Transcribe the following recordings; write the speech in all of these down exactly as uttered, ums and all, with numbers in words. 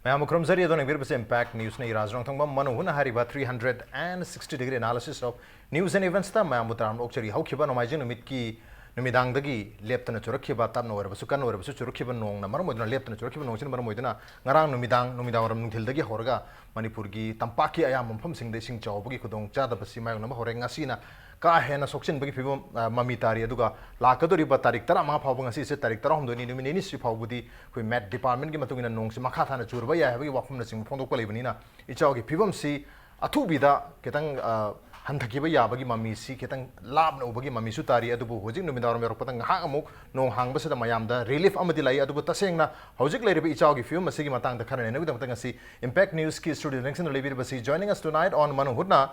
ꯃꯌꯥꯝꯕꯨ ꯈꯨꯔꯨꯝꯖꯔꯤ꯫ ꯑꯗꯣ ꯌꯦꯡꯕꯤꯔꯤꯕꯁꯦ Impact Newsꯅꯤ꯫ ꯏꯔꯥꯖ ꯔꯣꯡꯊꯣꯡꯕꯝ ꯃꯅꯨ ꯍꯨꯠꯅ ꯍꯥꯏꯔꯤꯕ three hundred and sixty degree analysis of news and eventsꯇ ꯃꯌꯥꯝꯕꯨ ꯇꯔꯥꯝꯅ ꯑꯣꯛꯆꯔꯤ꯫ ꯍꯧꯈꯤꯕ ꯅꯣꯡꯃꯥꯏꯖꯤꯡ ꯅꯨꯃꯤꯠꯀꯤ ꯅꯨꯃꯤꯗꯥꯡꯗꯒꯤ ꯂꯦꯞꯇꯅ ꯆꯨꯔꯛꯈꯤꯕ, ꯇꯞꯅ ꯑꯣꯏꯔꯕꯁꯨ ꯀꯟꯅ ꯑꯣꯏꯔꯕꯁꯨ ꯆꯨꯔꯛꯈꯤꯕ ꯅꯣꯡꯅ ꯃꯔꯝ ꯑꯣꯏꯗꯨꯅ, ꯂꯦꯞꯇꯅ ꯆꯨꯔꯛꯈꯤꯕ ꯅꯣꯡꯁꯤꯅ ꯃꯔꯝ ꯑꯣꯏꯗꯨꯅ ꯉꯔꯥꯡ ꯅꯨꯃꯤꯗꯥꯡ, ꯅꯨꯃꯤꯗꯥꯡ ꯋꯥꯏꯔꯝ ꯅꯨꯡꯊꯤꯜꯗꯒꯤ ꯍꯧꯔꯒ ꯃꯅꯤꯄꯨꯔꯒꯤ ꯇꯝꯄꯥꯛꯀꯤ ꯑꯌꯥꯝꯕ ꯃꯐꯝꯁꯤꯡꯗ ꯏꯁꯤꯡ ꯆꯥꯎꯕꯒꯤ ꯈꯨꯗꯣꯡ ꯆꯥꯗꯕꯁꯤ ꯃꯥꯌꯣꯛꯅꯕ ꯍꯧꯔꯦ꯫ ꯉꯁꯤꯅ ꯀꯥ ꯍꯦꯟꯅ ꯁꯣꯛꯆꯤꯟꯕꯒꯤ ꯐꯤꯕꯝ, ꯑ, ꯃꯃꯤ ꯇꯥꯔꯤ꯫ ꯑꯗꯨꯒ ꯂꯥꯛꯀꯗꯧꯔꯤꯕ ꯇꯥꯔꯤꯛ ꯇꯔꯥꯃꯉꯥ ꯐꯥꯎꯕ, ꯉꯁꯤꯁꯦ ꯇꯥꯔꯤꯛ ꯇꯔꯥꯍꯨꯝꯗꯣꯏꯅꯤ, ꯅꯨꯃꯤꯠ ꯅꯤꯅꯤꯁꯤ ꯐꯥꯎꯕꯗꯤ ꯑꯩꯈꯣꯏ Met Departmentꯀꯤ ꯃꯇꯨꯡ ꯏꯟꯅ ꯅꯣꯡꯁꯤ ꯃꯈꯥ ꯇꯥꯅ ꯆꯨꯔꯕ ꯌꯥꯏ ꯍꯥꯏꯕꯒꯤ ꯋꯥꯐꯝꯅꯆꯤꯡꯕ ꯐꯣꯡꯗꯣꯛꯄ ꯂꯩꯕꯅꯤꯅ, ꯏꯆꯥꯎꯒꯤ ꯐꯤꯕꯝꯁꯤ ꯑꯊꯨꯕꯤꯗ ꯈꯤꯇꯪ, ꯑ, ꯍꯟꯊꯈꯤꯕ ꯌꯥꯕꯒꯤ ꯃꯃꯤꯁꯤ ꯈꯤꯇꯪ ꯂꯥꯞꯅ ꯎꯕꯒꯤ ꯃꯃꯤꯁꯨ ꯇꯥꯔꯤ꯫ ꯑꯗꯨꯕꯨ ꯍꯧꯖꯤꯛ ꯅꯨꯃꯤꯗꯥꯡꯋꯥꯏꯔꯝ ꯌꯧꯔꯛꯄꯗ ꯉꯥꯏꯍꯥꯛ ꯑꯃꯨꯛ ꯅꯣꯡ ꯍꯥꯡꯕꯁꯤꯗ ꯃꯌꯥꯝꯗ relief ꯑꯃꯗꯤ ꯂꯥꯛꯏ꯫ ꯑꯗꯨꯕꯨ ꯇꯁꯦꯡꯅ ꯍꯧꯖꯤꯛ ꯂꯩꯔꯤꯕ ꯏꯆꯥꯎꯒꯤ ꯐꯤꯕꯝ ꯑꯁꯤꯒꯤ ꯃꯇꯥꯡꯗ ꯈꯟꯅ ꯅꯩꯅꯕꯒꯤꯗꯃꯛꯇ ꯉꯁꯤ Impact Newsꯀꯤ studio ꯂꯦꯡꯁꯤꯟꯗꯨꯅ ꯂꯩꯕꯤꯔꯤꯕꯁꯤ, joining us tonight on Manu ꯍꯨꯠꯅ,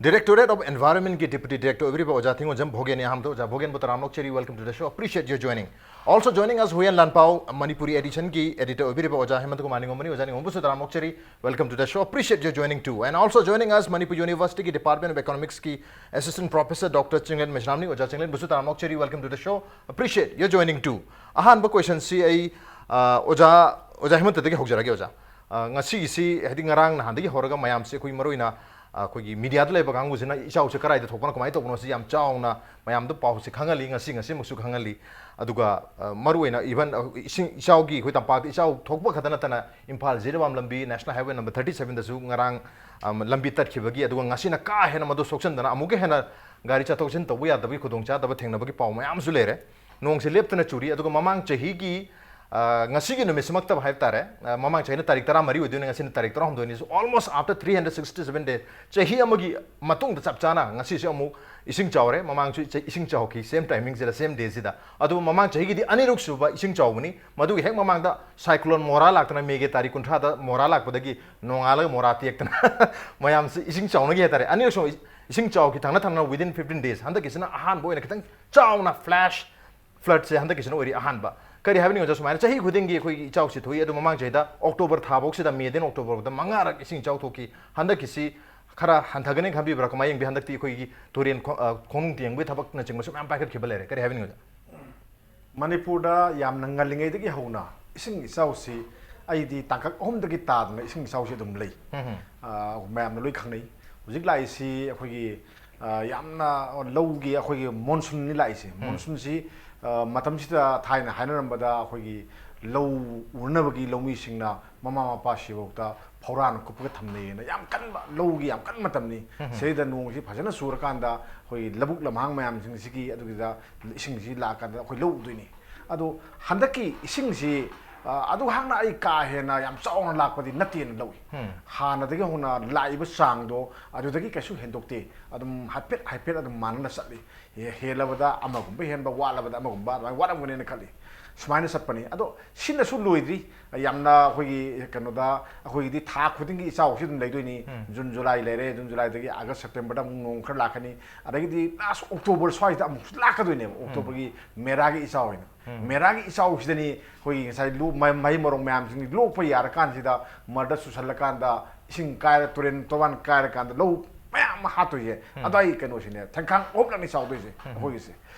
Directorate of Environmentꯀꯤ Deputy Director ꯑꯣꯏꯕꯤꯔꯤꯕ ꯑꯣꯖꯥ ꯊꯤꯡꯒꯣꯟꯖꯝ ꯚꯣꯒꯦꯟꯅꯤ꯫ ꯑꯍꯥꯟꯕꯗ ꯑꯣꯖꯥ ꯚꯣꯒꯦꯟꯕꯨ ꯇꯔꯥꯝꯅ ꯑꯣꯛꯆꯔꯤ, welcome to the show, appreciate your joining. Also joining us, Huiyen Lanpao, Manipuri editionꯒꯤ editor ꯑꯣꯏꯕꯤꯔꯤꯕ ꯑꯣꯖꯥ ꯍꯦꯃꯟꯇ ꯀꯨꯃꯥꯔ ꯅꯤꯉꯣꯝꯕꯅꯤ꯫ ꯑꯣꯖꯥ ꯅꯤꯉꯣꯝꯕꯨꯁꯨ ꯇꯔꯥꯝꯅ ꯑꯣꯛꯆꯔꯤ, welcome to the show, appreciate your joining too. And also joining us, Manipur Universityꯒꯤ Department of Economicsꯀꯤ Assistant Professor Doctor Chinglen ꯃꯩꯁꯅꯥꯝꯅꯤ꯫ ꯑꯣꯖꯥ ꯆꯤꯡꯂꯦꯟꯕꯨꯁꯨ ꯇꯔꯥꯝꯅ ꯑꯣꯛꯆꯔꯤ, welcome to the show, appreciate your joining too. ꯑꯍꯥꯟꯕ questionꯁꯤ ꯑꯩ, ꯑ, ꯑꯣꯖꯥ, ꯑꯣꯖꯥ ꯍꯦꯃꯟꯇꯗꯒꯤ ꯍꯧꯖꯔꯒꯦ, ꯑꯣꯖꯥ꯫ ꯑ, ꯉꯁꯤꯒꯤꯁꯤ, ꯍꯥꯏꯗꯤ, ꯉꯔꯥꯡ ꯅꯍꯥꯟꯗꯒꯤ ꯍꯧꯔꯒ ꯃꯌꯥꯝꯁꯤ ꯑꯩꯈꯣꯏ ꯃꯔꯨꯑꯣꯏꯅ, ꯑ, ꯑꯩꯈꯣꯏꯒꯤ mediaꯗ ꯂꯩꯕ ꯀꯥꯡꯕꯨꯁꯤꯅ ꯏꯆꯥꯎꯁꯦ ꯀꯗꯥꯏꯗ ꯊꯣꯛꯄꯅꯣ, ꯀꯃꯥꯏꯅ ꯇꯧꯕꯅꯣ, ꯁꯤ ꯌꯥꯝ ꯆꯥꯎꯅ ꯃꯌꯥꯝꯗ ꯄꯥꯎꯁꯦ ꯈꯪꯍꯜꯂꯤ, ꯉꯁꯤ, ꯉꯁꯤꯃꯛꯁꯨ ꯈꯪꯍꯜꯂꯤ꯫ ꯑꯗꯨꯒ, ꯑ, ꯃꯔꯨꯑꯣꯏꯅ even, ꯑ, ꯏꯁꯤꯡ ꯏꯆꯥꯎꯒꯤ, ꯑꯩꯈꯣꯏ ꯇꯝꯄꯥꯛꯇ ꯏꯆꯥꯎ ꯊꯣꯛꯄ ꯈꯛꯇ ꯅꯠꯇꯅ ꯏꯝꯐꯥꯜ ꯖꯤꯔꯤꯕꯥꯝ ꯂꯝꯕꯤ, National Highway number thirty sevenꯗꯁꯨ ꯉꯔꯥꯡ, ꯑ, ꯂꯝꯕꯤ ꯇꯠꯈꯤꯕꯒꯤ, ꯑꯗꯨꯒ ꯉꯁꯤꯅ ꯀꯥ ꯍꯦꯟꯅ ꯃꯗꯨ ꯁꯣꯛꯆꯟꯗꯅ ꯑꯃꯨꯛꯀ ꯍꯦꯟꯅ ꯒꯥꯔꯤ ꯆꯠꯊꯣꯛ ꯆꯠꯁꯤꯟ ꯇꯧꯕ ꯌꯥꯗꯕꯒꯤ ꯈꯨꯗꯣꯡꯆꯥꯗꯕ ꯊꯦꯡꯅꯕꯒꯤ ꯄꯥꯎ ꯃꯌꯥꯝꯁꯨ ꯂꯩꯔꯦ꯫ ꯅꯣꯡꯁꯦ ꯂꯦꯞꯇꯅ ꯆꯨꯔꯤ꯫ ꯑꯗꯨꯒ ꯃꯃꯥꯡ ꯆꯍꯤꯒꯤ, ꯑ, ꯉꯁꯤꯒꯤ ꯅꯨꯃꯤꯠꯁꯤꯃꯛꯇꯕ ꯍꯥꯏꯕ ꯇꯥꯔꯦ, ꯑ, ꯃꯃꯥꯡ ꯆꯍꯤꯅ ꯇꯥꯔꯤꯛ ꯇꯔꯥꯃꯔꯤ ꯑꯣꯏꯗꯣꯏꯅꯤ, ꯉꯁꯤꯅ ꯇꯥꯔꯤꯛ ꯇꯔꯥꯍꯨꯝꯗꯣꯏꯅꯤ꯫ So almost after three hundred sixty seven days, ꯆꯍꯤ ꯑꯃꯒꯤ ꯃꯇꯨꯡꯗ ꯆꯞ ꯆꯥꯅ ꯉꯁꯤꯁꯨ ꯑꯃꯨꯛ ꯏꯁꯤꯡ ꯆꯥꯎꯔꯦ꯫ ꯃꯃꯥꯡꯁꯨ ꯏꯆ-, ꯏꯁꯤꯡ ꯆꯥꯎꯈꯤ, same timingꯁꯤꯗ, same dayꯁꯤꯗ꯫ ꯑꯗꯨꯕꯨ ꯃꯃꯥꯡ ꯆꯍꯤꯒꯤꯗꯤ ꯑꯅꯤꯔꯛ ꯁꯨꯕ ꯏꯁꯤꯡ ꯆꯥꯎꯕꯅꯤ꯫ ꯃꯗꯨꯒꯤ ꯍꯦꯛ ꯃꯃꯥꯡꯗ cyclone ꯃꯣꯔꯥ ꯂꯥꯛꯇꯅ ꯃꯦꯒꯤ ꯇꯥꯔꯤꯛ ꯀꯨꯟꯊ꯭ꯔꯥꯗ ꯃꯣꯔꯥ ꯂꯥꯛꯄꯗꯒꯤ ꯅꯣꯡꯉꯥꯜꯂꯒ ꯃꯣꯔꯥ ꯇꯦꯛꯇꯅ ꯃꯌꯥꯝꯁꯤ ꯏꯁꯤꯡ ꯆꯥꯎꯅꯈꯤ ꯍꯥꯏꯇꯥꯔꯦ꯫ ꯑꯅꯤꯔꯛ ꯁꯨꯕ ꯏꯁꯤꯡ ꯆꯥꯎꯈꯤ ꯊꯪꯅ ꯊꯪꯅꯅ within fifteen days꯫ ꯍꯟꯗꯛꯀꯤꯁꯤꯅ ꯑꯍꯥꯟꯕ ꯑꯣꯏꯅ ꯈꯤꯇꯪ ꯆꯥꯎꯅ flash floodꯁꯦ ꯍꯟꯗꯛꯀꯤꯁꯤꯅ ꯑꯣꯏꯔꯤ ꯑꯍꯥꯟꯕ꯫ ꯀꯔꯤ ꯍꯥꯏꯕꯅꯤ ꯑꯣꯖꯥ, ꯁꯨꯃꯥꯏꯅ ꯆꯍꯤ ꯈꯨꯗꯤꯡꯒꯤ ꯑꯩꯈꯣꯏꯒꯤ ꯏꯆꯥꯎꯁꯤ ꯊꯣꯛꯏ, ꯑꯗꯨ ꯃꯃꯥꯡ ꯆꯍꯤꯗ October ꯊꯥꯐꯧꯁꯤꯗ, Mayꯗꯩꯅ Octoberꯐꯥꯎꯗ ꯃꯉꯥꯔꯛ ꯏꯁꯤꯡ ꯏꯆꯥꯎ ꯊꯣꯛꯈꯤ꯫ ꯍꯟꯗꯛꯀꯤꯁꯤ ꯈꯔ ꯍꯟꯊꯒꯅꯤ ꯈꯟꯕꯤꯕ꯭ꯔꯥ? ꯀꯃꯥꯏꯅ ꯌꯦꯡꯕꯤ? ꯍꯟꯗꯛꯇꯤ ꯑꯩꯈꯣꯏꯒꯤ ꯇꯨꯔꯦꯟ ꯈꯣ-, ꯑ, ꯈꯣꯡꯅꯨꯡ ꯇꯦꯡꯕꯒꯤ ꯊꯕꯛꯅꯆꯤꯡꯕꯁꯨ ꯃꯌꯥꯝ ꯄꯥꯏꯈꯠꯈꯤꯕ ꯂꯩꯔꯦ꯫ ꯀꯔꯤ ꯍꯥꯏꯕꯤꯅꯤꯡꯉꯤ ꯑꯣꯖꯥ? ꯃꯅꯤꯄꯨꯔꯗ ꯌꯥꯝꯅ ꯉꯜꯂꯤꯉꯩꯗꯒꯤ ꯍꯧꯅ ꯏꯁꯤꯡ ꯏꯆꯥꯎꯁꯤ ꯑꯩꯗꯤ ꯇꯥꯡꯀꯛ ꯑꯍꯨꯝꯗꯒꯤ ꯇꯥꯗꯅ ꯏꯁꯤꯡ ꯏꯆꯥꯎꯁꯤ ꯑꯗꯨꯝ ꯂꯩ꯫ ꯎꯝ꯫ ꯑ, ꯃꯌꯥꯝꯅ ꯂꯣꯏ ꯈꯪꯅꯩ꯫ ꯍꯧꯖꯤꯛ ꯂꯥꯛꯏꯁꯤ ꯑꯩꯈꯣꯏꯒꯤ, ꯑ, ꯌꯥꯝꯅ ꯂꯧꯒꯤ ꯑꯩꯈꯣꯏꯒꯤ ꯃꯣꯟꯁꯨꯟꯅꯤ ꯂꯥꯛꯏꯁꯦ꯫ ꯎꯝ꯫ ꯃꯣꯟꯁꯨꯟꯁꯤ, ꯑ, ꯃꯇꯝꯁꯤꯗ ꯊꯥꯏꯅ ꯍꯥꯏꯅꯔꯝꯕꯗ ꯑꯩꯈꯣꯏꯒꯤ ꯂꯧ ꯎꯅꯕꯒꯤ ꯂꯧꯃꯤꯁꯤꯡꯅ ꯃꯃꯥ ꯃꯄꯥ ꯁꯤꯐꯥꯎꯗ ꯐꯧꯔꯥꯅ ꯀꯨꯞꯄꯒ ꯊꯝꯅꯩꯌꯦꯅ, ꯌꯥꯝ ꯀꯟꯕ ꯂꯧꯒꯤ ꯌꯥꯝ ꯀꯟꯕ ꯃꯇꯝꯅꯤ꯫ ꯎꯝ꯫ ꯁꯤꯗꯩꯗ ꯅꯣꯡꯁꯤ ꯐꯖꯅ ꯆꯨꯔꯀꯥꯟꯗ ꯑꯩꯈꯣꯏꯒꯤ ꯂꯧꯕꯨꯛ ꯂꯝꯍꯥꯡ ꯃꯌꯥꯝꯁꯤꯡꯁꯤꯒꯤ ꯑꯗꯨꯒꯤꯗ ꯏꯁꯤꯡꯁꯤ ꯂꯥꯛꯑꯀꯥꯟꯗ ꯑꯩꯈꯣꯏ ꯂꯧ ꯎꯗꯣꯏꯅꯤ꯫ ꯑꯗꯣ ꯍꯟꯗꯛꯀꯤ ꯏꯁꯤꯡꯁꯤ, ꯑ, ꯑꯗꯨ ꯍꯥꯛꯅ ꯑꯩ ꯀꯥ ꯍꯦꯟꯅ ꯌꯥꯝ ꯆꯥꯎꯅ ꯂꯥꯛꯄꯗꯤ ꯅꯠꯇꯦꯅ ꯂꯧꯏ꯫ ꯎꯝ꯫ ꯍꯥꯟꯅꯗꯒꯤ ꯍꯧꯅ ꯂꯥꯛꯏꯕ ꯆꯥꯡꯗꯣ ꯑꯗꯨꯗꯒꯤ ꯀꯩꯁꯨ ꯍꯦꯟꯗꯣꯛꯇꯦ꯫ ꯑꯗꯨꯝ ꯍꯥꯏꯐꯦꯠ ꯍꯥꯏꯐꯦꯠ ꯑꯗꯨꯝ ꯃꯥꯟꯅꯅ ꯆꯠꯂꯤ꯫ ꯍꯦ-, ꯍꯦꯜꯂꯕꯗ ꯑꯃꯒꯨꯝꯕ ꯍꯦꯟꯕ, ꯋꯥꯠꯂꯕꯗ ꯑꯃꯒꯨꯝꯕ ꯑꯗꯨꯃꯥꯏꯅ ꯋꯥꯠꯂꯝꯒꯅꯦꯅ ꯈꯜꯂꯤ꯫ ꯁꯨꯃꯥꯏꯅ ꯆꯠꯄꯅꯤ꯫ ꯑꯗꯣ ꯁꯤꯅꯁꯨ ꯂꯣꯏꯗ꯭ꯔꯤ꯫ ꯌꯥꯝꯅ ꯑꯩꯈꯣꯏꯒꯤ ꯀꯩꯅꯣꯗ, ꯑꯩꯈꯣꯏꯒꯤꯗꯤ ꯊꯥ ꯈꯨꯗꯤꯡꯒꯤ ꯏꯆꯥꯎꯁꯤ ꯑꯗꯨꯝ ꯂꯩꯗꯣꯏꯅꯤ꯫ ꯎꯝ꯫ ꯖꯨꯟ, ꯖꯨꯂꯥꯏ ꯂꯩꯔꯦ, ꯖꯨꯟ, ꯖꯨꯂꯥꯏꯗꯒꯤ ꯑꯥꯒꯁ, ꯁꯦꯞꯇꯦꯝꯕꯔꯗ ꯑꯃꯨꯛ ꯅꯣꯡ ꯈꯔ ꯂꯥꯛꯀꯅꯤ꯫ ꯑꯗꯒꯤꯗꯤ ꯂꯥꯁ ꯑꯣꯛꯇꯣꯕꯔ ꯁ꯭ꯋꯥꯏꯁꯤꯗ ꯑꯃꯨꯛꯁꯨ ꯂꯥꯛꯀꯗꯣꯏꯅꯦꯕ, ꯎꯝ꯫ ꯑꯣꯛꯇꯣꯕꯔꯒꯤ ꯃꯦꯔꯥꯒꯤ ꯏꯆꯥꯎ ꯍꯥꯏꯅ꯫ ꯎꯝ꯫ ꯃꯦꯔꯥꯒꯤ ꯏꯆꯥꯎꯁꯤꯗꯅꯤ ꯑꯩꯈꯣꯏꯒꯤ ꯉꯁꯥꯏ ꯂꯣꯛ-, ꯃꯍꯩ, ꯃꯍꯩ ꯃꯔꯣꯡ ꯃꯌꯥꯝꯁꯤꯡ ꯂꯣꯛꯄ ꯌꯥꯔꯀꯥꯟꯁꯤꯗ, ꯃꯔꯗ ꯆꯨꯁꯜꯂꯀꯥꯟꯗ, ꯏꯁꯤꯡ ꯀꯥꯏꯔ, ꯇꯨꯔꯦꯟ ꯇꯣꯔꯕꯥꯟ ꯀꯥꯏꯔꯀꯥꯟꯗ ꯂꯧ ꯃꯌꯥꯝ ꯑꯃ ꯍꯥꯠꯇꯣꯏꯁꯦ꯫ ꯎꯝ꯫ ꯑꯗꯣ ꯑꯩ ꯀꯩꯅꯣꯁꯤꯅꯦ, ꯊꯦꯡꯈꯥꯡ ꯑꯍꯨꯝꯂꯛꯅꯤ ꯆꯥꯎꯗꯣꯏꯁꯦ꯫ ꯎꯝ꯫ ꯑꯩꯈꯣꯏꯒꯤꯁꯦ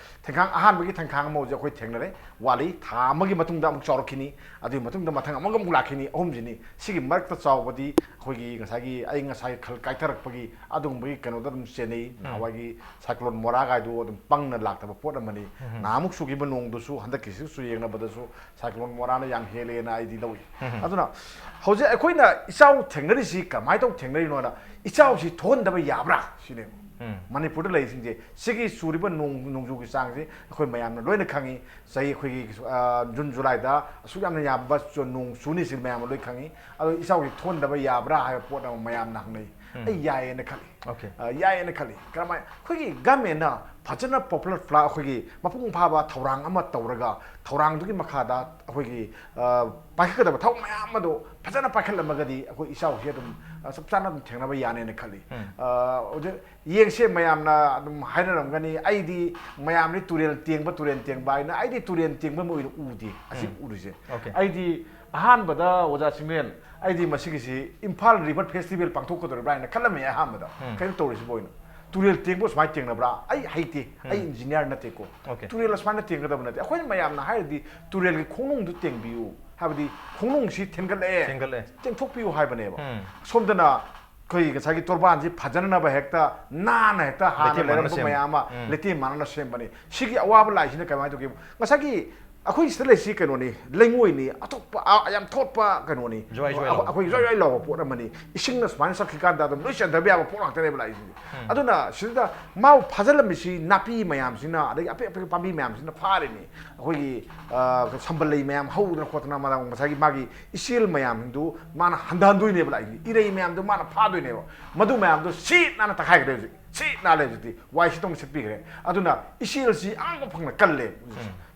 ꯊꯦꯡꯈꯥꯡ, ꯑꯍꯥꯟꯕꯒꯤ ꯊꯦꯡꯈꯥꯡ ꯑꯃ ꯍꯧꯖꯤꯛ ꯑꯩꯈꯣꯏ ꯊꯦꯡꯅꯔꯦ, ꯋꯥꯠꯂꯤ꯫ ꯊꯥ ꯑꯃꯒꯤ ꯃꯇꯨꯡꯗ ꯑꯃꯨꯛ ꯆꯥꯎꯔꯛꯈꯤꯅꯤ꯫ ꯑꯗꯨꯒꯤ ꯃꯇꯨꯡꯗ ꯃꯊꯪ ꯑꯃꯒ ꯑꯃꯨꯛ ꯂꯥꯛꯈꯤꯅꯤ꯫ ꯑꯍꯨꯝꯁꯤꯅꯤ꯫ ꯁꯤꯒꯤ ꯃꯔꯛꯇ ꯆꯥꯎꯕꯗꯤ ꯑꯩꯈꯣꯏꯒꯤ ꯉꯁꯥꯏꯒꯤ ꯑꯏꯪ ꯑꯁꯥꯒꯤ ꯈꯜ ꯀꯥꯏꯊꯔꯛꯄꯒꯤ ꯑꯗꯨꯒꯨꯝꯕꯒꯤ ꯀꯩꯅꯣꯗ ꯑꯗꯨꯝ ꯆꯦꯟꯅꯩ꯫ ꯎꯝ꯫ ꯅꯍꯥꯟꯋꯥꯏꯒꯤ ꯁꯥꯏꯀ꯭ꯂꯣꯟ ꯃꯣꯔꯥ ꯀꯥꯏꯗꯨ ꯑꯗꯨꯝ ꯄꯪꯅ ꯂꯥꯛꯇꯕ ꯄꯣꯠ ꯑꯃꯅꯤ꯫ ꯎꯝ꯫ ꯅꯍꯥꯟꯃꯨꯛ ꯆꯨꯈꯤꯕ ꯅꯣꯡꯗꯨꯁꯨ ꯍꯟꯗꯛꯀꯤꯁꯤꯁꯨ ꯌꯦꯡꯅꯕꯗꯁꯨ ꯁꯥꯏꯀ꯭ꯂꯣꯟ ꯃꯣꯔꯥꯅ ꯌꯥꯝ ꯍꯦꯜꯂꯦꯅ ꯑꯩꯗꯤ ꯂꯧꯏ꯫ ꯎꯝ꯫ ꯑꯗꯨꯅ ꯍꯧꯖꯤꯛ ꯑꯩꯈꯣꯏꯅ ꯏꯆꯥꯎ ꯊꯦꯡꯅꯔꯤꯁꯤ ꯀꯃꯥꯏꯅ ꯇꯧ ꯊꯦꯡꯅꯔꯤꯅꯣꯅ, ꯏꯆꯥꯎꯁꯤ ꯊꯣꯛꯍꯟꯗꯕ ꯌꯥꯕ꯭ꯔꯥ ꯁꯤꯅꯦ꯫ ꯎꯝ꯫ ꯃꯅꯤꯄꯨꯔꯗ ꯂꯩꯔꯤꯁꯤꯡꯁꯦ, ꯁꯤꯒꯤ ꯆꯨꯔꯤꯕ ꯅꯣꯡ, ꯅꯣꯡꯖꯨꯒꯤ ꯆꯥꯡꯁꯤ ꯑꯩꯈꯣꯏ ꯃꯌꯥꯝꯅ ꯂꯣꯏꯅ ꯈꯪꯉꯤ꯫ ꯆꯍꯤ ꯑꯩꯈꯣꯏꯒꯤ, ꯑ, ꯖꯨꯟ, ꯖꯨꯂꯥꯏꯗ ꯑꯁꯨꯛ ꯌꯥꯝꯅ ꯌꯥꯝꯕ ꯆꯨ-, ꯅꯣꯡ ꯆꯨꯅꯤ ꯁꯤ ꯃꯌꯥꯝꯅ ꯂꯣꯏ ꯈꯪꯉꯤ꯫ ꯑꯗꯣ ꯏꯆꯥꯎꯁꯤ ꯊꯣꯛꯍꯟꯗꯕ ꯌꯥꯕ꯭ꯔꯥ ꯍꯥꯏꯕ ꯄꯣꯠ ꯑꯃ ꯃꯌꯥꯝꯅ ꯍꯪꯅꯩ꯫ ꯎꯝ꯫ ꯑꯩ ꯌꯥꯏꯌꯦꯅ ꯈꯜꯂꯤ꯫ Okay꯫ ꯑ, ꯌꯥꯏꯌꯦꯅ ꯈꯜꯂꯤ꯫ ꯀꯔꯝꯍꯥꯏꯅ? ꯑꯩꯈꯣꯏꯒꯤ ꯒꯃꯦꯟꯅ ꯐꯖꯅ ꯄꯣꯄꯨꯂꯔ ꯐ꯭ꯂꯥ-, ꯑꯩꯈꯣꯏꯒꯤ ꯃꯄꯨꯡ ꯐꯥꯕ ꯊꯧꯔꯥꯡ ꯑꯃ ꯇꯧꯔꯒ, ꯊꯧꯔꯥꯡꯗꯨꯒꯤ ꯃꯈꯥꯗ ꯑꯩꯈꯣꯏꯒꯤ, ꯑ, ꯄꯥꯏꯈꯠꯀꯗꯕ ꯊꯕꯛ ꯃꯌꯥꯝ ꯑꯗꯣ ꯐꯖꯅ ꯄꯥꯏꯈꯠꯂꯝꯃꯒꯗꯤ ꯑꯩꯈꯣꯏ ꯏꯆꯥꯎꯁꯤ ꯑꯗꯨꯝ, ꯑ, ꯆꯞ ꯆꯥꯅ ꯑꯗꯨꯝ ꯊꯦꯡꯅꯕ ꯌꯥꯅꯦꯅ ꯈꯜꯂꯤ꯫ ꯎꯝ꯫ ꯑ, ꯍꯧꯖꯤꯛ ꯌꯦꯡꯁꯦ, ꯃꯌꯥꯝꯅ ꯑꯗꯨꯝ ꯍꯥꯏꯅꯔꯝꯒꯅꯤ, "ꯑꯩꯗꯤ ꯃꯌꯥꯝꯗꯤ ꯇꯨꯔꯦꯜ ꯇꯦꯡꯕ, ꯇꯨꯔꯦꯜ ꯇꯦꯡꯕ" ꯍꯥꯏꯅ꯫ ꯑꯩꯗꯤ ꯇꯨꯔꯦꯜ ꯇꯦꯡꯕ ꯑꯃ ꯑꯣꯏꯅ ꯎꯗꯦ ꯍꯧꯖꯤꯛ ꯎꯔꯤꯁꯦ꯫ Okay꯫ ꯑꯩꯗꯤ ꯑꯍꯥꯟꯕꯗ, ꯑꯣꯖꯥ ꯁꯤꯃꯦꯟ, ꯑꯩꯗꯤ ꯃꯁꯤꯒꯤꯁꯤ ꯏꯝꯐꯥꯜ ꯔꯤꯚꯔ ꯐꯦꯁꯇꯤꯚꯦꯜ ꯄꯥꯡꯊꯣꯛꯀꯗꯧꯔꯤꯕ꯭ꯔꯥ ꯍꯥꯏꯅ ꯈꯜꯂꯝꯃꯦ ꯑꯍꯥꯟꯕꯗ꯫ ꯎꯝ꯫ ꯀꯩꯅꯣ ꯇꯧꯔꯤꯁꯤꯕꯨ ꯑꯣꯏꯅ ꯇꯨꯔꯦꯜ ꯇꯦꯡꯕ ꯁꯨꯃꯥꯏꯅ ꯇꯦꯡꯅꯕ꯭ꯔꯥ? ꯑꯩ ꯍꯩꯇꯦ, ꯑꯩ ꯎꯝ꯫ ꯏꯟꯖꯤꯅꯤꯌꯥꯔ ꯅꯠꯇꯦꯀꯣ꯫ Okay꯫ ꯇꯨꯔꯦꯜ ꯑꯁꯨꯃꯥꯏꯅ ꯇꯦꯡꯒꯗꯕ ꯅꯠꯇꯦ꯫ ꯑꯩꯈꯣꯏꯅ ꯃꯌꯥꯝꯅ ꯍꯥꯏꯔꯗꯤ ꯇꯨꯔꯦꯜꯒꯤ ꯈꯣꯡꯅꯨꯡꯗꯨ ꯇꯦꯡꯕꯤꯌꯨ, ꯍꯥꯏꯕꯗꯤ ꯈꯣꯡꯅꯨꯡꯁꯤ ꯊꯦꯡꯒꯠꯂꯛꯑꯦ, ꯊꯦꯡꯒꯠꯂꯛꯑꯦ꯫ ꯆꯦꯡꯊꯣꯛꯄꯤꯌꯨ ꯍꯥꯏꯕꯅꯦꯕ꯫ ꯎꯝ꯫ ꯁꯣꯝꯗꯅ ꯑꯩꯈꯣꯏ ꯉꯁꯥꯏꯒꯤ ꯇꯣꯔꯕꯥꯟꯁꯤ ꯐꯖꯅꯅꯕ ꯍꯦꯛꯇ ꯅꯥꯟꯅ ꯍꯦꯛꯇ ꯍꯥꯟꯅ ꯂꯩꯇꯦꯝ ꯃꯥꯟꯅꯅ ꯂꯩꯔꯝꯕ ꯁꯦꯝꯕ꯫ ꯃꯌꯥꯝ ꯑꯃ ꯎꯝ꯫ ꯂꯩꯇꯦꯝ ꯃꯥꯟꯅꯅ ꯁꯦꯝꯕꯅꯤ꯫ ꯁꯤꯒꯤ ꯑꯋꯥꯕ ꯂꯥꯛꯏꯁꯤꯅ ꯀꯃꯥꯏꯅ ꯇꯧꯒꯦ? ꯉꯁꯥꯏꯒꯤ ꯑꯩꯈꯣꯏ ꯁꯤꯗ ꯂꯩꯁꯤ ꯀꯩꯅꯣꯅꯤ, ꯂꯩꯉꯣꯏꯅꯤ, ꯑꯇꯣꯞꯄ ꯑ, ꯌꯥꯝ ꯊꯣꯠꯄ ꯀꯩꯅꯣꯅꯤ꯫ ꯖ꯭ꯋꯥꯏ ꯖ꯭ꯋꯥꯏ ꯂꯥꯎꯕ꯫ ꯑꯩꯈꯣꯏ ꯖ꯭ꯋꯥꯏ ꯖ꯭ꯋꯥꯏ ꯂꯥꯎꯕ ꯄꯣꯠ ꯑꯃꯅꯤ꯫ ꯏꯁꯤꯡꯅ ꯁꯨꯃꯥꯏꯅ ꯆꯠꯈꯤꯀꯥꯟꯗ ꯑꯗꯨꯝ ꯂꯣꯏ ꯆꯦꯟꯊꯕ ꯌꯥꯕ ꯄꯣꯠ ꯉꯥꯛꯇꯅꯦꯕ ꯂꯥꯛꯏꯁꯤꯡꯁꯦ꯫ ꯑꯗꯨꯅ ꯁꯤꯗ ꯃꯥꯕꯨ ꯐꯥꯖꯤꯜꯂꯝꯃꯤꯁꯤ ꯅꯥꯄꯤ ꯃꯌꯥꯝꯁꯤꯅ, ꯑꯗꯒꯤ ꯑꯄꯤꯛ ꯑꯄꯤꯛꯄ ꯄꯥꯝꯕꯤ ꯃꯌꯥꯝꯁꯤꯅ ꯐꯥꯔꯤꯅꯤ꯫ ꯑꯩꯈꯣꯏꯒꯤ ꯑ, ꯁꯝꯕꯜ ꯂꯩ ꯃꯌꯥꯝ ꯍꯧꯗꯅ ꯈꯣꯠꯇꯅ ꯃꯥꯅ ꯉꯁꯥꯏꯒꯤ ꯃꯥꯒꯤ ꯏꯆꯦꯜ ꯃꯌꯥꯝꯗꯨ ꯃꯥꯅ ꯍꯟꯊꯍꯟꯗꯣꯏꯅꯦꯕ ꯂꯥꯛꯏꯁꯦ꯫ ꯏꯔꯩ ꯃꯌꯥꯝꯗꯨ ꯃꯥꯅ ꯐꯥꯗꯣꯏꯅꯦꯕ꯫ ꯃꯗꯨ ꯃꯌꯥꯝꯗꯣ ꯁꯤꯠ ꯅꯥꯟꯅ ꯇꯛꯈꯥꯏꯈ꯭ꯔꯦ ꯍꯧꯖꯤꯛ꯫ ꯁꯤꯠ ꯅꯥꯜꯂꯦ ꯍꯧꯖꯤꯛꯇꯤ꯫ ꯋꯥꯏ ꯁꯤꯠꯇꯣꯛꯅ ꯁꯤꯠꯄꯤꯈ꯭ꯔꯦ꯫ ꯑꯗꯨꯅ ꯏꯆꯦꯜꯁꯤ ꯑꯉꯛꯄ ꯐꯪꯅ ꯀꯜꯂꯦ꯫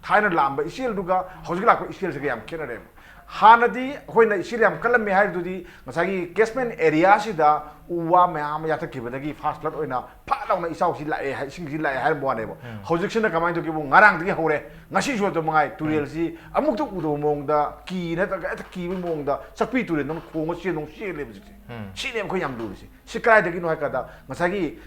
ꯊꯥꯏꯅ ꯂꯥꯛꯑꯝꯕ ꯏꯆꯦꯜꯗꯨꯒ ꯍꯧꯖꯤꯛ ꯂꯥꯛꯄ ꯏꯆꯦꯜꯁꯤꯒ ꯌꯥꯝ ꯈꯦꯠꯅꯔꯦꯕ꯫ ꯍꯥꯟꯅꯗꯤ ꯑꯩꯈꯣꯏꯅ ꯏꯆꯦꯜ ꯌꯥꯝ ꯀꯜꯂꯝꯃꯦ ꯍꯥꯏꯕꯗꯨꯗꯤ ꯉꯁꯥꯏꯒꯤ catchment areaꯁꯤꯗ ꯎ ꯋꯥ ꯃꯌꯥꯝ ꯑꯃ ꯌꯥꯟꯊꯠꯈꯤꯕꯗꯒꯤ flash flood ꯑꯣꯏꯅ ꯐꯠ ꯂꯥꯎꯅ ꯏꯆꯥꯎꯁꯤ ꯂꯥꯛꯑꯦ ꯍꯥꯏ, ꯏꯁꯤꯡꯁꯤ ꯂꯥꯛꯑꯦ ꯍꯥꯏꯔꯝꯕ ꯋꯥꯅꯦꯕ꯫ ꯍꯧꯖꯤꯛꯁꯤꯅ ꯀꯃꯥꯏꯅ ꯇꯧꯒꯦꯕꯨ, ꯉꯔꯥꯡꯗꯒꯤ ꯍꯧꯔꯦ, ꯉꯁꯤꯁꯨ ꯑꯗꯨꯝ ꯃꯉꯥꯏ, ꯇꯨꯔꯦꯜꯁꯤ ꯑꯃꯨꯛꯇ ꯎꯗꯕ ꯃꯑꯣꯡꯗ, ꯀꯤ ꯅꯠꯇ꯭ꯔꯒ ꯍꯦꯛꯇ ꯀꯤꯕꯒꯤ ꯃꯑꯣꯡꯗ ꯆꯥꯛꯄꯤ ꯇꯨꯔꯦꯜꯗꯧꯅ ꯈꯣꯡꯉ ꯆꯦꯟꯗꯧꯅ ꯆꯦꯜꯂꯦꯕ ꯍꯧꯖꯤꯛꯁꯦ꯫ ꯁꯤꯅꯦꯕ ꯑꯩꯈꯣꯏ ꯌꯥꯝ ꯂꯨꯔꯤꯁꯦ꯫ ꯁꯤ ꯀꯗꯥꯏꯗꯒꯤꯅꯣ ꯍꯥꯏ ꯀꯥꯟꯗ ꯉꯁꯥꯏꯒꯤ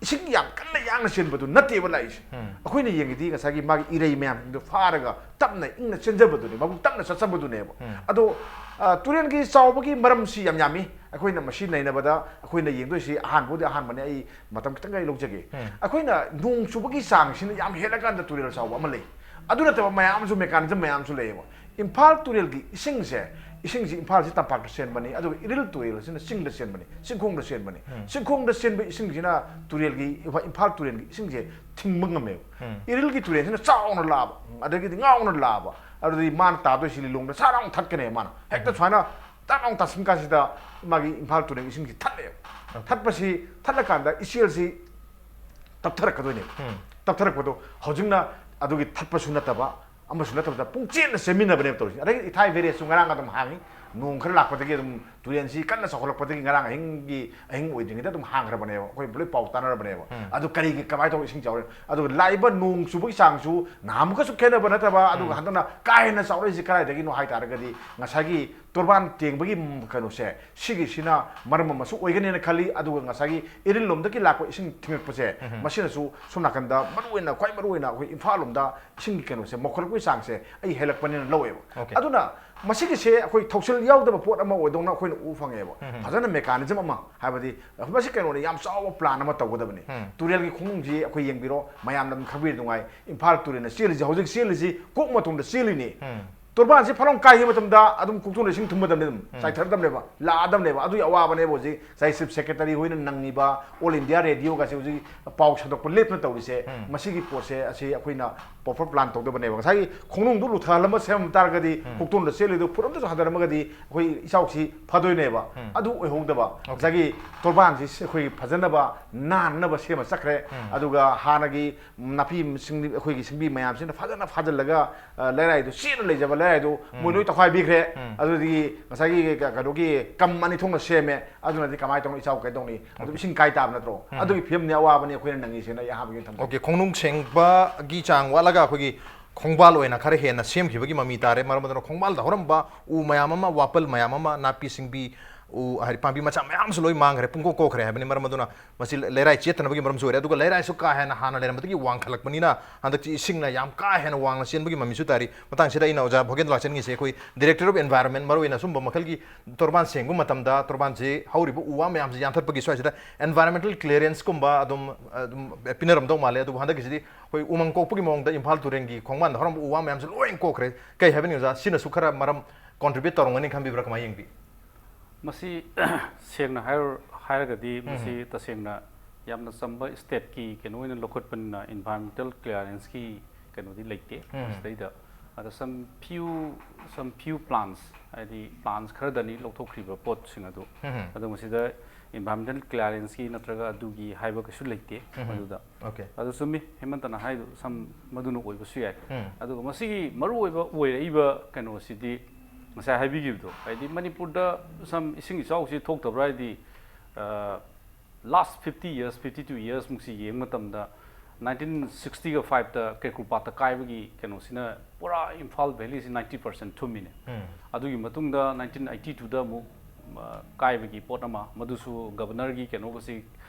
ꯏꯁꯤꯡ ꯌꯥꯝ ꯀꯟꯅ ꯌꯥꯡꯅ ꯆꯦꯟꯕꯗꯨ ꯅꯠꯇꯦꯕ ꯂꯥꯛꯏꯁꯦ꯫ ꯑꯩꯈꯣꯏꯅ ꯌꯦꯡꯉꯤꯗꯤ ꯉꯁꯥꯏꯒꯤ ꯃꯥꯒꯤ ꯏꯔꯩ ꯃꯌꯥꯝꯗꯨ ꯐꯥꯔꯒ ꯇꯞꯅ ꯏꯪꯅ ꯆꯦꯟꯖꯕꯗꯨꯅꯦ, ꯃꯕꯨꯛ ꯇꯞꯅ ꯆꯠꯆꯕꯗꯨꯅꯦꯕ꯫ ꯑꯗꯣ ꯑ, ꯇꯨꯔꯦꯜꯒꯤ ꯆꯥꯎꯕꯒꯤ ꯃꯔꯝꯁꯤ ꯌꯥꯝ ꯌꯥꯝꯃꯤ꯫ ꯑꯩꯈꯣꯏꯅ ꯃꯁꯤ ꯅꯩꯅꯕꯗ ꯑꯩꯈꯣꯏꯅ ꯌꯦꯡꯗꯣꯏꯁꯤ ꯑꯍꯥꯟꯕꯕꯨꯗꯤ ꯑꯍꯥꯟꯕꯅꯦ, ꯑꯩ ꯃꯇꯝ ꯈꯤꯇꯪ ꯑꯩ ꯂꯧꯖꯒꯦ꯫ ꯑꯩꯈꯣꯏꯅ ꯅꯣꯡ ꯆꯨꯕꯒꯤ ꯆꯥꯡꯁꯤꯅ ꯌꯥꯝ ꯍꯦꯜꯂꯀꯥꯟꯗ ꯇꯨꯔꯦꯜ ꯆꯥꯎꯕ ꯑꯃ ꯂꯩ꯫ ꯑꯗꯨ ꯅꯠꯇꯕ ꯃꯌꯥꯝ ꯑꯃꯁꯨ, mechanism ꯃꯌꯥꯝ ꯑꯃꯁꯨ ꯂꯩꯌꯦꯕ꯫ ꯏꯝꯐꯥꯜ ꯇꯨꯔꯦꯜꯒꯤ ꯏꯁꯤꯡꯁꯦ, ꯏꯁꯤꯡꯁꯤ ꯏꯝꯐꯥꯜꯁꯤ ꯇꯝꯄꯥꯛꯇ ꯆꯦꯟꯕꯅꯤ, ꯑꯗꯨꯒ ꯏꯔꯤꯜ ꯇꯨꯔꯦꯜꯁꯤꯅ ꯆꯤꯡꯗ ꯆꯦꯟꯕꯅꯤ, ꯆꯤꯡꯈꯣꯡꯗ ꯆꯦꯟꯕꯅꯤ꯫ ꯆꯤꯡꯈꯣꯡꯗ ꯆꯦꯟꯕ ꯏꯁꯤꯡꯁꯤꯅ ꯇꯨꯔꯦꯜꯒꯤ, ꯏꯝꯐꯥꯜ ꯇꯨꯔꯦꯜꯒꯤ ꯏꯁꯤꯡꯁꯦ ꯊꯤꯡꯕ ꯉꯝꯃꯦꯕ꯫ ꯏꯔꯤꯜꯒꯤ ꯇꯨꯔꯦꯜꯁꯤꯅ ꯆꯥꯎꯅ ꯂꯥꯛꯑꯕ, ꯑꯗꯒꯤꯗꯤ ꯉꯥꯎꯅ ꯂꯥꯛꯑꯕ, ꯑꯗꯨꯗꯤ ꯃꯥꯅ ꯇꯥꯗꯣꯏꯁꯤ ꯂꯤꯂꯣꯡꯗ ꯁꯥꯠ ꯂꯥꯎꯅ ꯊꯠꯀꯅꯦꯕ ꯃꯥꯅ꯫ ꯍꯦꯛꯇ ꯁꯨꯃꯥꯏꯅ ꯇꯥꯛ ꯂꯥꯎꯅ ꯇꯥꯁꯤꯟ ꯀꯥꯟꯁꯤꯗ ꯃꯥꯒꯤ ꯏꯝꯐꯥꯜ ꯇꯨꯔꯦꯜ ꯏꯁꯤꯡꯁꯤ ꯊꯠꯂꯦꯕ꯫ ꯊꯠꯄꯁꯤ, ꯊꯠꯂꯀꯥꯟꯗ ꯏꯆꯦꯜꯁꯤ ꯇꯞꯊꯔꯛꯀꯗꯣꯏꯅꯦꯕ꯫ ꯇꯞꯊꯔꯛꯄꯗꯣ ꯍꯧꯖꯤꯛꯅ ꯑꯗꯨꯒꯤ ꯊꯠꯄꯁꯨ ꯅꯠꯇꯕ, ꯑꯃꯁꯨ ꯅꯠꯇꯕꯗ ꯄꯨꯡꯆꯦꯟꯗ ꯆꯦꯟꯃꯤꯟꯅꯕꯅꯦꯕ ꯇꯧꯔꯤꯁꯦ꯫ ꯑꯗꯒꯤ ꯏꯊꯥꯏ barrageꯁꯨ ꯉꯔꯥꯡ ꯑꯗꯨꯝ ꯍꯥꯡꯉꯤ, ꯅꯣꯡ ꯈꯔ ꯂꯥꯛꯄꯗꯒꯤ ꯑꯗꯨꯝ ꯇꯨꯔꯦꯟꯁꯤ ꯀꯟꯅ ꯆꯥꯎꯈꯠꯂꯛꯄꯗꯒꯤ ꯉꯔꯥꯡ ꯑꯍꯤꯡꯒꯤ, ꯑꯍꯤꯡ ꯑꯣꯏꯗ꯭ꯔꯤꯉꯩꯗ ꯑꯗꯨꯝ ꯍꯥꯡꯈ꯭ꯔꯕꯅꯦꯕ꯫ ꯑꯩꯈꯣꯏ ꯂꯣꯏ ꯄꯥꯎ ꯇꯥꯟꯅꯔꯕꯅꯦꯕ꯫ ꯑꯗꯨ ꯀꯔꯤꯒꯤ, ꯀꯃꯥꯏꯅ ꯇꯧꯕ ꯏꯁꯤꯡ ꯆꯥꯎꯔꯦ? ꯑꯗꯨꯒ ꯂꯥꯛꯏꯕ ꯅꯣꯡ ꯆꯨꯕꯒꯤ ꯆꯥꯡꯁꯨ ꯅꯍꯥꯟꯃꯨꯛꯀꯁꯨ ꯈꯦꯠꯅꯕ ꯅꯠꯇꯕ, ꯑꯗꯨꯒ ꯍꯟꯗꯛꯅ ꯀꯥ ꯍꯦꯟꯅ ꯆꯥꯎꯔꯛꯏꯁꯤ ꯀꯗꯥꯏꯗꯒꯤꯅꯣ ꯍꯥꯏ ꯇꯥꯔꯒꯗꯤ, ꯉꯁꯥꯏꯒꯤ ꯇꯣꯔꯕꯥꯟ ꯇꯦꯡꯕꯒꯤ ꯀꯩꯅꯣꯁꯦ, ꯁꯤꯒꯤꯁꯤꯅ ꯃꯔꯝ ꯑꯃꯁꯨ ꯑꯣꯏꯒꯅꯦꯅ ꯈꯜꯂꯤ꯫ ꯑꯗꯨꯒ ꯉꯁꯥꯏꯒꯤ ꯏꯔꯤꯜ ꯂꯣꯝꯗꯒꯤ ꯂꯥꯛꯄ ꯏꯁꯤꯡ ꯊꯤꯡꯉꯛꯄꯁꯦ, ꯃꯁꯤꯅꯁꯨ ꯁꯣꯝ ꯅꯥꯀꯟꯗ ꯃꯔꯨꯑꯣꯏꯅ, ꯈ꯭ꯋꯥꯏ ꯃꯔꯨꯑꯣꯏꯅ ꯑꯩꯈꯣꯏ ꯏꯝꯐꯥꯜ ꯂꯣꯝꯗ ꯏꯁꯤꯡꯒꯤ ꯀꯩꯅꯣꯁꯦ ꯃꯧꯈꯠꯂꯛꯄꯒꯤ ꯆꯥꯡꯁꯦ ꯑꯩ ꯍꯦꯜꯂꯛꯄꯅꯦꯅ ꯂꯧꯋꯦꯕ꯫ ꯑꯗꯨꯅ ꯃꯁꯤꯒꯤꯁꯦ ꯑꯩꯈꯣꯏ ꯊꯧꯁꯤꯜ ꯌꯥꯎꯗꯕ ꯄꯣꯠ ꯑꯃ ꯑꯣꯏꯗꯧꯅ ꯑꯩꯈꯣꯏꯅ ꯎꯕ ꯐꯪꯉꯦꯕ꯫ ꯐꯖꯅ mechanism ꯑꯃ, ꯍꯥꯏꯕꯗꯤ ꯃꯁꯤ ꯀꯩꯅꯣꯅꯤ, ꯌꯥꯝ ꯆꯥꯎꯕ plan ꯑꯃ ꯇꯧꯒꯗꯕꯅꯤ꯫ ꯇꯨꯔꯦꯜꯒꯤ ꯈꯣꯡꯅꯨꯡꯁꯤ ꯑꯩꯈꯣꯏ ꯌꯦꯡꯕꯤꯔꯣ, ꯃꯌꯥꯝꯅ ꯑꯗꯨꯝ ꯈꯪꯕꯤꯔꯤ ꯅꯨꯡꯉꯥꯏ, ꯏꯝꯐꯥꯜ ꯇꯨꯔꯦꯜꯅ ꯆꯦꯜꯂꯤꯁꯤ, ꯍꯧꯖꯤꯛ ꯆꯦꯜꯂꯤꯁꯤ ꯀꯣꯛ ꯃꯇꯣꯟꯗ ꯆꯦꯜꯂꯤꯅꯤ꯫ ꯇꯣꯔꯕꯥꯟꯁꯤ ꯐꯠꯂꯥꯎ ꯀꯥꯏꯈꯤꯕ ꯃꯇꯝꯗ ꯑꯗꯨꯝ ꯀꯣꯛꯇꯣꯟꯗ ꯏꯁꯤꯡ ꯊꯨꯝꯃꯗꯕꯅꯤ, ꯑꯗꯨꯝ ꯆꯥꯏꯊꯔꯗꯕꯅꯦꯕ, ꯂꯥꯛꯑꯗꯕꯅꯦꯕ꯫ ꯑꯗꯨꯒꯤ ꯑꯋꯥꯕꯅꯦꯕ ꯍꯧꯖꯤꯛ ꯉꯁꯥꯏ chief secretary ꯍꯣꯏꯅ ꯅꯪꯉꯤꯕ, All India Radio ꯒꯁꯦ ꯍꯧꯖꯤꯛ ꯄꯥꯎ ꯁꯟꯗꯣꯛꯄ ꯂꯦꯞꯇꯅ ꯇꯧꯔꯤꯁꯦ, ꯃꯁꯤꯒꯤ ꯄꯣꯠꯁꯦ ꯑꯁꯤ ꯑꯩꯈꯣꯏꯅ proper plan ꯇꯧꯗꯕꯅꯦꯕ꯫ ꯉꯁꯥꯏꯒꯤ ꯈꯣꯡꯅꯨꯡꯗꯨ ꯂꯨꯊꯍꯜꯂꯝꯕ ꯁꯦꯝ ꯇꯥꯔꯒꯗꯤ, ꯀꯣꯛꯇꯣꯟꯗ ꯆꯦꯜꯂꯤꯗꯨ ꯐꯨꯠ ꯑꯝꯇꯁꯨ ꯍꯟꯊꯔꯝꯃꯒꯗꯤ ꯑꯩꯈꯣꯏ ꯏꯆꯥꯎꯁꯤ ꯐꯗꯣꯏꯅꯦꯕ꯫ ꯑꯗꯨ ꯑꯣꯏꯍꯧꯗꯕ, ꯉꯁꯥꯏꯒꯤ ꯇꯣꯔꯕꯥꯟꯁꯤ ꯑꯩꯈꯣꯏ ꯐꯖꯅꯕ, ꯅꯥꯟꯅꯕ ꯁꯦꯝꯃ ꯆꯠꯈ꯭ꯔꯦ꯫ ꯑꯗꯨꯒ ꯍꯥꯟꯅꯒꯤ ꯅꯥꯄꯤ ꯁꯤꯡꯕꯤ, ꯑꯩꯈꯣꯏꯒꯤ ꯁꯤꯡꯕꯤ ꯃꯌꯥꯝꯁꯤꯅ ꯐꯖꯅ ꯐꯥꯖꯤꯜꯂꯒ, ꯑ, ꯂꯩꯔꯥꯏꯗꯨ ꯆꯦꯠꯅ ꯂꯩꯖꯕ ꯂꯩꯔꯥꯏꯗꯨ ꯃꯣꯏ ꯂꯣꯏ ꯇꯧꯈꯥꯏꯕꯤꯈ꯭ꯔꯦ꯫ ꯑꯗꯨꯗꯒꯤ ꯉꯁꯥꯏꯒꯤ ꯀ-, ꯀꯩꯅꯣꯒꯤ ꯀꯝ ꯑꯅꯤ ꯊꯣꯛꯅ ꯁꯦꯝꯃꯦ꯫ ꯑꯗꯨꯅꯗꯤ ꯀꯃꯥꯏꯅ ꯇꯧꯅꯤ? ꯏꯆꯥꯎ ꯀꯩꯗꯧꯅꯤ? ꯑꯗꯨꯝ ꯏꯁꯤꯡ ꯀꯥꯏ ꯇꯥꯕ ꯅꯠꯇ꯭ꯔꯣ? ꯑꯗꯨꯒꯤ ꯐꯤꯕꯝꯅꯤ, ꯑꯋꯥꯕꯅꯤ ꯑꯩꯈꯣꯏꯅ ꯅꯪꯉꯤꯁꯦꯅ ꯑꯩ ꯑꯍꯥꯟꯕꯒꯤ ꯊꯝꯖꯒꯦ꯫ Okay, ꯈꯣꯡꯅꯨꯡ ꯁꯦꯡꯕꯒꯤ ꯆꯥꯡ ꯋꯥꯠꯂꯒ ꯑꯩꯈꯣꯏꯒꯤ ꯈꯣꯡꯕꯥꯜ ꯑꯣꯏꯅ ꯈꯔ ꯍꯦꯟꯅ ꯁꯦꯝꯈꯤꯕꯒꯤ ꯃꯃꯤ ꯇꯥꯔꯦ꯫ ꯃꯔꯝ ꯑꯗꯨꯅ ꯈꯣꯡꯕꯥꯜꯗ ꯍꯧꯔꯝꯕ ꯎ ꯃꯌꯥꯝ ꯑꯃ, ꯋꯥꯄꯜ ꯃꯌꯥꯝ ꯑꯃ, ꯅꯥꯄꯤ ꯁꯤꯡꯕꯤ, ꯎ, ꯍꯥꯏꯗꯤ ꯄꯥꯝꯕꯤ ꯃꯆꯥ ꯃꯌꯥꯝꯁꯨ ꯂꯣꯏ ꯃꯥꯡꯈ꯭ꯔꯦ, ꯄꯨꯡꯀꯣꯛ ꯀꯣꯛꯈ꯭ꯔꯦ ꯍꯥꯏꯕꯅꯤ꯫ ꯃꯔꯝ ꯑꯗꯨꯅ ꯃꯁꯤ ꯂꯩꯔꯥꯏ ꯆꯦꯠꯇꯅꯕꯒꯤ ꯃꯔꯝꯁꯨ ꯑꯣꯏꯔꯦ꯫ ꯑꯗꯨꯒ ꯂꯩꯔꯥꯏꯁꯨ ꯀꯥ ꯍꯦꯟꯅ ꯍꯥꯟꯅ ꯂꯩꯔꯝꯕꯗꯒꯤ ꯋꯥꯡꯈꯠꯂꯛꯄꯅꯤꯅ ꯍꯟꯗꯛꯇꯤ ꯏꯁꯤꯡꯅ ꯌꯥꯝ ꯀꯥ ꯍꯦꯟꯅ ꯋꯥꯡꯅ ꯆꯦꯟꯕꯒꯤ ꯃꯃꯤꯁꯨ ꯇꯥꯔꯤ꯫ ꯃꯇꯥꯡꯁꯤꯗ ꯑꯩꯅ ꯑꯣꯖꯥ ꯚꯣꯒꯦꯟꯗ꯭ꯔ ꯂꯥꯛꯆꯟꯒꯤꯁꯦ, ꯑꯩꯈꯣꯏ Director of Environment, ꯃꯔꯨꯑꯣꯏꯅ ꯁꯨꯝꯕ ꯃꯈꯜꯒꯤ ꯇꯣꯔꯕꯥꯟ ꯁꯦꯡꯕ ꯃꯇꯝꯗ ꯇꯣꯔꯕꯥꯟꯁꯦ ꯍꯧꯔꯤꯕ ꯎ ꯋꯥ ꯃꯌꯥꯝꯁꯦ ꯌꯥꯟꯊꯠꯄꯒꯤ ꯁ꯭ꯋꯥꯏꯁꯤꯗ environmental clearance ꯀꯨꯝꯕ ꯑꯗꯨꯝ, ꯑꯗꯨꯝ ꯄꯤꯅꯔꯝꯗꯧ ꯃꯥꯜꯂꯦ꯫ ꯑꯗꯨꯕꯨ ꯍꯟꯗꯛꯀꯤꯁꯤꯗꯤ ꯑꯩꯈꯣꯏ ꯎꯃꯪ ꯀꯣꯛꯄꯒꯤ ꯃꯑꯣꯡꯗ ꯏꯝꯐꯥꯜ ꯇꯨꯔꯦꯜꯒꯤ ꯈꯣꯡꯕꯥꯟꯗ ꯍꯧꯔꯝꯕ ꯎ ꯋꯥ ꯃꯌꯥꯝꯁꯦ ꯂꯣꯏ ꯀꯣꯛꯈ꯭ꯔꯦ꯫ ꯀꯩ ꯍꯥꯏꯕꯅꯤ ꯑꯣꯖꯥ? ꯁꯤꯅꯁꯨ ꯈꯔ ꯃꯔꯝ contribute ꯇꯧꯔꯝꯒꯅꯤ ꯈꯟꯕꯤꯕ꯭ꯔꯥ? ꯀꯃꯥꯏꯅ ꯌꯦꯡꯕꯤ? ꯃꯁꯤ ꯁꯦꯡꯅ ꯍꯥꯏꯔ-, ꯍꯥꯏꯔꯒꯗꯤ ꯎꯝ꯫ ꯃꯁꯤ ꯇꯁꯦꯡꯅ ꯌꯥꯝꯅ ꯆꯝꯕ stateꯀꯤ ꯀꯩꯅꯣ ꯑꯣꯏꯅ ꯂꯧꯈꯠꯄꯅꯤꯅ environmental clearanceꯀꯤ ꯀꯩꯅꯣꯗꯤ ꯂꯩꯇꯦ ꯎꯝ꯫ ꯃꯁꯤꯗꯩꯗ꯫ ꯑꯗ some few, some few plants, ꯍꯥꯏꯗꯤ plants ꯈꯔꯗꯅꯤ ꯂꯧꯊꯣꯛꯈ꯭ꯔꯤꯕ ꯄꯣꯠꯁꯤꯡ ꯑꯗꯨ꯫ ꯎꯝ꯫ ꯑꯗꯣ ꯃꯁꯤꯗ environmental clearanceꯀꯤ ꯅꯠꯇ꯭ꯔꯒ ꯑꯗꯨꯒꯤ ꯍꯥꯏꯕ ꯀꯩꯁꯨ ꯂꯩꯇꯦ ꯎꯝ꯫ ꯃꯗꯨꯗ꯫ Okay꯫ ꯑꯗꯨ ꯆꯨꯝꯃꯤ, ꯍꯦꯃꯟꯇꯅ ꯍꯥꯏꯗꯨ ꯁꯝ ꯃꯗꯨꯅ ꯑꯣꯏꯕꯁꯨ ꯌꯥꯏ꯫ ꯎꯝ꯫ ꯑꯗꯨꯒ ꯃꯁꯤꯒꯤ ꯃꯔꯨꯑꯣꯏꯕ ꯑꯣꯏꯔꯛꯏꯕ ꯀꯩꯅꯣꯁꯤꯗꯤ ꯉꯁꯥꯏ ꯍꯥꯏꯕꯤꯈꯤꯕꯗꯣ, ꯍꯥꯏꯗꯤ ꯃꯅꯤꯄꯨꯔꯗ ꯁꯝ ꯏꯁꯤꯡ ꯏꯆꯥꯎꯁꯤ ꯊꯣꯛꯇꯕ꯭ꯔꯥ ꯍꯥꯏꯗꯤ, ꯂꯥꯁ ꯐꯤꯐꯇꯤ ꯌꯔꯁ, ꯐꯤꯐꯇꯤ ꯇꯨ ꯌꯔꯁꯃꯨꯛꯁꯤ ꯌꯦꯡꯕ ꯃꯇꯝꯗ, ꯅꯥꯏꯟꯇꯤꯟ ꯁꯤꯛꯁꯇꯤꯒ ꯐꯥꯏꯚꯇ ꯀꯦꯀ꯭ꯔꯨꯄꯥꯠꯇ ꯀꯥꯏꯕꯒꯤ ꯀꯩꯅꯣꯁꯤꯅ ꯄꯨꯔꯥ ꯏꯝꯐꯥꯜ ꯚꯦꯂꯤꯁꯤ ꯅꯥꯏꯟꯇꯤ ꯄꯥꯔꯁꯦꯟ ꯊꯨꯝꯃꯤꯅꯦ꯫ ꯑꯗꯨꯒꯤ ꯃꯇꯨꯡꯗ ꯅꯥꯏꯟꯇꯤꯟ ꯑꯩꯠꯇꯤ ꯇꯨꯗ ꯑꯃꯨꯛ ꯑ, ꯀꯥꯏꯕꯒꯤ ꯄꯣꯠ ꯑꯃ, ꯃꯗꯨꯁꯨ ꯒꯕꯅꯔꯒꯤ ꯀꯩꯅꯣꯒꯁꯤ,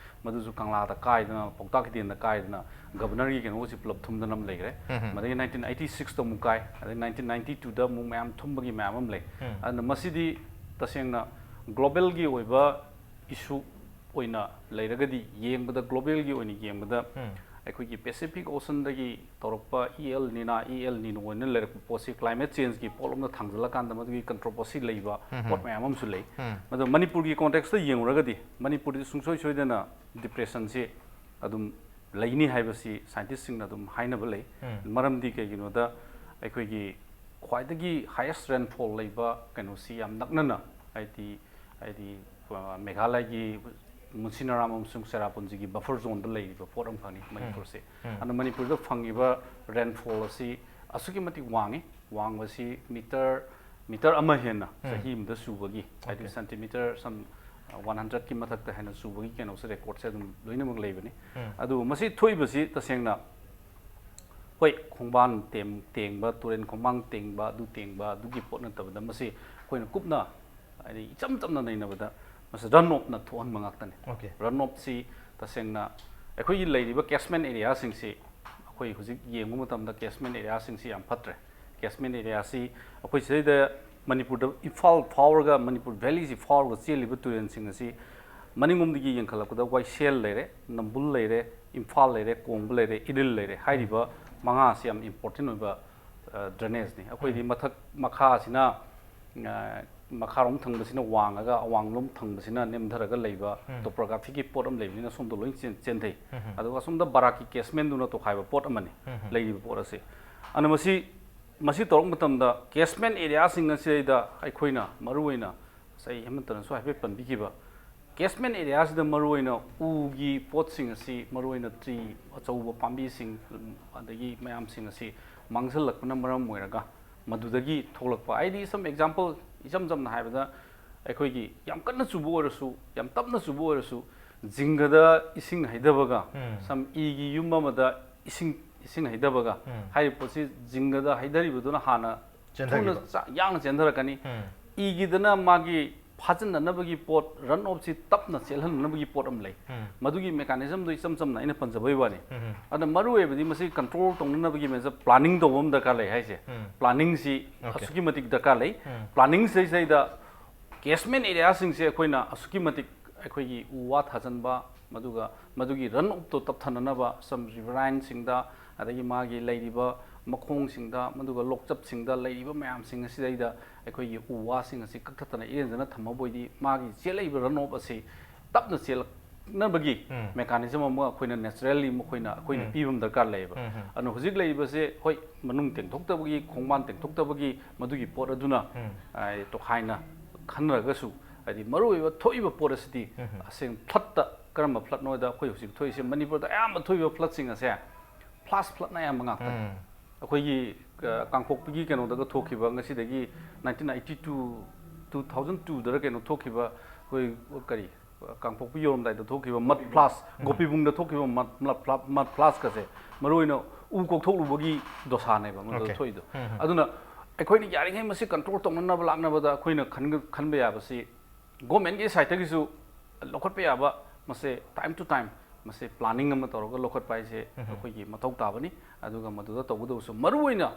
ꯃꯗꯨꯁꯨ ꯀꯪꯂꯥꯗ ꯀꯥꯏꯗꯅ, ꯄꯥꯎꯇꯥꯛ ꯍꯤꯗꯦꯟꯗ ꯀꯥꯏꯗꯅ, ꯒꯕꯅꯔꯒꯤ ꯀꯩꯅꯣꯒꯁꯤ ꯄꯨꯂꯞ ꯊꯨꯝꯗꯅ ꯑꯃ ꯂꯩꯈ꯭ꯔꯦ꯫ ꯃꯗꯒꯤ ꯅꯥꯏꯟꯇꯤꯟ ꯑꯩꯠꯇꯤ ꯁꯤꯛꯁꯇ ꯑꯃꯨꯛ ꯀꯥꯏ, ꯑꯗꯩ ꯅꯥꯏꯟꯇꯤꯟ ꯅꯥꯏꯟꯇꯤ ꯇꯨꯗ ꯑꯃꯨꯛ ꯃꯌꯥꯝ ꯊꯨꯝꯕꯒꯤ ꯃꯌꯥꯝ ꯑꯃ ꯂꯩ꯫ ꯑꯗꯨꯅ ꯃꯁꯤꯗꯤ ꯇꯁꯦꯡꯅ ꯒ꯭ꯂꯣꯕꯦꯜꯒꯤ ꯑꯣꯏꯕ ꯏꯁꯨ ꯑꯣꯏꯅ ꯂꯩꯔꯒꯗꯤ, ꯌꯦꯡꯕꯗ, ꯒ꯭ꯂꯣꯕꯦꯜꯒꯤ ꯑꯣꯏꯅ ꯌꯦꯡꯕꯗ, ꯑꯩꯈꯣꯏꯒꯤ ꯄꯦꯁꯤꯐꯤꯛ ꯑꯣꯁꯟꯗꯒꯤ ꯇꯧꯔꯛꯄ El Niña, El Niño ꯑꯣꯏꯅ ꯂꯩꯔꯛꯄ ꯄꯣꯠꯁꯤ ꯀ꯭ꯂꯥꯏꯃꯦꯠ ꯆꯦꯟꯖꯀꯤ ꯄꯣꯠꯂꯣꯝꯗ ꯊꯥꯡꯖꯜꯂꯀꯥꯟꯗ ꯃꯗꯨꯒꯤ ꯀꯟꯇ꯭ꯔꯣꯚꯔꯁꯤ ꯂꯩꯕ ꯄꯣꯠ ꯃꯌꯥꯝ ꯑꯃꯁꯨ ꯂꯩ꯫ ꯑꯗꯣ ꯃꯅꯤꯄꯨꯔꯒꯤ ꯀꯣꯟꯇꯦꯛꯁꯇ ꯌꯦꯡꯉꯨꯔꯒꯗꯤ, ꯃꯅꯤꯄꯨꯔꯗꯤ ꯁꯨꯡꯁꯣꯏ ꯁꯣꯏꯗꯅ ꯗꯤꯄ꯭ꯔꯦꯁꯟꯁꯤ ꯑꯗꯨꯝ ꯂꯩꯅꯤ ꯍꯥꯏꯕꯁꯤ ꯁꯥꯏꯟꯇꯤꯁꯁꯤꯡꯅ ꯑꯗꯨꯝ ꯍꯥꯏꯅꯕ ꯂꯩ꯫ ꯃꯔꯝꯗꯤ ꯀꯩꯒꯤꯅꯣꯗ, ꯑꯩꯈꯣꯏꯒꯤ ꯈ꯭ꯋꯥꯏꯗꯒꯤ ꯍꯥꯏꯌꯦꯁ ꯔꯦꯟꯐꯣꯜ ꯂꯩꯕ ꯀꯩꯅꯣꯁꯤ ꯌꯥꯝ ꯅꯛꯅꯅ, ꯍꯥꯏꯗꯤ, ꯍꯥꯏꯗꯤ, ꯑ, ꯃꯦꯘꯥꯂꯌꯒꯤ ꯃꯨꯟꯁꯤꯅꯔꯥꯝ ꯑꯃꯁꯨꯡ ꯆꯦꯔꯥꯄꯨꯟꯖꯤꯒꯤ ꯕꯐꯔ ꯖꯣꯟꯗ ꯂꯩꯔꯤꯕ ꯄꯣꯠ ꯑꯃꯈꯛꯅꯤ ꯃꯅꯤꯄꯨꯔꯁꯦ꯫ ꯑꯗꯨꯅ ꯃꯅꯤꯄꯨꯔꯗ ꯐꯪꯉꯤꯕ ꯔꯦꯟꯐꯣꯜ ꯑꯁꯤ ꯑꯁꯨꯛꯀꯤ ꯃꯇꯤꯛ ꯋꯥꯡꯉꯤ꯫ ꯋꯥꯡꯕꯁꯤ ꯃꯤꯇꯔ, ꯃꯤꯇꯔ ꯑꯃ ꯍꯦꯟꯅ ꯆꯍꯤ ꯑꯃꯗ ꯆꯨꯕꯒꯤ, ꯍꯥꯏꯗꯤ, ꯑꯣꯀꯦ, ꯁꯦꯟꯇꯤꯃꯤꯇꯔ ꯁꯝ, ꯑ, ꯋꯥꯟ ꯍꯟꯗ꯭ꯔꯦꯠꯀꯤ ꯃꯊꯛꯇ ꯍꯦꯟꯅ ꯆꯨꯕꯒꯤ ꯀꯩꯅꯣꯁꯦ, ꯔꯦꯀꯣꯔꯠꯁꯦ ꯑꯗꯨꯝ ꯂꯣꯏꯅꯃꯛ ꯂꯩꯕꯅꯤ꯫ ꯑꯗꯨꯕꯨ ꯃꯁꯤ ꯊꯣꯛꯏꯕꯁꯤ ꯇꯁꯦꯡꯅ, ꯍꯣꯏ, ꯈꯣꯡꯕꯥꯟ ꯇꯦꯝ-, ꯇꯦꯡꯕ, ꯇꯨꯔꯦꯟ ꯈꯣꯡꯕꯥꯟ ꯇꯦꯡꯕ, ꯑꯗꯨ ꯇꯦꯡꯕ, ꯑꯗꯨꯒꯤ ꯄꯣꯠ ꯅꯠꯇꯕꯗ, ꯃꯁꯤ ꯑꯩꯈꯣꯏꯅ ꯀꯨꯞꯅ, ꯍꯥꯏꯗꯤ, ꯏꯆꯝ ꯆꯝꯅ ꯅꯩꯅꯕꯗ, ꯃꯁꯤ ꯔꯟ ꯑꯣꯐꯅ ꯊꯣꯛꯍꯟꯕ ꯉꯥꯛꯇꯅꯤ꯫ ꯑꯣꯀꯦ꯫ ꯔꯟ ꯑꯣꯐꯁꯤ ꯇꯁꯦꯡꯅ ꯑꯩꯈꯣꯏꯒꯤ ꯂꯩꯔꯤꯕ ꯀꯦꯁꯃꯦꯟ ꯑꯦꯔꯤꯌꯥꯁꯤꯡꯁꯤ, ꯑꯩꯈꯣꯏ ꯍꯧꯖꯤꯛ ꯌꯦꯡꯕ ꯃꯇꯝꯗ ꯀꯦꯁꯃꯦꯟ ꯑꯦꯔꯤꯌꯥꯁꯤꯡꯁꯤ ꯌꯥꯝ ꯐꯠꯇ꯭ꯔꯦ꯫ ꯀꯦꯁꯃꯦꯟ ꯑꯦꯔꯤꯌꯥꯁꯤ, ꯑꯩꯈꯣꯏ ꯁꯤꯗꯩꯗ ꯃꯅꯤꯄꯨꯔꯗ, ꯏꯝꯐꯥꯜ ꯐꯥꯎꯔꯒ, ꯃꯅꯤꯄꯨꯔ ꯚꯦꯂꯤꯁꯤ ꯐꯥꯎꯔꯒ ꯆꯦꯜꯂꯤꯕ ꯇꯨꯔꯦꯜꯁꯤꯡ ꯑꯁꯤ ꯃꯅꯤꯡꯂꯣꯝꯗꯒꯤ ꯌꯦꯡꯈꯠꯂꯛꯄꯗ ꯋꯥꯏꯁꯦꯜ ꯂꯩꯔꯦ, ꯅꯝꯕꯨꯜ ꯂꯩꯔꯦ, ꯏꯝꯐꯥꯜ ꯂꯩꯔꯦ, ꯀꯣꯡꯕ ꯂꯩꯔꯦ, ꯏꯔꯤꯜ ꯂꯩꯔꯦ꯫ ꯍꯥꯏꯔꯤꯕ ꯃꯉꯥꯁꯤ ꯌꯥꯝ ꯏꯝꯄꯣꯔꯇꯦꯟ ꯑꯣꯏꯕ, ꯑ, ꯗ꯭ꯔꯦꯅꯦꯖꯅꯤ꯫ ꯑꯩꯈꯣꯏꯗꯤ ꯃꯊꯛ ꯃꯈꯥꯁꯤꯅ, ꯑ, ꯃꯈꯥꯔꯣꯝ ꯊꯪꯕꯁꯤꯅ ꯋꯥꯡꯉꯒ, ꯑꯋꯥꯡꯂꯣꯝ ꯊꯪꯕꯁꯤꯅ ꯅꯦꯝꯊꯔꯒ ꯂꯩꯕ ꯇꯣꯄꯣꯒ꯭ꯔꯥꯐꯤꯒꯤ ꯄꯣꯠ ꯑꯃ ꯂꯩꯕꯅꯤꯅ, ꯁꯣꯝꯗ ꯂꯣꯏ ꯆꯦꯟ-, ꯆꯦꯟꯊꯩ꯫ ꯑꯗꯨꯒ ꯑꯁꯣꯝꯗ ꯕꯔꯥꯛꯀꯤ ꯀꯦꯁꯃꯦꯟꯗꯨꯅ ꯇꯣꯈꯥꯏꯕ ꯄꯣꯠ ꯑꯃꯅꯤ, ꯂꯩꯔꯤꯕ ꯄꯣꯠ ꯑꯁꯤ꯫ ꯑꯗꯨꯅ ꯃꯁꯤ, ꯃꯁꯤ ꯇꯧꯔꯛꯄ ꯃꯇꯝꯗ, ꯀꯦꯁꯃꯦꯟ ꯑꯦꯔꯤꯌꯥꯁꯤꯡ ꯑꯁꯤꯗꯩꯗ ꯑꯩꯈꯣꯏꯅ ꯃꯔꯨꯑꯣꯏꯅ, ꯉꯁꯥꯏ ꯍꯦꯃꯟꯇꯅꯁꯨ ꯍꯥꯏꯐꯦꯠ ꯄꯟꯕꯤꯈꯤꯕ, ꯀꯦꯁꯃꯦꯟ ꯑꯦꯔꯤꯌꯥꯁꯤꯗ ꯃꯔꯨꯑꯣꯏꯅ ꯎꯒꯤ ꯄꯣꯠꯁꯤꯡ ꯑꯁꯤ, ꯃꯔꯨꯑꯣꯏꯅ ꯇ꯭ꯔꯤ, ꯑꯆꯧꯕ ꯄꯥꯝꯕꯤꯁꯤꯡ, ꯑꯗꯒꯤ ꯃꯌꯥꯝꯁꯤꯡ ꯑꯁꯤ ꯃꯥꯡꯁꯤꯜꯂꯛꯄꯅ ꯃꯔꯝ ꯑꯣꯏꯔꯒ, ꯃꯗꯨꯗꯒꯤ ꯊꯣꯛꯂꯛꯄ꯫ ꯑꯩꯗꯤ some example, ꯏꯆꯝ ꯆꯝꯅ ꯍꯥꯏꯕꯗ, ꯑꯩꯈꯣꯏꯒꯤ ꯌꯥꯝ ꯀꯟꯅ ꯆꯨꯕ ꯑꯣꯏꯔꯁꯨ, ꯌꯥꯝ ꯇꯞꯅ ꯆꯨꯕ ꯑꯣꯏꯔꯁꯨ, ꯖꯤꯡꯒꯗ ꯏꯁꯤꯡ ꯍꯩꯊꯕꯒ, ꯎꯝ. some ꯏꯒꯤ ꯌꯨꯝ ꯑꯃꯗ ꯏꯁꯤꯡ, ꯏꯁꯤꯡ ꯍꯩꯊꯕꯒ ꯎꯝ. ꯍꯥꯏꯔꯤꯕ ꯄꯣꯠꯁꯤ ꯖꯤꯡꯒꯗ ꯍꯩꯊꯔꯤꯕꯗꯨꯅ ꯍꯥꯟꯅ ꯊꯨꯅ ꯆꯦꯟꯊꯈꯤꯕ. ꯆꯥ-, ꯌꯥꯡꯅ ꯆꯦꯟꯊꯔꯛꯀꯅꯤ꯫ ꯎꯝ. ꯏꯒꯤꯗꯅ ꯃꯥꯒꯤ ꯐꯥꯖꯤꯟꯅꯅꯕꯒꯤ ꯄꯣꯠ, run offꯁꯤ ꯇꯞꯅ ꯆꯦꯜꯍꯟꯅꯅꯕꯒꯤ ꯄꯣꯠ ꯑꯃ ꯂꯩ꯫ ꯎꯝ. ꯃꯗꯨꯒꯤ mechanismꯗꯣ ꯏꯆꯝ ꯆꯝꯅ ꯑꯩꯅ ꯄꯟꯖꯕꯒꯤ ꯋꯥꯅꯤ꯫ ꯎꯝ. ꯑꯗ ꯃꯔꯨ ꯑꯣꯏꯕꯗꯤ ꯃꯁꯤ control ꯇꯧꯅꯅꯕꯒꯤ ꯃꯦꯟꯁ planning ꯇꯧꯕ ꯑꯃ ꯗꯔꯀꯥꯔ ꯂꯩ ꯍꯥꯏꯁꯦ꯫ ꯎꯝ. Planningꯁꯤ Okay. ꯑꯁꯨꯛꯀꯤ ꯃꯇꯤꯛ ꯗꯔꯀꯥꯔ ꯂꯩ꯫ ꯎꯝ. Planningꯁꯤꯗꯩꯗ catchment areaꯁꯤꯡꯁꯦ ꯑꯩꯈꯣꯏꯅ ꯑꯁꯨꯛꯀꯤ ꯃꯇꯤꯛ ꯑꯩꯈꯣꯏꯒꯤ ꯎ ꯋꯥ ꯊꯥꯖꯤꯟꯕ, ꯃꯗꯨꯒ ꯃꯗꯨꯒꯤ run offꯇꯣ ꯇꯞꯊꯅꯅꯕ some riverineꯁꯤꯡꯗ, ꯑꯗꯒꯤ ꯃꯥꯒꯤ ꯂꯩꯔꯤꯕ ꯃꯈꯣꯡꯁꯤꯡꯗ, ꯃꯗꯨꯒ ꯂꯣꯛꯆꯞꯁꯤꯡꯗ ꯂꯩꯔꯤꯕ ꯃꯌꯥꯝꯁꯤꯡ ꯑꯁꯤꯗꯩꯗ ꯑꯩꯈꯣꯏꯒꯤ ꯎ ꯋꯥꯁꯤꯡ ꯑꯁꯤ ꯀꯛꯊꯠꯇꯅ ꯏꯔꯦꯟꯖꯅ ꯊꯝꯃꯕ ꯑꯣꯏꯗꯤ, ꯃꯥꯒꯤ ꯆꯦꯜꯂꯛꯏꯕ run off ꯑꯁꯤ ꯇꯞꯅ ꯆꯦꯜꯂꯛꯅꯕꯒꯤ ꯎꯝ. mechanism ꯑꯃ ꯑꯩꯈꯣꯏꯅ naturally ꯃꯈꯣꯏꯅ, ꯑꯩꯈꯣꯏꯅ ꯎꯝ. ꯄꯤꯕ ꯑꯃ ꯗꯔꯀꯥꯔ ꯂꯩꯌꯦꯕ꯫ ꯎꯝ, ꯎꯝ. ꯑꯗꯨꯅ ꯍꯧꯖꯤꯛ ꯂꯩꯔꯤꯕꯁꯦ, ꯍꯣꯏ, ꯃꯅꯨꯡ ꯇꯦꯡꯊꯣꯛꯇꯕꯒꯤ, ꯈꯣꯡꯕꯥꯟ ꯇꯦꯡꯊꯣꯛꯇꯕꯒꯤ ꯃꯗꯨꯒꯤ ꯄꯣꯠ ꯑꯗꯨꯅ, ꯎꯝ. ꯑ, ꯇꯣꯈꯥꯏꯅ ꯈꯟꯅꯔꯒꯁꯨ, ꯍꯥꯏꯗꯤ ꯃꯔꯨꯑꯣꯏꯕ ꯊꯣꯛꯏꯕ ꯄꯣꯠ ꯑꯁꯤꯗꯤ ꯎꯝ, ꯎꯝ. ꯑꯁꯦꯡ floodꯇ ꯀꯔꯝꯕ floodꯅꯣꯗ ꯑꯩꯈꯣꯏ ꯍꯧꯖꯤꯛ ꯊꯣꯛꯏꯁꯦ, ꯃꯅꯤꯄꯨꯔꯗ ꯑꯌꯥꯝꯕ ꯊꯣꯛꯏꯕ floodꯁꯤꯡ ꯑꯁꯦ flash floodꯅ ꯑꯌꯥꯝꯕ ꯉꯥꯛꯇꯅꯤ꯫ ꯎꯝ. ꯑꯩꯈꯣꯏꯒꯤ, ꯑ, ꯀꯥꯡꯄꯣꯛꯄꯤꯒꯤ ꯀꯩꯅꯣꯗꯒ ꯊꯣꯛꯈꯤꯕ, ꯉꯁꯤꯗꯒꯤ nineteen eighty two, two thousand twoꯗꯔ ꯀꯩꯅꯣ ꯊꯣꯛꯈꯤꯕ, ꯑꯩꯈꯣꯏ ꯀꯔꯤ, ꯀꯥꯡꯄꯣꯛꯄꯤ ꯌꯧꯔꯝꯗꯥꯏꯗ ꯊꯣꯛꯈꯤꯕ mud flash, ꯎꯝ. ꯒꯣꯄꯤꯕꯨꯡꯗ ꯊꯣꯛꯈꯤꯕ mud, mud fla-, mud flashꯀꯁꯦ ꯃꯔꯨꯑꯣꯏꯅ ꯎ ꯀꯣꯛꯊꯣꯛꯂꯨꯕꯒꯤ ꯗꯣꯁꯥꯅꯦꯕ ꯃꯗꯨꯗ Okay. ꯊꯣꯛꯏꯗꯣ꯫ ꯎꯝ, ꯎꯝ. ꯑꯗꯨꯅ ꯑꯩꯈꯣꯏꯅ ꯌꯥꯔꯤꯉꯩ ꯃꯁꯤ control ꯇꯧꯅꯅꯕ ꯂꯥꯛꯅꯕꯗ ꯑꯩꯈꯣꯏꯅ ꯈꯟꯒ-, ꯈꯟꯕ ꯌꯥꯕꯁꯤ governmentꯀꯤ sideꯇꯒꯤꯁꯨ ꯂꯧꯈꯠꯄ ꯌꯥꯕ, ꯃꯁꯦ time to time ꯃꯁꯦ planning ꯑꯃ ꯇꯧꯔꯒ ꯂꯧꯈꯠꯄ ꯍꯥꯏꯁꯦ ꯎꯝ. ꯑꯩꯈꯣꯏꯒꯤ ꯃꯊꯧ ꯇꯥꯕꯅꯤ꯫ ꯑꯗꯨꯒ ꯃꯗꯨꯗ ꯇꯧꯒꯗꯕꯁꯨ, ꯃꯔꯨꯑꯣꯏꯅ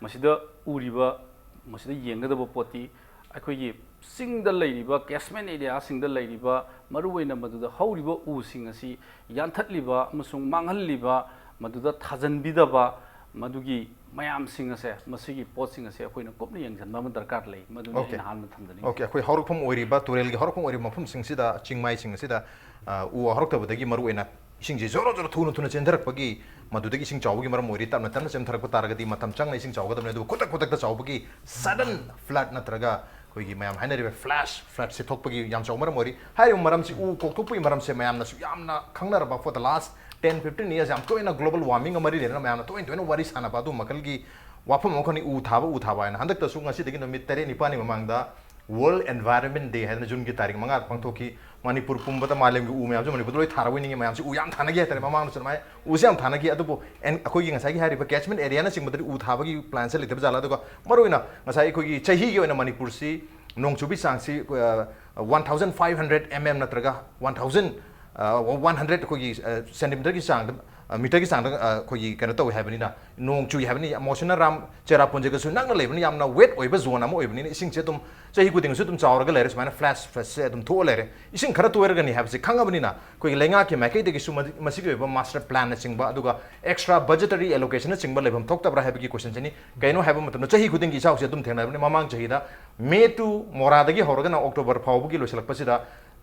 ꯃꯁꯤꯗ ꯎꯔꯤꯕ, ꯃꯁꯤꯗ ꯌꯦꯡꯒꯗꯕ ꯄꯣꯠꯇꯤ ꯑꯩꯈꯣꯏꯒꯤ ꯆꯤꯡꯗ ꯂꯩꯔꯤꯕ catchment areaꯁꯤꯡꯗ ꯂꯩꯔꯤꯕ, ꯃꯔꯨꯑꯣꯏꯅ ꯃꯗꯨꯗ ꯍꯧꯔꯤꯕ ꯎꯁꯤꯡ ꯑꯁꯤ ꯌꯥꯟꯊꯠꯂꯤꯕ ꯑꯃꯁꯨꯡ ꯃꯥꯡꯍꯜꯂꯤꯕ, ꯃꯗꯨꯗ ꯊꯥꯖꯤꯟꯕꯤꯗꯕ, ꯃꯗꯨꯒꯤ ꯃꯌꯥꯝꯁꯤꯡ ꯑꯁꯦ, ꯃꯁꯤꯒꯤ ꯄꯣꯠꯁꯤꯡ ꯑꯁꯦ ꯑꯩꯈꯣꯏꯅ ꯀꯨꯞꯅ ꯌꯦꯡꯁꯤꯟꯕ ꯑꯃ ꯗꯔꯀꯥꯔ ꯂꯩ꯫ ꯃꯗꯨꯅꯤ Okay. ꯑꯩꯅ ꯍꯥꯟꯅ ꯊꯝꯖꯅꯤꯡꯉꯤ꯫ Okay, ꯑꯩꯈꯣꯏ ꯍꯧꯔꯛꯐꯝ ꯑꯣꯏꯔꯤꯕ, ꯇꯨꯔꯦꯜꯒꯤ ꯍꯧꯔꯛꯐꯝ ꯑꯣꯏꯔꯤꯕ ꯃꯐꯝꯁꯤꯡꯁꯤꯗ, ꯆꯤꯡꯃꯥꯏꯁꯤꯡ ꯑꯁꯤꯗ, ꯑ, ꯎ ꯋꯥ ꯍꯧꯔꯛꯇꯕꯗꯒꯤ ꯃꯔꯨꯑꯣꯏꯅ ꯏꯁꯤꯡꯁꯤ ꯖꯣꯔꯣ ꯖꯣꯔꯣ ꯊꯨꯅ ꯊꯨꯅ ꯆꯦꯟꯊꯔꯛꯄꯒꯤ, ꯃꯗꯨꯗꯒꯤ ꯏꯁꯤꯡ ꯆꯥꯎꯕꯒꯤ ꯃꯔꯝ ꯑꯣꯏꯔꯤ꯫ ꯇꯞꯅ ꯇꯞꯅ ꯆꯦꯟꯊꯔꯛꯄ ꯇꯥꯔꯒꯗꯤ ꯃꯇꯝ ꯆꯪꯅ ꯏꯁꯤꯡ ꯆꯥꯎꯒꯗꯕꯅꯤ, ꯑꯗꯨꯕꯨ ꯈꯨꯗꯛ ꯈꯨꯗꯛꯇ ꯆꯥꯎꯕꯒꯤ sudden flood ꯅꯠꯇ꯭ꯔꯒ ꯑꯩꯈꯣꯏꯒꯤ ꯃꯌꯥꯝ ꯍꯥꯏꯅꯔꯤꯕ flash floodꯁꯤ ꯊꯣꯛꯄꯒꯤ ꯌꯥꯝ ꯆꯥꯎꯕ ꯃꯔꯝ ꯑꯣꯏꯔꯤ꯫ ꯍꯥꯏꯔꯤꯕ ꯃꯔꯝꯁꯤ, ꯎ ꯀꯣꯛꯊꯣꯛꯄꯒꯤ ꯃꯔꯝꯁꯦ ꯃꯌꯥꯝꯅꯁꯨ ꯌꯥꯝꯅ ꯈꯪꯅꯔꯕ, for the last ten fifteen years ꯌꯥꯝ ꯇꯣꯏꯅ global warming ꯃꯔꯤ ꯂꯩꯅꯅ ꯃꯌꯥꯝꯅ ꯇꯣꯏꯅ ꯇꯣꯏꯅ ꯋꯥꯔꯤ ꯁꯥꯟꯅꯕ ꯑꯗꯨ ꯃꯈꯜꯒꯤ ꯋꯥꯐꯝ ꯑꯃꯈꯛꯅꯤ, ꯎ ꯊꯥꯕ, ꯎ ꯊꯥꯕ ꯍꯥꯏꯅ꯫ ꯍꯟꯗꯛꯇꯁꯨ ꯉꯁꯤꯗꯒꯤ ꯅꯨꯃꯤꯠ ꯇꯔꯦꯠ ꯅꯤꯄꯥꯜꯅꯤ ꯃꯃꯥꯡꯗ World Environment Day ꯍꯥꯏꯗꯅ ꯖꯨꯟꯒꯤ ꯇꯥꯔꯤꯛ ꯃꯉꯥꯗ ꯄꯥꯡꯊꯣꯛꯈꯤ꯫ ꯃꯅꯤꯄꯨꯔ ꯄꯨꯝꯕꯗ, ꯃꯥꯂꯦꯝꯒꯤ ꯎ ꯃꯌꯥꯝꯁꯨ ꯃꯅꯤꯄꯨꯔꯗ ꯂꯣꯏ ꯊꯥꯔꯕꯣꯏ ꯅꯤꯡꯉꯤ꯫ ꯃꯌꯥꯝꯁꯤ ꯎ ꯌꯥꯝ ꯊꯥꯅꯈꯤ ꯍꯥꯏꯇꯥꯔꯦ꯫ ꯃꯃꯥꯡꯗꯁꯨ ꯑꯗꯨꯃꯥꯏꯅ ꯎꯁꯦ ꯌꯥꯝ ꯊꯥꯅꯈꯤ꯫ ꯑꯗꯨꯕꯨ ꯑꯦꯟ-, ꯑꯩꯈꯣꯏꯒꯤ ꯉꯁꯥꯏꯒꯤ ꯍꯥꯏꯔꯤꯕ catchment area ꯅꯆꯤꯡꯕꯗꯗꯤ ꯎ ꯊꯥꯕꯒꯤ plan ꯁꯦ ꯂꯩꯇꯕ ꯖꯥꯠꯂꯥ? ꯑꯗꯨꯒ ꯃꯔꯨꯑꯣꯏꯅ ꯉꯁꯥꯏ ꯑꯩꯈꯣꯏꯒꯤ ꯆꯍꯤꯒꯤ ꯑꯣꯏꯅ ꯃꯅꯤꯄꯨꯔꯁꯤ ꯅꯣꯡ ꯆꯨꯕꯒꯤ ꯆꯥꯡꯁꯤ, ꯑ, one thousand five hundred mm ꯅꯠꯇ꯭ꯔꯒ one thousand, ꯑ, one hundred ꯑꯩꯈꯣꯏꯒꯤ, ꯑ, centimeter ꯒꯤ ꯆꯥꯡꯗ, ꯑ, meter ꯒꯤ ꯆꯥꯡꯗ, ꯑ, ꯑꯩꯈꯣꯏꯒꯤ ꯀꯩꯅꯣ ꯇꯧꯏ ꯍꯥꯏꯕꯅꯤꯅ, ꯅꯣꯡ ꯆꯨꯏ ꯍꯥꯏꯕꯅꯤ꯫ ꯃꯣꯁꯤꯅꯥꯔꯥꯝ ꯆꯦꯔꯥꯄꯨꯟꯖꯤꯒꯁꯨ ꯅꯛꯅ ꯂꯩꯕꯅꯤ, ꯌꯥꯝꯅ wet ꯑꯣꯏꯕ zone ꯑꯃ ꯑꯣꯏꯕꯅꯤꯅ ꯏꯁꯤꯡꯁꯦ ꯑꯗꯨꯝ ꯆꯍꯤ ꯈꯨꯗꯤꯡꯒꯤꯁꯨ ꯑꯗꯨꯝ ꯆꯥꯎꯔꯒ ꯂꯩꯔꯦ, ꯁꯨꯃꯥꯏꯅ flash flood ꯁꯦ ꯑꯗꯨꯝ ꯊꯣꯛꯑ ꯂꯩꯔꯦ꯫ ꯏꯁꯤꯡ ꯈꯔ ꯇꯣꯏꯔꯒꯅꯤ ꯍꯥꯏꯕꯁꯦ ꯈꯪꯉꯕꯅꯤꯅ ꯑꯩꯈꯣꯏꯒꯤ ꯂꯩꯉꯥꯛꯀꯤ ꯃꯥꯏꯀꯩꯗꯒꯤꯁꯨ ꯃꯗꯤ-, ꯃꯁꯤꯒꯤ ꯑꯣꯏꯕ master plan ꯅꯆꯤꯡꯕ, ꯑꯗꯨꯒ extra budgetary allocation ꯅꯆꯤꯡꯕ ꯂꯩꯐꯝ ꯊꯣꯛꯇꯕ꯭ꯔꯥ ꯍꯥꯏꯕꯒꯤ question ꯁꯤꯅꯤ꯫ ꯀꯩꯅꯣ ꯍꯥꯏꯕ ꯃꯇꯝꯗ ꯆꯍꯤ ꯈꯨꯗꯤꯡꯒꯤ ꯏꯆꯥꯎꯁꯦ ꯑꯗꯨꯝ ꯊꯦꯡꯅꯕꯅꯤ꯫ ꯃꯃꯥꯡ ꯆꯍꯤꯗ May to ꯃꯣꯔꯥꯗꯒꯤ ꯍꯧꯔꯒꯅ October ꯐꯥꯎꯕꯒꯤ ꯂꯣꯏꯁꯤꯜꯂꯛꯄꯁꯤꯗ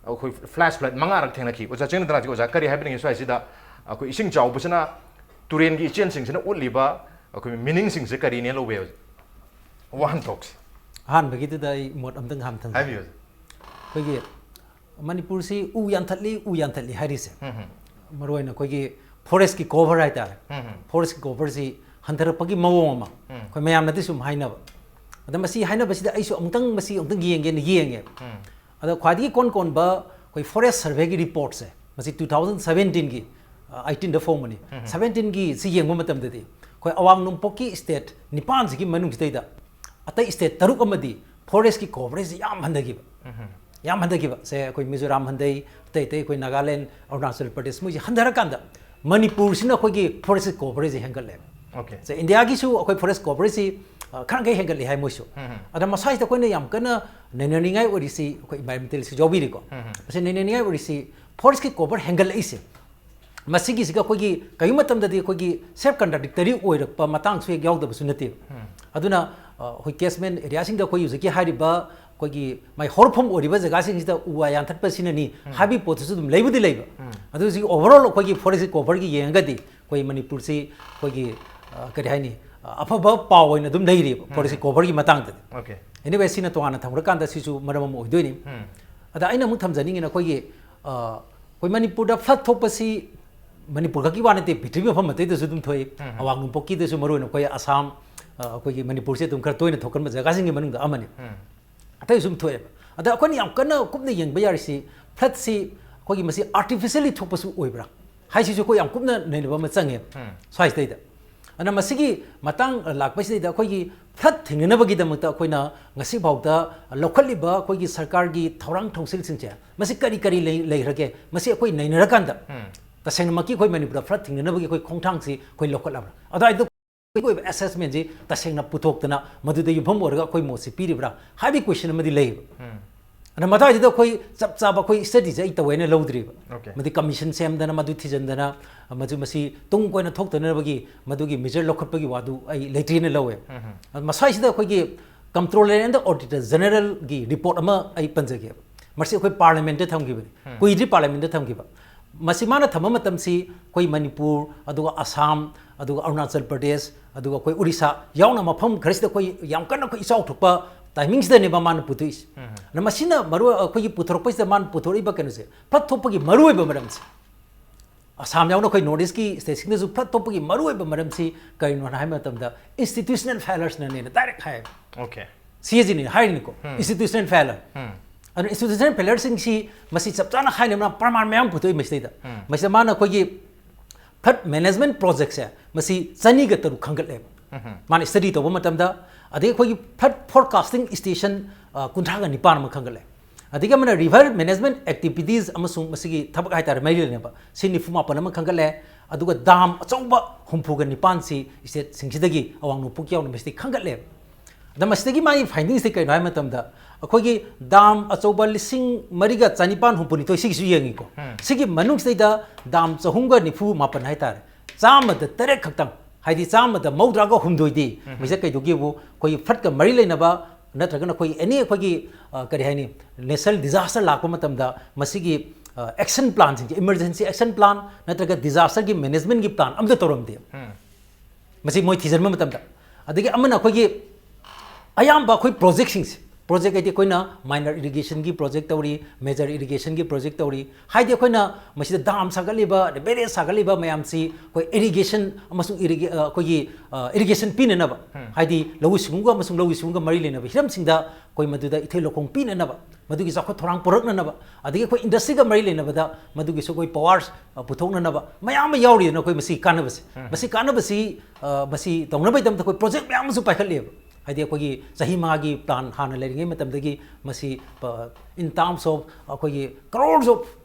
ꯑꯩꯈꯣꯏ flash flood ꯃꯉꯥꯔꯛ ꯊꯦꯡꯅꯈꯤ꯫ ꯑꯣꯖꯥ ꯆꯤꯡꯅꯟꯗꯅ, ꯑꯣꯖꯥ, ꯀꯔꯤ ꯍꯥꯏꯕꯤꯅꯤꯡꯉꯤ ꯁ꯭ꯋꯥꯏꯁꯤꯗ? ꯑꯩꯈꯣꯏ ꯏꯁꯤꯡ ꯆꯥꯎꯕꯁꯤꯅ ꯇꯨꯔꯦꯟꯒꯤ ꯏꯆꯦꯜꯁꯤꯡꯁꯤꯅ ꯎꯠꯂꯤꯕ ꯑꯩꯈꯣꯏ meaning ꯁꯤꯡꯁꯦ ꯀꯔꯤꯅꯦ ꯂꯧꯕ ꯌꯥꯏ, ꯍꯧꯖꯤꯛ ꯋꯥꯍꯟꯊꯣꯛꯁꯦ? ꯑꯍꯥꯟꯕꯒꯤꯗꯨꯗ ꯑꯩ ꯃꯣꯠ ꯑꯝꯇꯪ ꯍꯥꯝꯊꯒꯦ꯫ ꯍꯥꯏꯕꯤꯌꯨ, ꯑꯣꯖꯥ꯫ ꯑꯩꯈꯣꯏꯒꯤ ꯃꯅꯤꯄꯨꯔꯁꯤ ꯎ ꯌꯥꯟꯊꯠꯂꯤ, ꯎ ꯌꯥꯟꯊꯠꯂꯤ ꯍꯥꯏꯔꯤꯁꯦ, ꯎꯝ, ꯎꯝ꯫ ꯃꯔꯨꯑꯣꯏꯅ ꯑꯩꯈꯣꯏꯒꯤ forest ꯀꯤ cover ꯍꯥꯏꯇꯥꯔꯦ꯫ ꯎꯝ, ꯎꯝ꯫ Forest ꯀꯤ cover ꯁꯤ ꯍꯟꯊꯔꯛꯄꯒꯤ ꯃꯑꯣꯡ ꯑꯃ ꯎꯝ꯫ ꯑꯩꯈꯣꯏ ꯃꯌꯥꯝꯅꯗꯤ ꯁꯨꯝ ꯍꯥꯏꯅꯕ꯫ ꯑꯗ ꯃꯁꯤ ꯍꯥꯏꯅꯕꯁꯤꯗ ꯑꯩꯁꯨ ꯑꯃꯨꯛꯇꯪ, ꯃꯁꯤ ꯑꯃꯨꯛꯇꯪ ꯌꯦꯡꯒꯦꯅ ꯌꯦꯡꯉꯦ꯫ ꯎꯝ꯫ ꯑꯗ ꯈ꯭ꯋꯥꯏꯗꯒꯤ ꯀꯣꯟ ꯀꯣꯟꯕ ꯑꯩꯈꯣꯏ forest survey ꯒꯤ report ꯁꯦ, ꯃꯁꯤ two thousand seventeen ꯒꯤ, ꯑ, eighteen ꯗ ꯐꯣꯡꯕꯅꯤ꯫ ꯎꯝ꯫ Seventeen ꯒꯤ ꯁꯤ ꯌꯦꯡꯕ ꯃꯇꯝꯗꯗꯤ ꯑꯩꯈꯣꯏ ꯑꯋꯥꯡ ꯅꯣꯡꯄꯣꯛꯀꯤ state ꯅꯤꯄꯥꯟꯁꯤꯒꯤ ꯃꯅꯨꯡꯁꯤꯗꯩꯗ ꯑꯇꯩ state ꯇꯔꯨꯛ ꯑꯃꯗꯤ forest ꯀꯤ coverage ꯁꯤ ꯌꯥꯝ ꯍꯟꯊꯈꯤꯕ꯫ ꯎꯝ꯫ ꯌꯥꯝ ꯍꯟꯊꯈꯤꯕ꯫ ꯁꯦ ꯑꯩꯈꯣꯏ ꯃꯤꯖꯣꯔꯥꯝ ꯍꯟꯊꯩ, ꯑꯇꯩ ꯑꯇꯩ ꯑꯩꯈꯣꯏ ꯅꯥꯒꯥꯂꯦꯟ, ꯑꯔꯨꯅꯥꯆꯜ ꯄ꯭ꯔꯗꯦꯁ, ꯃꯣꯏꯁꯦ ꯍꯟꯊꯔꯀꯥꯟꯗ ꯃꯅꯤꯄꯨꯔꯁꯤꯅ ꯑꯩꯈꯣꯏꯒꯤ forest coverage ꯁꯦ ꯍꯦꯟꯒꯠꯂꯦ꯫ Okay꯫ ꯁꯦ ꯏꯟꯗꯤꯌꯥꯒꯤꯁꯨ ꯑꯩꯈꯣꯏ forest coverage ꯁꯤ, ꯑ, ꯈꯔ ꯃꯈꯩ ꯍꯦꯟꯒꯠꯂꯤ ꯍꯥꯏ ꯃꯣꯏꯁꯨ꯫ ꯎꯝ꯫ ꯑꯗ ꯃꯁꯥꯁꯤꯗ ꯑꯩꯈꯣꯏꯅ ꯌꯥꯝ ꯀꯟꯅ ꯅꯩꯅꯅꯤꯡꯉꯥꯏ ꯑꯣꯏꯔꯤꯁꯤ ꯑꯩꯈꯣꯏ environmentalist ꯁꯨ ꯌꯥꯎꯕꯤꯔꯤꯀꯣ꯫ ꯎꯝ꯫ ꯃꯁꯤ ꯅꯩꯅꯅꯤꯡꯉꯥꯏ ꯑꯣꯏꯔꯤꯁꯤ forest ꯀꯤ cover ꯍꯦꯟꯒꯠꯂꯛꯏꯁꯦ꯫ ꯃꯁꯤꯒꯤꯁꯤꯒ ꯑꯩꯈꯣꯏꯒꯤ ꯀꯔꯤꯒꯨꯝꯕ ꯃꯇꯝꯗꯗꯤ ꯑꯩꯈꯣꯏꯒꯤ self contradictory ꯑꯣꯏꯔꯛꯄ ꯃꯇꯥꯡꯁꯨ ꯍꯦꯛ ꯌꯥꯎꯗꯕꯁꯨ ꯅꯠꯇꯦꯕ꯫ ꯎꯝ꯫ ꯑꯗꯨꯅ, ꯑ, ꯑꯩꯈꯣꯏ catchment area ꯁꯤꯡꯗ ꯑꯩꯈꯣꯏ ꯍꯧꯖꯤꯛꯀꯤ ꯍꯥꯏꯔꯤꯕ ꯑꯩꯈꯣꯏꯒꯤ ꯃꯥꯏ ꯍꯧꯔꯛꯐꯝ ꯑꯣꯏꯔꯤꯕ ꯖꯒꯥꯁꯤꯡꯁꯤꯗ ꯎ ꯋꯥ ꯌꯥꯟꯊꯠꯄꯁꯤꯅꯅꯤ ꯎꯝ꯫ ꯍꯥꯏꯕꯒꯤ ꯄꯣꯠꯇꯨꯁꯨ ꯑꯗꯨꯝ ꯂꯩꯕꯨꯗꯤ ꯂꯩꯕ꯫ ꯎꯝ꯫ ꯑꯗꯨ ꯍꯧꯖꯤꯛ overall ꯑꯩꯈꯣꯏꯒꯤ forest cover ꯒꯤ ꯌꯦꯡꯉꯒꯗꯤ ꯑꯩꯈꯣꯏ ꯃꯅꯤꯄꯨꯔꯁꯤ ꯑꯩꯈꯣꯏꯒꯤ, ꯑ, ꯀꯔꯤ ꯍꯥꯏꯅꯤ, ꯑ, ꯑꯐꯕ ꯄꯥꯎ ꯑꯣꯏꯅ ꯑꯗꯨꯝ ꯂꯩꯔꯤꯕ ꯎꯝ꯫ Forest cover ꯒꯤ ꯃꯇꯥꯡꯗꯗꯤ꯫ Okay꯫ Anyway, ꯁꯤꯅ ꯇꯣꯉꯥꯟꯅ ꯊꯝꯈ꯭ꯔꯀꯥꯟꯗ ꯁꯤꯁꯨ ꯃꯔꯝ ꯑꯃ ꯑꯣꯏꯗꯣꯏꯅꯤ꯫ ꯎꯝ꯫ ꯑꯗ ꯑꯩꯅ ꯑꯃꯨꯛ ꯊꯝꯖꯅꯤꯡꯉꯤꯅ ꯑꯩꯈꯣꯏꯒꯤ, ꯑ, ꯑꯩꯈꯣꯏ ꯃꯅꯤꯄꯨꯔꯗ flood ꯊꯣꯛꯄꯁꯤ ꯃꯅꯤꯄꯨꯔ ꯈꯛꯀꯤ ꯋꯥ ꯅꯠꯇꯦ, ꯄ꯭ꯔꯤꯊꯤꯕꯤ ꯃꯐꯝ ꯑꯇꯩꯗꯁꯨ ꯑꯗꯨꯝ ꯊꯣꯛꯏ꯫ ꯎꯝ꯫ ꯑꯋꯥꯡ ꯅꯣꯡꯄꯣꯛꯀꯤꯗꯁꯨ ꯃꯔꯨꯑꯣꯏꯅ ꯑꯩꯈꯣꯏ ꯑꯁꯥꯝ, ꯑꯩꯈꯣꯏꯒꯤ ꯃꯅꯤꯄꯨꯔꯁꯦ ꯑꯗꯨꯝ ꯈꯔ ꯇꯣꯏꯅ ꯊꯣꯛꯀꯟꯕ ꯖꯒꯥꯁꯤꯡꯒꯤ ꯃꯅꯨꯡꯗ ꯑꯃꯅꯤ꯫ ꯑꯇꯩꯁꯨ ꯑꯗꯨꯝ ꯊꯣꯛꯑꯦꯕ꯫ ꯑꯗ ꯑꯩꯈꯣꯏꯅ ꯌꯥꯝ ꯀꯟꯅ ꯀꯨꯞꯅ ꯌꯦꯡꯕ ꯌꯥꯔꯤꯁꯤ, floodꯁꯤ ꯑꯩꯈꯣꯏꯒꯤ ꯃꯁꯤ artificially ꯊꯣꯛꯄꯁꯨ ꯑꯣꯏꯕ꯭ꯔꯥ ꯍꯥꯏꯁꯤꯁꯨ ꯑꯩꯈꯣꯏ ꯌꯥꯝ ꯀꯨꯞꯅ ꯅꯩꯅꯕ ꯑꯃ ꯆꯪꯉꯦꯕ ꯁ꯭ꯋꯥꯏꯁꯤꯗꯩꯗ꯫ ꯑꯗꯨꯅ ꯃꯁꯤꯒꯤ ꯃꯇꯥꯡ ꯂꯥꯛꯄꯁꯤꯗꯩꯗ ꯑꯩꯈꯣꯏꯒꯤ flood ꯊꯤꯡꯅꯅꯕꯒꯤꯗꯃꯛꯇ ꯑꯩꯈꯣꯏꯅ ꯉꯁꯤꯐꯥꯎꯗ ꯂꯧꯈꯠꯂꯤꯕ ꯑꯩꯈꯣꯏꯒꯤ ꯁꯔꯀꯥꯔꯒꯤ ꯊꯧꯔꯥꯡ ꯊꯧꯁꯤꯜꯁꯤꯡꯁꯦ ꯃꯁꯤ ꯀꯔꯤ ꯀꯔꯤ ꯂꯩ-, ꯂꯩꯈ꯭ꯔꯒꯦ? ꯃꯁꯤ ꯑꯩꯈꯣꯏ ꯅꯩꯅꯔꯀꯥꯟꯗ ꯇꯁꯦꯡꯅꯃꯛꯀꯤ ꯑꯩꯈꯣꯏ ꯃꯅꯤꯄꯨꯔꯗ flood ꯊꯤꯡꯅꯅꯕꯒꯤ ꯑꯩꯈꯣꯏ ꯈꯣꯡꯊꯥꯡꯁꯤ ꯑꯩꯈꯣꯏ ꯂꯧꯈꯠꯂꯕ꯭ꯔꯥ? ꯑꯗꯨꯋꯥꯏꯗ ꯑꯩꯈꯣꯏꯒꯤ ꯑꯣꯏꯕ assessmentꯁꯤ ꯇꯁꯦꯡꯅ ꯄꯨꯊꯣꯛꯇꯅ ꯃꯗꯨꯗ ꯌꯨꯝꯐꯝ ꯑꯣꯏꯔꯒ ꯑꯩꯈꯣꯏ ꯃꯣꯠꯁꯤ ꯄꯤꯔꯤꯕ꯭ꯔꯥ ꯍꯥꯏꯕꯒꯤ question ꯑꯃꯗꯤ ꯂꯩꯌꯦꯕ꯫ ꯑꯗꯨꯅ ꯃꯗꯨꯋꯥꯏꯗꯨꯗ ꯑꯩꯈꯣꯏ ꯆꯞ ꯆꯥꯕ ꯑꯩꯈꯣꯏ studyꯁꯦ ꯑꯩ ꯇꯧꯋꯦꯅ ꯂꯧꯗ꯭ꯔꯤꯕ꯫ Okay. ꯃꯗꯨ commission ꯁꯦꯝꯗꯅ, ꯃꯗꯨ ꯊꯤꯖꯤꯟꯗꯅ, ꯃꯗꯨ ꯃꯁꯤ ꯇꯨꯡ ꯀꯣꯏꯅ ꯊꯣꯛꯇꯅꯕꯒꯤ ꯃꯗꯨꯒꯤ measure ꯂꯧꯈꯠꯄꯒꯤ ꯋꯥꯗꯨ ꯑꯩ ꯂꯩꯇ꯭ꯔꯤꯅ ꯂꯧꯋꯦ꯫ ꯑꯗꯨ ꯃꯁ꯭ꯋꯥꯏꯁꯤꯗ ꯑꯩꯈꯣꯏꯒꯤ Comptroller and the Auditor Generalꯒꯤ report ꯑꯃ ꯑꯩ ꯄꯟꯖꯒꯦꯕ꯫ ꯃꯁꯤ ꯑꯩꯈꯣꯏ parliamentꯇ ꯊꯝꯈꯤꯕꯅꯤ, ꯀꯨꯏꯗ꯭ꯔꯤ parliamentꯇ ꯊꯝꯈꯤꯕ꯫ ꯃꯁꯤ ꯃꯥꯅ ꯊꯝꯕ ꯃꯇꯝꯁꯤ ꯑꯩꯈꯣꯏ ꯃꯅꯤꯄꯨꯔ, ꯑꯗꯨꯒ ꯑꯁꯥꯝ, ꯑꯗꯨꯒ ꯑꯔꯨꯅꯥꯆꯜ ꯄ꯭ꯔꯗꯦꯁ, ꯑꯗꯨꯒ ꯑꯩꯈꯣꯏ ꯎꯔꯤꯁꯥ ꯌꯥꯎꯅ ꯃꯐꯝ ꯈꯔꯁꯤꯗ ꯑꯩꯈꯣꯏ ꯌꯥꯝ ꯀꯟꯅ ꯑꯩꯈꯣꯏ ꯏꯆꯥꯎ ꯊꯣꯛꯄ timingꯁꯤꯗꯅꯦꯕ ꯃꯥꯅ ꯄꯨꯊꯣꯛꯏꯁꯦ꯫ ꯑꯗ ꯃꯁꯤꯅ ꯃꯔꯨ ꯑꯩꯈꯣꯏꯒꯤ ꯄꯨꯊꯣꯔꯛꯄꯁꯤꯗ ꯃꯥꯅ ꯄꯨꯊꯣꯔꯛꯏꯕ ꯀꯩꯅꯣꯁꯦ, flood ꯊꯣꯛꯄꯒꯤ ꯃꯔꯨꯑꯣꯏꯕ ꯃꯔꯝꯁꯦ, ꯑꯁꯥꯝ ꯌꯥꯎꯅ ꯑꯩꯈꯣꯏ North Eastꯀꯤ stateꯁꯤꯡꯗꯁꯨ flood ꯊꯣꯛꯄꯒꯤ ꯃꯔꯨꯑꯣꯏꯕ ꯃꯔꯝꯁꯤ ꯀꯔꯤꯅꯣ ꯍꯥꯏꯕ ꯃꯇꯝꯗ institutional failureꯅꯅꯦꯅ direct ꯍꯥꯏꯌꯦꯕ꯫ Okay. ꯁꯤ ꯑꯦ ꯖꯤꯅꯤ ꯍꯥꯏꯔꯤꯅꯤꯀꯣ, institutional failure꯫ ꯑꯗꯨꯅ institutional failureꯁꯤꯡꯁꯤ ꯃꯁꯤ ꯆꯞ ꯆꯥꯅ ꯍꯥꯏꯅꯕ ꯄ꯭ꯔꯃꯥꯟ ꯃꯌꯥꯝ ꯄꯨꯊꯣꯛꯏ ꯃꯁꯤꯗꯩꯗ꯫ ꯃꯁꯤꯗ ꯃꯥꯅ ꯑꯩꯈꯣꯏꯒꯤ flood management projectꯁꯦ ꯃꯁꯤ ꯆꯅꯤꯒ ꯇꯔꯨꯛ ꯈꯟꯒꯠꯂꯦꯕ꯫ ꯃꯥꯅ study ꯇꯧꯕ ꯃꯇꯝꯗ, ꯑꯗꯒꯤ ꯑꯩꯈꯣꯏꯒꯤ flood forecasting station, ꯑ, ꯀꯨꯟꯊ꯭ꯔꯥꯒ ꯅꯤꯄꯥꯟ ꯑꯃ ꯈꯟꯒꯠꯂꯦ꯫ ꯑꯗꯒꯤ ꯑꯃꯅ river management activities ꯑꯃꯁꯨꯡ ꯃꯁꯤꯒꯤ ꯊꯕꯛ ꯍꯥꯏꯇꯥꯔꯦ, ꯃꯔꯤ ꯂꯩꯅꯕ, ꯁꯤ ꯅꯤꯐꯨ ꯃꯥꯄꯟ ꯑꯃ ꯈꯟꯒꯠꯂꯦ꯫ ꯑꯗꯨꯒ dam ꯑꯆꯧꯕ ꯍꯨꯝꯐꯨꯒ ꯅꯤꯄꯥꯟꯁꯤ stateꯁꯤꯡꯁꯤꯗꯒꯤ, ꯑꯋꯥꯡ ꯅꯣꯡꯄꯣꯛ ꯌꯥꯎꯅ ꯃꯁꯤꯗꯒꯤ ꯈꯟꯒꯠꯂꯦꯕ꯫ ꯑꯗ ꯃꯁꯤꯗꯒꯤ ꯃꯥꯒꯤ findingꯁꯤ ꯀꯩꯅꯣ ꯍꯥꯏꯕ ꯃꯇꯝꯗ, ꯑꯩꯈꯣꯏꯒꯤ dam ꯑꯆꯧꯕ ꯂꯤꯁꯤꯡ ꯃꯔꯤꯒ ꯆꯅꯤꯄꯥꯟ ꯍꯨꯝꯐꯨꯅꯤꯊꯣꯏ ꯁꯤꯒꯤꯁꯨ ꯌꯦꯡꯉꯤꯀꯣ꯫ ꯁꯤꯒꯤ ꯃꯅꯨꯡꯁꯤꯗꯩꯗ dam ꯆꯍꯨꯝꯒ ꯅꯤꯐꯨ ꯃꯥꯄꯟ ꯍꯥꯏꯇꯥꯔꯦ, ꯆꯥꯝꯃꯗ ꯇꯔꯦꯠ ꯈꯛꯇꯪ, ꯍꯥꯏꯗꯤ ꯆꯥꯝꯃꯗ ꯃꯧꯗ꯭ꯔꯥꯒ ꯍꯨꯝꯗꯣꯏꯗꯤ, ꯃꯁꯤꯗ ꯀꯩꯗꯧꯒꯦꯕꯨ, ꯑꯩꯈꯣꯏꯒꯤ floodꯀ ꯃꯔꯤ ꯂꯩꯅꯕ ꯅꯠꯇ꯭ꯔꯒꯅ ꯑꯩꯈꯣꯏ any ꯑꯩꯈꯣꯏꯒꯤ, ꯑ, ꯀꯔꯤ ꯍꯥꯏꯅꯤ, natural disaster ꯂꯥꯛꯄ ꯃꯇꯝꯗ ꯃꯁꯤꯒꯤ, ꯑ, action planꯁꯤꯡꯁꯦ, emergency action plan ꯅꯠꯇ꯭ꯔꯒ disasterꯒꯤ managementꯀꯤ plan ꯑꯝꯇ ꯇꯧꯔꯝꯗꯦ꯫ ꯃꯁꯤ ꯃꯣꯏ ꯊꯤꯖꯤꯟꯕ ꯃꯇꯝꯗ꯫ ꯑꯗꯒꯤ ꯑꯃꯅ ꯑꯩꯈꯣꯏꯒꯤ ꯑꯌꯥꯝꯕ ꯑꯩꯈꯣꯏ projectꯁꯤꯡꯁꯦ, ꯄ꯭ꯔꯣꯖꯦꯛ ꯍꯥꯏꯗꯤ ꯑꯩꯈꯣꯏꯅ ꯃꯥꯏꯅꯔ ꯏꯔꯤꯒꯦꯁꯟꯒꯤ ꯄ꯭ꯔꯣꯖꯦꯛ ꯇꯧꯔꯤ, ꯃꯦꯖꯔ ꯏꯔꯤꯒꯦꯁꯟꯒꯤ ꯄ꯭ꯔꯣꯖꯦꯛ ꯇꯧꯔꯤ꯫ ꯍꯥꯏꯗꯤ ꯑꯩꯈꯣꯏꯅ ꯃꯁꯤꯗ ꯗꯥꯝ ꯁꯥꯒꯠꯂꯤꯕ, ꯑꯗꯩ ꯕꯦꯔꯦꯖ ꯁꯥꯒꯠꯂꯤꯕ ꯃꯌꯥꯝꯁꯤ ꯑꯩꯈꯣꯏ ꯏꯔꯤꯒꯦꯁꯟ ꯑꯃꯁꯨꯡ ꯏꯔꯤꯒꯦ-, ꯑ, ꯑꯩꯈꯣꯏꯒꯤ, ꯑ, ꯏꯔꯤꯒꯦꯁꯟ ꯄꯤꯅꯅꯕ, ꯎꯝ꯫ ꯍꯥꯏꯗꯤ ꯂꯧꯎ ꯁꯤꯡꯎꯒ ꯑꯃꯁꯨꯡ ꯂꯧꯎ ꯁꯤꯡꯎꯒ ꯃꯔꯤ ꯂꯩꯅꯕ ꯍꯤꯔꯝꯁꯤꯡꯗ ꯑꯩꯈꯣꯏ ꯃꯗꯨꯗ ꯏꯊꯩ ꯂꯧꯈꯣꯡ ꯄꯤꯅꯅꯕ, ꯃꯗꯨꯒꯤ ꯆꯥꯎꯈꯠ ꯊꯧꯔꯥꯡ ꯄꯨꯔꯛꯅꯅꯕ, ꯑꯗꯒꯤ ꯑꯩꯈꯣꯏ ꯏꯟꯗꯁꯇ꯭ꯔꯤꯒ ꯃꯔꯤ ꯂꯩꯅꯕꯗ ꯃꯗꯨꯒꯤꯁꯨ ꯑꯩꯈꯣꯏ ꯄꯋꯥꯔ, ꯑ, ꯄꯨꯊꯣꯛꯅꯅꯕ ꯃꯌꯥꯝ ꯑꯃ ꯌꯥꯎꯔꯤꯗꯅ ꯑꯩꯈꯣꯏ ꯃꯁꯤ ꯀꯥꯟꯅꯕꯁꯦ꯫ ꯎꯝ꯫ ꯃꯁꯤ ꯀꯥꯟꯅꯕꯁꯤ, ꯑ, ꯃꯁꯤ ꯇꯧꯅꯕꯒꯤꯗꯃꯛꯇ ꯑꯩꯈꯣꯏ ꯄ꯭ꯔꯣꯖꯦꯛ ꯃꯌꯥꯝ ꯑꯃꯁꯨ ꯄꯥꯏꯈꯠꯂꯦꯕ꯫ ꯍꯥꯏꯗꯤ ꯑꯩꯈꯣꯏꯒꯤ ꯆꯍꯤ ꯃꯉꯥꯒꯤ ꯄ꯭ꯂꯥꯟ ꯍꯥꯟꯅ ꯂꯩꯔꯤꯉꯩ ꯃꯇꯝꯗꯒꯤ ꯃꯁꯤ, ꯑ, in terms of ꯑꯩꯈꯣꯏꯒꯤ crores of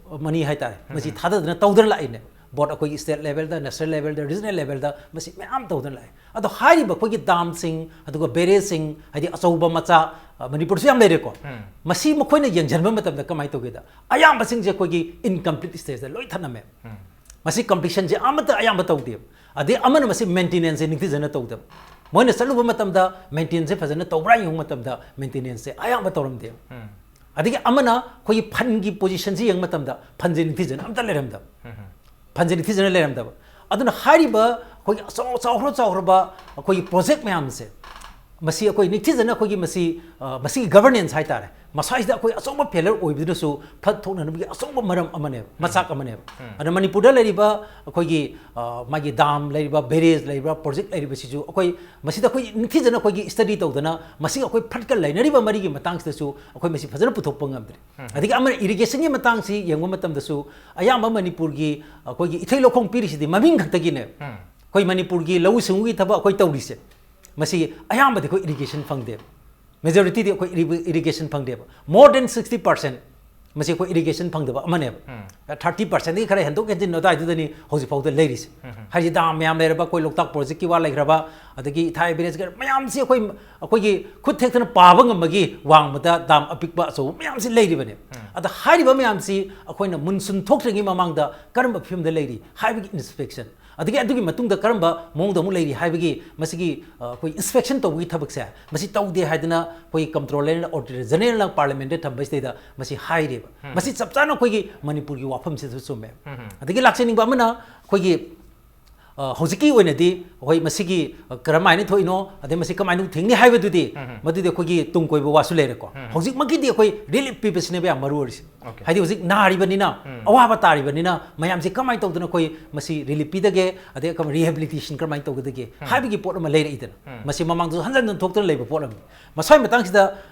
money ꯍꯥꯏꯇꯥꯔꯦ, ꯃꯁꯤ ꯎꯝ꯫ ꯊꯥꯗꯗꯅ ꯇꯧꯗꯅ ꯂꯥꯛꯏꯅꯦ꯫ ꯕꯣꯠ ꯑꯩꯈꯣꯏꯒꯤ ꯁ꯭ꯇꯦꯠ ꯂꯦꯚꯦꯜꯗ, ꯅꯦꯁꯅꯦꯜ ꯂꯦꯚꯦꯜꯗ, ꯔꯤꯖꯅꯦꯜ ꯂꯦꯚꯦꯜꯗ ꯃꯁꯤ ꯃꯌꯥꯝ ꯇꯧꯗꯅ ꯂꯥꯛꯑꯦ꯫ ꯑꯗꯣ ꯍꯥꯏꯔꯤꯕ ꯑꯩꯈꯣꯏꯒꯤ ꯗꯥꯝꯁꯤꯡ, ꯑꯗꯨꯒ ꯕꯦꯔꯦꯖꯁꯤꯡ, ꯍꯥꯏꯗꯤ ꯑꯆꯧꯕ ꯃꯆꯥ, ꯑ, ꯃꯅꯤꯄꯨꯔꯁꯨ ꯌꯥꯝ ꯂꯩꯔꯦꯀꯣ꯫ ꯎꯝ꯫ ꯃꯁꯤ ꯃꯈꯣꯏꯅ ꯌꯦꯡꯁꯤꯟꯕ ꯃꯇꯝꯗ ꯀꯃꯥꯏꯅ ꯇꯧꯒꯦꯗ, ꯑꯌꯥꯝꯕꯁꯤꯡꯁꯦ ꯑꯩꯈꯣꯏꯒꯤ incomplete stageꯇ ꯂꯣꯏ ꯊꯅꯝꯃꯦ꯫ ꯎꯝ꯫ ꯃꯁꯤ completionꯁꯦ ꯑꯃꯠꯇ ꯑꯌꯥꯝꯕ ꯇꯧꯗꯦꯕ꯫ ꯑꯗꯩ ꯑꯃꯅ ꯃꯁꯤ maintenanceꯁꯦ ꯅꯤꯡꯊꯤꯖꯅ ꯇꯧꯗꯕ꯫ ꯃꯣꯏꯅ ꯆꯠꯂꯨꯕ ꯃꯇꯝꯗ maintenanceꯁꯦ ꯐꯖꯅ ꯇꯧꯕ꯭ꯔꯥ ꯌꯦꯡꯕ ꯃꯇꯝꯗ maintenanceꯁꯦ ꯑꯌꯥꯝꯕ ꯇꯧꯔꯝꯗꯦꯕ꯫ ꯎꯝ꯫ ꯑꯗꯒꯤ ꯑꯃꯅ ꯑꯩꯈꯣꯏꯒꯤ fundꯀꯤ positionꯁꯦ ꯌꯦꯡꯕ ꯃꯇꯝꯗ fundꯁꯦ ꯅꯤꯡꯊꯤꯖꯅ ꯑꯝꯇ ꯂꯩꯔꯝꯗꯕ꯫ ꯎꯝ꯫ fundꯁꯦ ꯅꯤꯡꯊꯤꯖꯅ ꯂꯩꯔꯝꯗꯕ꯫ ꯑꯗꯨꯅ ꯍꯥꯏꯔꯤꯕ ꯑꯩꯈꯣꯏꯒꯤ ꯑꯆꯧ-, ꯆꯥꯎꯈ꯭ꯔ ꯆꯥꯎꯈ꯭ꯔꯕ ꯑꯩꯈꯣꯏꯒꯤ ꯄ꯭ꯔꯣꯖꯦꯛ ꯃꯌꯥꯝꯁꯦ, ꯃꯁꯤ ꯑꯩꯈꯣꯏ ꯅꯤꯡꯊꯤꯖꯅ ꯑꯩꯈꯣꯏꯒꯤ ꯃꯁꯤ, ꯑ, ꯃꯁꯤꯒꯤ governance ꯍꯥꯏꯇꯥꯔꯦ, ꯃꯁꯥꯁꯤꯗ ꯑꯩꯈꯣꯏ ꯑꯆꯧꯕ failure ꯑꯣꯏꯕꯗꯨꯅꯁꯨ flood ꯊꯣꯛꯅꯅꯕꯒꯤ ꯑꯆꯧꯕ ꯃꯔꯝ ꯑꯃꯅꯦꯕ, ꯎꯝ꯫ ꯃꯆꯥꯛ ꯑꯃꯅꯦꯕ꯫ ꯎꯝ꯫ ꯑꯗꯨꯅ ꯃꯅꯤꯄꯨꯔꯗ ꯂꯩꯔꯤꯕ ꯑꯩꯈꯣꯏꯒꯤ, ꯑ, ꯃꯥꯒꯤ ꯗꯥꯝ ꯂꯩꯔꯤꯕ, ꯕꯦꯔꯦꯖ ꯂꯩꯔꯤꯕ, ꯄ꯭ꯔꯣꯖꯦꯛ ꯂꯩꯔꯤꯕꯁꯤꯁꯨ ꯑꯩꯈꯣꯏ ꯃꯁꯤꯗ ꯑꯩꯈꯣꯏ ꯅꯤꯡꯊꯤꯖꯅ ꯑꯩꯈꯣꯏꯒꯤ study ꯇꯧꯗꯅ ꯃꯁꯤꯒ ꯑꯩꯈꯣꯏ floodꯀ ꯂꯩꯅꯔꯤꯕ ꯃꯔꯤꯒꯤ ꯃꯇꯥꯡꯁꯤꯗꯁꯨ ꯑꯩꯈꯣꯏ ꯃꯁꯤ ꯐꯖꯅ ꯄꯨꯊꯣꯛꯄ ꯉꯝꯗ꯭ꯔꯦ꯫ ꯎꯝ꯫ ꯑꯗꯒꯤ ꯑꯃꯅ irrigationꯒꯤ ꯃꯇꯥꯡꯁꯤ ꯌꯦꯡꯕ ꯃꯇꯝꯗꯁꯨ ꯑꯌꯥꯝꯕ ꯃꯅꯤꯄꯨꯔꯒꯤ ꯑꯩꯈꯣꯏꯒꯤ ꯏꯊꯩ ꯂꯧꯈꯣꯡ ꯄꯤꯔꯤꯁꯤꯗꯤ ꯃꯃꯤꯡ ꯈꯛꯇꯒꯤꯅꯦꯕ꯫ ꯎꯝ꯫ ꯑꯩꯈꯣꯏ ꯃꯅꯤꯄꯨꯔꯒꯤ ꯂꯧꯎ ꯁꯤꯡꯎꯒꯤ ꯊꯕꯛ ꯑꯩꯈꯣꯏ ꯇꯧꯔꯤꯁꯦ, ꯃꯁꯤ ꯑꯌꯥꯝꯕꯗꯤ ꯑꯩꯈꯣꯏ irrigation ꯐꯪꯗꯦꯕ꯫ majorityꯗꯤ ꯑꯩꯈꯣꯏ irri-, irrigation ꯐꯪꯗꯦꯕ꯫ more than sixty percent ꯃꯁꯤ ꯑꯩꯈꯣꯏ irrigation ꯐꯪꯗꯕ ꯑꯃꯅꯦꯕ꯫ ꯎꯝ꯫ thirty percentꯗꯒꯤ ꯈꯔ ꯍꯦꯟꯗꯣꯛ ꯍꯦꯟꯖꯤꯟ ꯑꯗꯨꯋꯥꯏꯗꯨꯗꯅꯤ ꯍꯧꯖꯤꯛ ꯐꯥꯎꯗ ꯂꯩꯔꯤꯁꯦ꯫ ꯎꯝ꯫ ꯍꯥꯏꯗꯤ ꯗꯥꯝ ꯃꯌꯥꯝ ꯂꯩꯔꯕ, ꯑꯩꯈꯣꯏ ꯂꯣꯛꯇꯥꯛ ꯄ꯭ꯔꯣꯖꯦꯛꯀꯤ ꯋꯥ ꯂꯩꯈ꯭ꯔꯕ, ꯑꯗꯒꯤ ꯏꯊꯥꯏ ꯕꯦꯔꯦꯖꯀꯤ ꯃꯌꯥꯝꯁꯤ ꯑꯩꯈꯣꯏ, ꯑꯩꯈꯣꯏꯒꯤ ꯈꯨꯠ ꯊꯦꯛꯇꯅ ꯄꯥꯕ ꯉꯝꯕꯒꯤ ꯋꯥꯡꯃꯗ ꯗꯥꯝ ꯑꯄꯤꯛꯄ ꯑꯆꯧꯕ ꯃꯌꯥꯝꯁꯤ ꯂꯩꯔꯤꯕꯅꯦꯕ꯫ ꯎꯝ꯫ ꯑꯗ ꯍꯥꯏꯔꯤꯕ ꯃꯌꯥꯝꯁꯤ ꯑꯩꯈꯣꯏꯅ ꯃꯨꯟꯁꯨꯟ ꯊꯣꯛꯇ꯭ꯔꯤꯉꯩ ꯃꯃꯥꯡꯗ ꯀꯔꯝꯕ ꯐꯤꯕꯝꯗ ꯂꯩꯔꯤ ꯍꯥꯏꯕꯒꯤ inspection, ꯑꯗꯒꯤ ꯑꯗꯨꯒꯤ ꯃꯇꯨꯡꯗ ꯀꯔꯝꯕ ꯃꯑꯣꯡꯗ ꯑꯃꯨꯛ ꯂꯩꯔꯤ ꯍꯥꯏꯕꯒꯤ ꯃꯁꯤꯒꯤ, ꯑ, ꯑꯩꯈꯣꯏ inspection ꯇꯧꯕꯒꯤ ꯊꯕꯛꯁꯦ, ꯃꯁꯤ ꯇꯧꯗꯦ ꯍꯥꯏꯗꯅ ꯑꯩꯈꯣꯏ Comptroller and Auditor Generalꯅ Parliamentꯇ ꯊꯝꯕꯁꯤꯗꯩꯗ ꯃꯁꯤ ꯍꯥꯏꯔꯦꯕ꯫ ꯎꯝ꯫ ꯃꯁꯤ ꯆꯞ ꯆꯥꯅ ꯑꯩꯈꯣꯏꯒꯤ ꯃꯅꯤꯄꯨꯔꯒꯤ ꯋꯥꯐꯝꯁꯤꯗꯁꯨ ꯆꯨꯝꯃꯦ꯫ ꯎꯝ꯫ ꯑꯗꯒꯤ ꯂꯥꯛꯆꯅꯤꯡꯕ ꯑꯃꯅ ꯑꯩꯈꯣꯏꯒꯤ ꯑ, ꯍꯧꯖꯤꯛꯀꯤ ꯑꯣꯏꯅꯗꯤ ꯑꯩꯈꯣꯏ ꯃꯁꯤꯒꯤ, ꯑ, ꯀꯔꯝꯍꯥꯏꯅ ꯊꯣꯛꯏꯅꯣ, ꯑꯗꯩ ꯃꯁꯤ ꯀꯃꯥꯏꯅ ꯊꯤꯡꯅꯤ ꯍꯥꯏꯕꯗꯨꯗꯤ, ꯃꯗꯨꯗꯤ ꯑꯩꯈꯣꯏꯒꯤ ꯇꯨꯡ ꯀꯣꯏꯕ ꯋꯥꯁꯨ ꯂꯩꯔꯦꯀꯣ꯫ ꯍꯧꯖꯤꯛꯃꯛꯀꯤꯗꯤ ꯑꯩꯈꯣꯏ ꯔꯤꯂꯤꯐ ꯄꯤꯕꯁꯤꯅꯦꯕ ꯌꯥꯝ ꯃꯔꯨ ꯑꯣꯏꯔꯤꯁꯦ꯫ ꯍꯥꯏꯗꯤ ꯍꯧꯖꯤꯛ ꯅꯥꯔꯤꯕꯅꯤꯅ, ꯑꯋꯥꯕ ꯇꯥꯔꯤꯕꯅꯤꯅ, ꯃꯌꯥꯝꯁꯤ ꯀꯃꯥꯏꯅ ꯇꯧꯗꯅ ꯑꯩꯈꯣꯏ ꯃꯁꯤ ꯔꯤꯂꯤꯐ ꯄꯤꯗꯒꯦ, ꯑꯗꯩ ꯀꯃꯥꯏ-, ꯔꯤꯍꯦꯕꯤꯂꯤꯇꯦꯁꯟ ꯀꯃꯥꯏꯅ ꯇꯧꯒꯗꯒꯦ ꯍꯥꯏꯕꯒꯤ ꯄꯣꯠ ꯑꯃ ꯂꯩꯔꯛꯏꯗꯅ꯫ ꯃꯁꯤ ꯃꯃꯥꯡꯗꯁꯨ ꯍꯟꯖꯟ ꯍꯟꯖꯟ ꯊꯣꯛꯇꯅ ꯂꯩꯕ ꯄꯣꯠ ꯑꯃꯅꯤ꯫ ꯃꯁꯥꯒꯤ ꯃꯇꯥꯡꯁꯤꯗ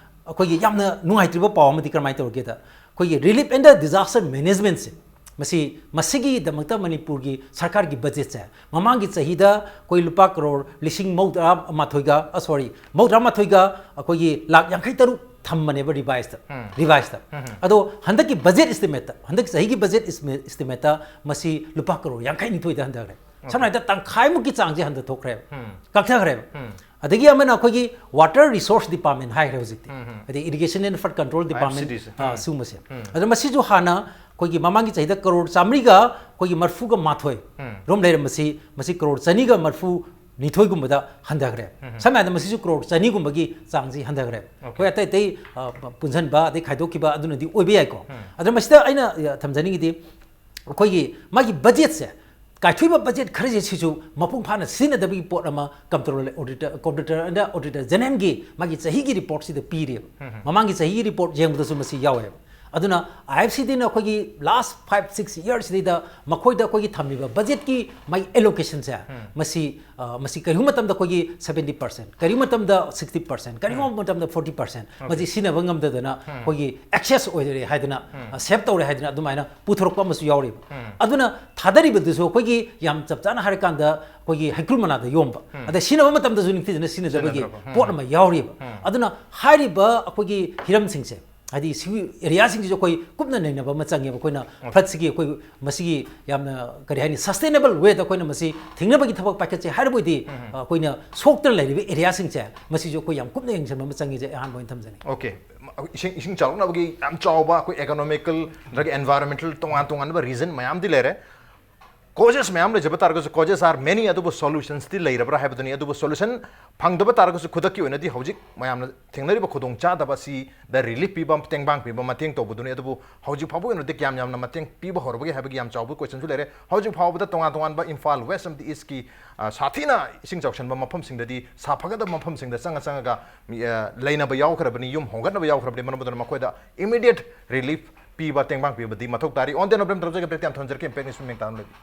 ꯑꯩꯈꯣꯏꯒꯤ ꯌꯥꯝꯅ ꯅꯨꯡꯉꯥꯏꯇ꯭ꯔꯤꯕ ꯄꯥꯎ ꯑꯃꯗꯤ ꯀꯔꯝꯍꯥꯏꯅ ꯇꯧꯔꯒꯦꯗ, ꯑꯩꯈꯣꯏꯒꯤ ꯔꯤꯂꯤꯐ ꯑꯦꯟ ꯗ ꯗꯤꯖꯥꯁꯇꯔ ꯃꯦꯅꯦꯖꯃꯦꯟꯁꯦ, ꯃꯁꯤ, ꯃꯁꯤꯒꯤꯗꯃꯛꯇ ꯃꯅꯤꯄꯨꯔꯒꯤ ꯁꯔꯀꯥꯔꯒꯤ ꯕꯖꯦꯠꯁꯦ ꯃꯃꯥꯡꯒꯤ ꯆꯍꯤꯗ ꯑꯩꯈꯣꯏ ꯂꯨꯄꯥ ꯀꯔꯣꯔ ꯂꯤꯁꯤꯡ ꯃꯧꯗ꯭ꯔꯥ ꯃꯥꯊꯣꯏꯒ, ꯑ, ꯁꯣꯔꯤ, ꯃꯧꯗ꯭ꯔꯥ ꯃꯥꯊꯣꯏꯒ ꯑꯩꯈꯣꯏꯒꯤ ꯂꯥꯛ ꯌꯥꯡꯈꯩ ꯇꯔꯨꯛ ꯊꯝꯕꯅꯦꯕ ꯔꯤꯚꯥꯏꯁꯇ, ꯔꯤꯚꯥꯏꯁꯇ꯫ ꯑꯗꯣ ꯍꯟꯗꯛꯀꯤ ꯕꯖꯦꯠ ꯏꯁꯇꯤꯃꯦꯠꯇ, ꯍꯟꯗꯛꯀꯤ ꯆꯍꯤꯒꯤ ꯕꯖꯦꯠ ꯏꯁꯇꯤꯃꯦꯠꯇ ꯃꯁꯤ ꯂꯨꯄꯥ ꯀꯔꯣꯔ ꯌꯥꯡꯈꯩ ꯅꯤꯊꯣꯏꯗ ꯍꯟꯊꯈ꯭ꯔꯦ꯫ ꯁꯝꯅ ꯍꯥꯏꯔꯕꯗ ꯇꯪꯈꯥꯏꯃꯨꯛꯀꯤ ꯆꯥꯡꯁꯦ ꯍꯟꯊꯊꯣꯛꯈ꯭ꯔꯦꯕ, ꯀꯛꯊꯈ꯭ꯔꯦꯕ꯫ ꯑꯗꯒꯤ ꯑꯃꯅ ꯑꯩꯈꯣꯏꯒꯤ ꯋꯥꯇꯔ ꯔꯤꯁꯣꯔꯁ ꯗꯤꯄꯥꯔꯠꯃꯦꯟ ꯍꯥꯏꯈ꯭ꯔꯦ ꯍꯧꯖꯤꯛꯇꯤ, ꯍꯥꯏꯗꯤ irrigation and flood control department, IFCDꯁꯦ꯫ ꯑ, ꯁꯤꯒꯨꯝꯕꯁꯦ꯫ ꯑꯗꯣ ꯃꯁꯤꯁꯨ ꯍꯥꯟꯅ ꯑꯩꯈꯣꯏꯒꯤ ꯃꯃꯥꯡꯒꯤ ꯆꯍꯤꯗ ꯀꯔꯣꯔ ꯆꯥꯃꯔꯤꯒ ꯑꯩꯈꯣꯏꯒꯤ ꯃꯔꯐꯨꯒ ꯃꯥꯊꯣꯏ ꯔꯣꯝ ꯂꯩꯔꯝꯕꯁꯤ, ꯃꯁꯤ ꯀꯔꯣꯔ ꯆꯅꯤꯒ ꯃꯔꯐꯨ ꯅꯤꯊꯣꯏꯒꯨꯝꯕꯗ ꯍꯟꯊꯈ꯭ꯔꯦ꯫ ꯁꯝꯅ ꯍꯥꯏꯔꯕꯗ ꯃꯁꯤꯁꯨ ꯀꯔꯣꯔ ꯆꯅꯤꯒꯨꯝꯕꯒꯤ ꯆꯥꯡꯁꯤ ꯍꯟꯊꯈ꯭ꯔꯦ꯫ ꯑꯩꯈꯣꯏ ꯑꯇꯩ ꯑꯇꯩ, ꯑ, ꯄꯨꯟꯁꯤꯟꯕ ꯑꯗꯩ ꯈꯥꯏꯗꯣꯛꯈꯤꯕ ꯑꯗꯨꯅꯗꯤ ꯑꯣꯏꯕ ꯌꯥꯏꯀꯣ꯫ ꯑꯗꯣ ꯃꯁꯤꯗ ꯑꯩꯅ, ꯑ, ꯊꯝꯖꯅꯤꯡꯉꯤꯗꯤ, ꯑꯩꯈꯣꯏꯒꯤ ꯃꯥꯒꯤ ꯕꯖꯦꯠꯁꯦ, ꯀꯥꯏꯊꯣꯛꯏꯕ ꯕꯖꯦꯠ ꯈꯔꯁꯦ ꯁꯤꯁꯨ ꯃꯄꯨꯡ ꯐꯥꯅ ꯁꯤꯖꯤꯟꯅꯗꯕꯒꯤ ꯄꯣꯠ ꯑꯃ ꯀꯝꯄ꯭ꯔꯣꯂꯔ ꯑꯣꯗꯤꯇꯔ, ꯀꯝꯄ꯭ꯌꯨꯇꯔ ꯑꯦꯟ ꯑꯣꯗꯤꯇꯔ ꯖꯦꯅꯔꯦꯜꯒꯤ ꯃꯥꯒꯤ ꯆꯍꯤꯒꯤ ꯔꯤꯄꯣꯔꯠꯁꯤꯗ ꯄꯤꯔꯤꯕ꯫ ꯃꯃꯥꯡꯒꯤ ꯆꯍꯤꯒꯤ ꯔꯤꯄꯣꯔꯠ ꯌꯦꯡꯕꯗꯁꯨ ꯃꯁꯤ ꯌꯥꯎꯋꯦꯕ꯫ ꯑꯗꯨꯅ IFCDꯅ ꯑꯩꯈꯣꯏꯒꯤ ꯂꯥꯁ ꯐꯥꯏꯚ ꯁꯤꯛꯁ ꯌꯔꯁꯤꯗꯩꯗ ꯃꯈꯣꯏꯗ ꯑꯩꯈꯣꯏꯒꯤ ꯊꯝꯃꯤꯕ ꯕꯖꯦꯠꯀꯤ ꯃꯥꯒꯤ ꯑꯦꯂꯣꯀꯦꯁꯟꯁꯦ, ꯃꯁꯤ, ꯑ, ꯃꯁꯤ ꯀꯔꯤꯒꯨꯝꯕ ꯃꯇꯝꯗ ꯑꯩꯈꯣꯏꯒꯤ seventy percent, ꯀꯔꯤꯒꯨꯝꯕ ꯃꯇꯝꯗ sixty percent, ꯀꯔꯤꯒꯨꯝꯕ ꯃꯇꯝꯗ forty percent, ꯃꯁꯤ ꯁꯤꯖꯤꯟꯅꯕ ꯉꯝꯗꯗꯅ ꯑꯩꯈꯣꯏꯒꯤ ꯑꯦꯛꯁꯦꯁ ꯑꯣꯏꯔꯦ ꯍꯥꯏꯗꯅ, ꯑ, ꯁꯦꯞ ꯇꯧꯔꯦ ꯍꯥꯏꯗꯅ ꯑꯗꯨꯃꯥꯏꯅ ꯄꯨꯊꯣꯔꯛꯄ ꯑꯃꯁꯨ ꯌꯥꯎꯔꯤꯕ꯫ ꯑꯗꯨꯅ ꯊꯥꯗꯔꯤꯕꯗꯨꯁꯨ ꯑꯩꯈꯣꯏꯒꯤ ꯌꯥꯝ ꯆꯞ ꯆꯥꯅ ꯍꯥꯏꯔꯀꯥꯟꯗ ꯑꯩꯈꯣꯏꯒꯤ ꯍꯩꯀ꯭ꯔꯨ ꯃꯅꯥꯗ ꯌꯣꯝꯕ, ꯑꯗ ꯁꯤꯖꯤꯟꯅꯕ ꯃꯇꯝꯗꯁꯨ ꯅꯤꯡꯊꯤꯖꯅ ꯁꯤꯖꯤꯟꯅꯗꯕꯒꯤ ꯁꯤꯖꯤꯟꯅꯗ꯭ꯔꯕ꯫ ꯄꯣꯠ ꯑꯃ ꯌꯥꯎꯔꯤꯕ꯫ ꯑꯗꯨꯅ ꯍꯥꯏꯔꯤꯕ ꯑꯩꯈꯣꯏꯒꯤ ꯍꯤꯔꯝꯁꯤꯡꯁꯦ, ꯍꯥꯏꯗꯤ ꯁꯤꯒꯤ ꯑꯦꯔꯤꯌꯥꯁꯤꯡꯁꯤꯁꯨ ꯑꯩꯈꯣꯏ ꯀꯨꯞꯅ ꯅꯩꯅꯕ ꯑꯃ ꯆꯪꯉꯦꯕ꯫ ꯑꯩꯈꯣꯏꯅ ꯐ꯭ꯂꯠꯁꯤꯒꯤ ꯑꯩꯈꯣꯏ ꯃꯁꯤꯒꯤ ꯌꯥꯝꯅ, ꯀꯔꯤ ꯍꯥꯏꯅꯤ, ꯁꯁꯇꯦꯅꯦꯕꯜ ꯋꯦꯗ ꯑꯩꯈꯣꯏꯅ ꯃꯁꯤ ꯊꯤꯡꯅꯕꯒꯤ ꯊꯕꯛ ꯄꯥꯏꯈꯠꯁꯦ ꯍꯥꯏꯔꯕ ꯑꯣꯏꯗꯤ, ꯑ, ꯑꯩꯈꯣꯏꯅ ꯁꯣꯛꯇꯅ ꯂꯩꯔꯤꯕ ꯑꯦꯔꯤꯌꯥꯁꯤꯡꯁꯦ ꯃꯁꯤꯁꯨ ꯑꯩꯈꯣꯏ ꯌꯥꯝ ꯀꯨꯞꯅ ꯌꯦꯡꯁꯤꯟꯕ ꯑꯃ ꯆꯪꯉꯦꯁꯦ ꯑꯩ ꯑꯍꯥꯟꯕ ꯑꯣꯏꯅ ꯊꯝꯖꯅꯤꯡꯉꯤ꯫ ꯑꯣꯀꯦ꯫ ꯏꯁꯤꯡ, ꯏꯁꯤꯡ ꯆꯥꯎꯔꯛꯅꯕꯒꯤ ꯌꯥꯝ ꯆꯥꯎꯕ ꯑꯩꯈꯣꯏ ꯏꯀꯣꯅꯣꯃꯤꯀꯦꯜ ꯅꯠꯇ꯭ꯔꯒ ꯑꯦꯟꯚꯥꯏꯔꯣꯟꯃꯦꯟꯇꯦꯜ ꯇꯣꯉꯥꯟ ꯇꯣꯉꯥꯟꯕ ꯔꯤꯖꯟ ꯃꯌꯥꯝꯗꯤ ꯂꯩꯔꯦ꯫ Causes ꯃꯌꯥꯝ ꯂꯩꯖꯕ ꯇꯥꯔꯒꯁꯨ, causes are many, ꯑꯗꯨꯕꯨ solutionsꯇꯤ ꯂꯩꯔꯕ꯭ꯔꯥ ꯍꯥꯏꯕꯗꯨꯅꯤ꯫ ꯑꯗꯨꯕꯨ solution ꯐꯪꯗꯕ ꯇꯥꯔꯒꯁꯨ, ꯈꯨꯗꯛꯀꯤ ꯑꯣꯏꯅꯗꯤ ꯍꯧꯖꯤꯛ ꯃꯌꯥꯝꯅ ꯊꯦꯡꯅꯔꯤꯕ ꯈꯨꯗꯣꯡꯆꯥꯗꯕ ꯑꯁꯤꯗ relief ꯄꯤꯕ, ꯇꯦꯡꯕꯥꯡ ꯄꯤꯕ, ꯃꯇꯦꯡ ꯇꯧꯕꯗꯨꯅꯤ꯫ ꯑꯗꯨꯕꯨ ꯍꯧꯖꯤꯛ ꯐꯥꯎꯕꯒꯤ ꯑꯣꯏꯅꯗꯤ ꯀꯌꯥꯝ ꯌꯥꯝꯅ ꯃꯇꯦꯡ ꯄꯤꯕ ꯍꯧꯔꯕꯒꯦ ꯍꯥꯏꯕꯒꯤ ꯌꯥꯝ ꯆꯥꯎꯕ questionꯁꯨ ꯂꯩꯔꯦ꯫ ꯍꯧꯖꯤꯛ ꯐꯥꯎꯕꯗ ꯇꯣꯉꯥꯟ ꯇꯣꯉꯥꯟꯕ ꯏꯝꯐꯥꯜ West ꯑꯃꯗꯤ Eastꯀꯤ, ꯑ, ꯁꯥꯊꯤꯅ ꯏꯁꯤꯡ ꯆꯥꯎꯁꯤꯟꯕ ꯃꯐꯝꯁꯤꯡꯗꯗꯤ, ꯁꯥꯐꯒꯗꯕ ꯃꯐꯝꯁꯤꯡꯗ ꯆꯪꯉ ꯆꯪꯉꯒ ꯃꯤ, ꯑ, ꯂꯩꯅꯕ ꯌꯥꯎꯈ꯭ꯔꯕꯅꯤ, ꯌꯨꯝ ꯍꯣꯡꯒꯠꯅꯕ ꯌꯥꯎꯈ꯭ꯔꯕꯅꯤ꯫ ꯃꯔꯝ ꯑꯗꯨꯅ ꯃꯈꯣꯏꯗ immediate relief ꯄꯤꯕ, ꯇꯦꯡꯕꯥꯡ ꯄꯤꯕꯗꯤ ꯃꯊꯧ ꯇꯥꯔꯤ꯫ On the note, ꯕ꯭ꯔꯦꯛ ꯇꯧꯖꯒꯦ, ꯕ꯭ꯔꯦꯛꯇ ꯌꯥꯝ ꯊꯝꯖꯔꯛꯀꯦ꯫ Impact News ꯃꯤꯡ ꯇꯥꯔꯝ ꯂꯩꯕꯤ꯫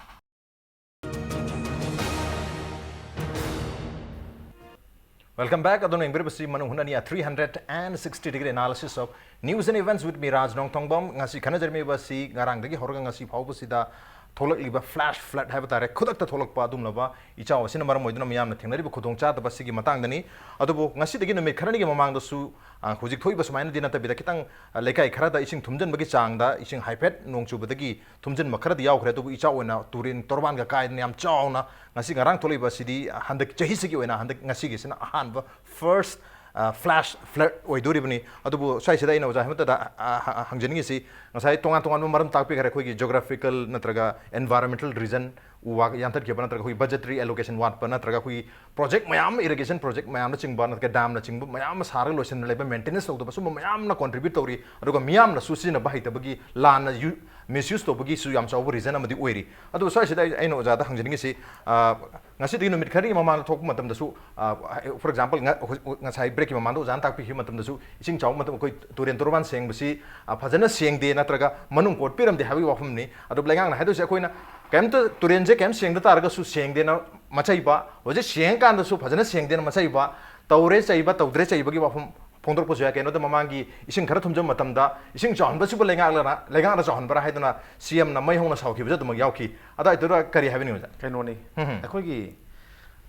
Welcome back. ꯑꯗꯣꯝꯅ ꯌꯦꯡꯕꯤꯔꯤꯕꯁꯤ ꯃꯅꯨꯡ ꯍꯨꯠꯅꯅꯤ, a three hundred and sixty degree analysis of news and events with me, ꯔꯥꯖ ꯅꯣꯡꯊꯣꯡꯕꯝ꯫ ꯉꯁꯤ ꯈꯟꯅꯖꯔꯝꯃꯤꯕ ꯑꯁꯤ ꯉꯔꯥꯡꯗꯒꯤ ꯍꯧꯔꯒ ꯉꯁꯤ ꯐꯥꯎꯕꯁꯤꯗ ꯊꯣꯛꯂꯛꯂꯤꯕ flash flood ꯍꯥꯏꯕ ꯇꯥꯔꯦ, ꯈꯨꯗꯛꯇ ꯊꯣꯛꯂꯛꯄ ꯑꯗꯨꯒꯨꯝꯂꯕ ꯏꯆꯥꯎ ꯑꯁꯤꯅ ꯃꯔꯝ ꯑꯣꯏꯗꯨꯅ ꯃꯤꯌꯥꯝꯅ ꯊꯦꯡꯅꯔꯤꯕ ꯈꯨꯗꯣꯡꯆꯥꯗꯕ ꯑꯁꯤꯒꯤ ꯃꯇꯥꯡꯗꯅꯤ꯫ ꯑꯗꯨꯕꯨ ꯉꯁꯤꯗꯒꯤ ꯅꯨꯃꯤꯠ ꯈꯔꯅꯤꯒꯤ ꯃꯃꯥꯡꯗꯁꯨ, ꯑ, ꯍꯧꯖꯤꯛ ꯊꯣꯛꯏꯕ ꯁꯨꯃꯥꯏꯅꯗꯤ ꯅꯠꯇꯕꯤꯗ, ꯈꯤꯇꯪ, ꯑ, ꯂꯩꯀꯥꯏ ꯈꯔꯗ ꯏꯁꯤꯡ ꯊꯨꯝꯖꯤꯟꯕꯒꯤ ꯆꯥꯡꯗ ꯏꯁꯤꯡ ꯍꯥꯏꯐꯦꯠ ꯅꯣꯡ ꯆꯨꯕꯗꯒꯤ ꯊꯨꯝꯖꯤꯟꯕ ꯈꯔꯗꯤ ꯌꯥꯎꯈ꯭ꯔꯦ꯫ ꯑꯗꯨꯕꯨ ꯏꯆꯥꯎ ꯑꯣꯏꯅ ꯇꯨꯔꯦꯟ ꯇꯣꯔꯕꯥꯟꯒ ꯀꯥꯏꯗꯅ ꯌꯥꯝ ꯆꯥꯎꯅ ꯉꯁꯤ ꯉꯔꯥꯡ ꯊꯣꯛꯂꯛꯏꯕ ꯑꯁꯤꯗꯤ ꯍꯟꯗꯛ ꯆꯍꯤꯁꯤꯒꯤ ꯑꯣꯏꯅ ꯍꯟꯗꯛ ꯉꯁꯤꯒꯤꯁꯤꯅ ꯑꯍꯥꯟꯕ first, ꯑ, flash flood ꯑꯣꯏꯗꯣꯔꯤꯕꯅꯤ꯫ ꯑꯗꯨꯕꯨ ꯁ꯭ꯋꯥꯏꯁꯤꯗ ꯑꯩꯅ ꯑꯣꯖꯥ ꯍꯦꯃꯟꯇꯗ, ꯑ, ꯑ, ꯍꯪꯖꯅꯤꯡꯉꯤꯁꯤ, ꯉꯁꯥꯏ ꯇꯣꯉꯥꯟ ꯇꯣꯉꯥꯟꯕ ꯃꯔꯝ ꯇꯥꯛꯄꯤꯈ꯭ꯔꯦ, ꯑꯩꯈꯣꯏꯒꯤ geographical ꯅꯠꯇ꯭ꯔꯒ environmental reason, ꯎ ꯋꯥ ꯌꯥꯟꯊꯠꯈꯤꯕ ꯅꯠꯇ꯭ꯔꯒ ꯑꯩꯈꯣꯏꯒꯤ budgetary allocation ꯋꯥꯠꯄ ꯅꯠꯇ꯭ꯔꯒ ꯑꯩꯈꯣꯏꯒꯤ project ꯃꯌꯥꯝ ꯑꯃ, irrigation project ꯃꯌꯥꯝꯅꯆꯤꯡꯕ ꯅꯠꯇ꯭ꯔꯒ damꯅꯆꯤꯡꯕ ꯃꯌꯥꯝ ꯑꯃ ꯁꯥꯔꯒ ꯂꯣꯏꯁꯤꯟꯅ ꯂꯩꯕ, maintenance ꯇꯧꯗꯕ, ꯁꯨꯝꯕ ꯃꯌꯥꯝꯅ contribute ꯇꯧꯔꯤ꯫ ꯑꯗꯨꯒ ꯃꯤꯌꯥꯝꯅꯁꯨ ꯁꯤꯖꯤꯟꯅꯕ ꯍꯩꯇꯕꯒꯤ, ꯂꯥꯟꯅ ꯌꯨ-, misuse ꯇꯧꯕꯒꯤꯁꯨ ꯌꯥꯝ ꯆꯥꯎꯕ reason ꯑꯃꯗꯤ ꯑꯣꯏꯔꯤ꯫ ꯑꯗꯨꯕꯨ ꯁ꯭ꯋꯥꯏꯁꯤꯗ ꯑꯩ, ꯑꯩꯅ ꯑꯣꯖꯥꯗ ꯍꯪꯖꯅꯤꯡꯉꯤꯁꯤ, ꯑ, ꯉꯁꯤꯗꯒꯤ ꯅꯨꯃꯤꯠ ꯈꯔꯒꯤ ꯃꯃꯥꯡꯗ ꯊꯣꯛꯄ ꯃꯇꯝꯗꯁꯨ, ꯑ, for example, ꯉ-, ꯍꯧꯖꯤꯛ, ꯉꯁꯥꯏ breakꯀꯤ ꯃꯃꯥꯡꯗ ꯑꯣꯖꯥꯅ ꯇꯥꯛꯄꯤꯈꯤꯕ ꯃꯇꯝꯗꯁꯨ ꯏꯁꯤꯡ ꯆꯥꯎꯕ ꯃꯇꯝ ꯑꯩꯈꯣꯏ ꯇꯨꯔꯦꯟ ꯇꯣꯔꯕꯥꯟ ꯁꯦꯡꯕꯁꯤ, ꯑ, ꯐꯖꯅ ꯁꯦꯡꯗꯦ ꯅꯠꯇ꯭ꯔꯒ ꯃꯅꯨꯡ ꯀꯣꯠꯄꯤꯔꯝꯗꯦ ꯍꯥꯏꯕꯒꯤ ꯋꯥꯐꯝꯅꯤ꯫ ꯑꯗꯨꯕꯨ ꯂꯩꯉꯥꯛꯅ ꯍꯥꯏꯗꯣꯏꯁꯦ ꯑꯩꯈꯣꯏꯅ ꯀꯩꯝꯇ ꯇꯨꯔꯦꯟꯁꯦ ꯀꯩꯝ ꯁꯦꯡꯗ ꯇꯥꯔꯒꯁꯨ ꯁꯦꯡꯗꯦꯅ ꯃꯆꯩꯕ, ꯍꯧꯖꯤꯛ ꯁꯦꯡꯉꯀꯥꯟꯗꯁꯨ ꯐꯖꯅ ꯁꯦꯡꯗꯦꯅ ꯃꯆꯩꯕ, ꯇꯧꯔꯦ ꯆꯩꯕ, ꯇꯧꯗ꯭ꯔꯦ ꯆꯩꯕꯒꯤ ꯋꯥꯐꯝ ꯐꯣꯡꯗꯣꯔꯛꯄꯁꯨ ꯌꯥꯏ꯫ ꯀꯩꯅꯣꯗ ꯃꯃꯥꯡꯒꯤ ꯏꯁꯤꯡ ꯈꯔ ꯊꯨꯝꯖꯤꯟꯕ ꯃꯇꯝꯗ ꯏꯁꯤꯡ ꯆꯥꯎꯍꯟꯕꯁꯤꯕꯨ ꯂꯩꯉꯥꯛꯂꯅ, ꯂꯩꯉꯥꯛꯅ ꯆꯥꯎꯍꯟꯕ꯭ꯔꯥ ꯍꯥꯏꯗꯨꯅ ꯁꯤ ꯑꯦꯝꯅ ꯃꯩ ꯍꯧꯅ ꯁꯥꯎꯈꯤꯕꯁꯨ ꯑꯗꯨꯃꯛ ꯌꯥꯎꯈꯤ꯫ ꯑꯗꯨ ꯑꯗꯨꯗ ꯀꯔꯤ ꯍꯥꯏꯕꯤꯅꯤꯡꯉꯤ ꯑꯣꯖꯥ? ꯀꯩꯅꯣꯅꯤ, ꯎꯝ ꯍꯝ꯫ ꯑꯩꯈꯣꯏꯒꯤ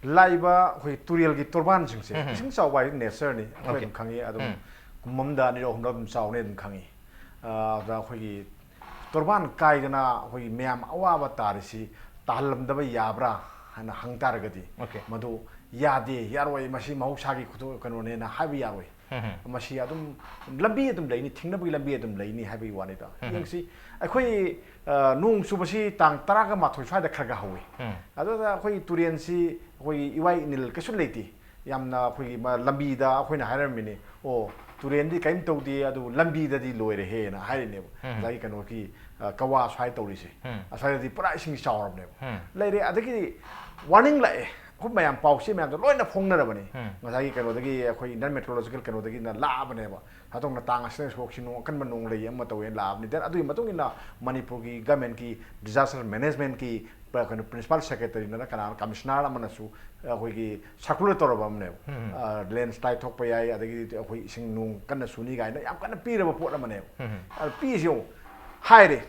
ꯂꯥꯛꯏꯕ ꯑꯩꯈꯣꯏ ꯇꯨꯔꯦꯜꯒꯤ ꯇꯣꯔꯕꯥꯟꯁꯤꯡꯁꯦ, ꯎꯝ ꯍꯝ꯫ ꯏꯁꯤꯡ ꯆꯥꯎꯕ ꯍꯥꯏꯕ natureꯅꯤ, ꯑꯩꯈꯣꯏ Okay. ꯑꯗꯨꯝ ꯈꯪꯉꯤ꯫ ꯑꯗꯨꯝ ꯎꯝ꯫ ꯀꯨꯝ ꯑꯃꯗ ꯑꯅꯤꯔꯛ ꯑꯍꯨꯝꯂꯛ ꯑꯗꯨꯝ ꯆꯥꯎꯅꯤ ꯑꯗꯨꯝ ꯈꯪꯉꯤ꯫ ꯑ, ꯑꯗ ꯑꯩꯈꯣꯏꯒꯤ ꯇꯣꯔꯕꯥꯟ ꯀꯥꯏꯗꯅ ꯑꯩꯈꯣꯏꯒꯤ ꯃꯌꯥꯝ ꯑꯋꯥꯕ ꯇꯥꯔꯤꯁꯤ ꯇꯥꯍꯜꯂꯝꯗꯕ ꯌꯥꯕ꯭ꯔꯥ ꯍꯥꯏꯅ ꯍꯪ ꯇꯥꯔꯒꯗꯤ, Okay. ꯃꯗꯨ ꯌꯥꯗꯦ, ꯌꯥꯔꯣꯏ, ꯃꯁꯤ ꯃꯍꯧꯁꯥꯒꯤ ꯈꯨꯗꯣ-, ꯀꯩꯅꯣꯅꯦꯅ ꯍꯥꯏꯕ ꯌꯥꯔꯣꯏ꯫ ꯃꯁꯤ ꯑꯗꯨꯝ ꯂꯝꯕꯤ ꯑꯗꯨꯝ ꯂꯩꯅꯤ, ꯊꯤꯡꯅꯕꯒꯤ ꯂꯝꯕꯤ ꯑꯗꯨꯝ ꯂꯩꯅꯤ ꯍꯥꯏꯕꯒꯤ ꯋꯥꯅꯤꯗ꯫ ꯌꯦꯡꯁꯤ, ꯑꯩꯈꯣꯏ, ꯑ, ꯅꯣꯡ ꯆꯨꯕꯁꯤ ꯇꯥꯡ ꯇꯔꯥꯒ ꯃꯥꯊꯣꯏ ꯁ꯭ꯋꯥꯏꯗ ꯈꯔ ꯈꯔ ꯍꯧꯋꯤ꯫ ꯑꯗꯨꯗ ꯑꯩꯈꯣꯏ ꯇꯨꯔꯦꯟꯁꯤ ꯑꯩꯈꯣꯏꯒꯤ ꯏꯋꯥꯏ ꯏꯅꯤꯜ ꯀꯩꯁꯨ ꯂꯩꯇꯦ꯫ ꯌꯥꯝꯅ ꯑꯩꯈꯣꯏꯒꯤ ꯃ-, ꯂꯝꯕꯤꯗ ꯑꯩꯈꯣꯏꯅ ꯍꯥꯏꯔꯝꯃꯤꯅꯤ, "ꯑꯣ, ꯇꯨꯔꯦꯟꯗꯤ ꯀꯔꯤꯝ ꯇꯧꯗꯦ, ꯑꯗꯨꯕꯨ ꯂꯝꯕꯤꯗꯗꯤ ꯂꯣꯏꯔꯦꯍꯦꯅ" ꯍꯥꯏꯔꯤꯅꯦꯕ꯫ ꯉꯁꯥꯏꯒꯤ ꯀꯩꯅꯣꯒꯤ, ꯑ, ꯀꯋꯥ ꯁ꯭ꯋꯥꯏ ꯇꯧꯔꯤꯁꯦ, ꯑꯁ꯭ꯋꯥꯏꯗꯗꯤ ꯄꯨꯔꯥ ꯏꯁꯤꯡ ꯆꯥꯎꯔꯕꯅꯦꯕ꯫ ꯂꯩꯔꯦ꯫ ꯑꯗꯒꯤꯗꯤ ꯋꯥꯔꯅꯤꯡ ꯂꯥꯛꯑꯦ, ꯑꯩꯈꯣꯏ ꯃꯌꯥꯝ ꯄꯥꯎ ꯆꯦ ꯃꯌꯥꯝꯗꯣ ꯂꯣꯏꯅ ꯐꯣꯡꯅꯔꯕꯅꯤ꯫ ꯉꯁꯥꯏꯒꯤ ꯀꯩꯅꯣꯗꯒꯤ, ꯑꯩꯈꯣꯏ Indian Meteorological ꯀꯩꯅꯣꯗꯒꯤꯅ ꯂꯥꯛꯑꯕꯅꯦꯕ꯫ ꯍꯟꯗꯛꯅ ꯇꯥꯡ ꯑꯁꯤꯅ ꯁꯣꯛꯁꯤ ꯅꯣꯡ ꯑꯀꯟꯕ ꯅꯣꯡ ꯂꯩ ꯑꯃ ꯇꯧꯋꯦꯅ ꯂꯥꯛꯑꯕꯅꯤ꯫ Then ꯑꯗꯨꯒꯤ ꯃꯇꯨꯡ ꯏꯟꯅ ꯃꯅꯤꯄꯨꯔꯒꯤ ꯒꯃꯦꯟꯒꯤ disaster managementꯀꯤ ꯄ-, ꯀꯩꯅꯣ, principal secretaryꯅ ꯀꯅꯥꯅ commissioner ꯑꯃꯅꯁꯨ ꯑꯩꯈꯣꯏꯒꯤ circular ꯇꯧꯔꯕ ꯑꯃꯅꯦꯕ꯫ ꯑ, landslide ꯊꯣꯛꯄ ꯌꯥꯏ, ꯑꯗꯒꯤꯗꯤ ꯑꯩꯈꯣꯏ ꯏꯁꯤꯡ ꯅꯣꯡ ꯀꯟꯅ ꯆꯨꯅꯤ ꯀꯥꯏꯅ ꯌꯥꯝ ꯀꯟꯅ ꯄꯤꯔꯕ ꯄꯣꯠ ꯑꯃꯅꯦꯕ꯫ ꯑꯗ ꯄꯤꯁꯤ ꯌꯦꯡꯉꯨ, ꯍꯥꯏꯔꯦ,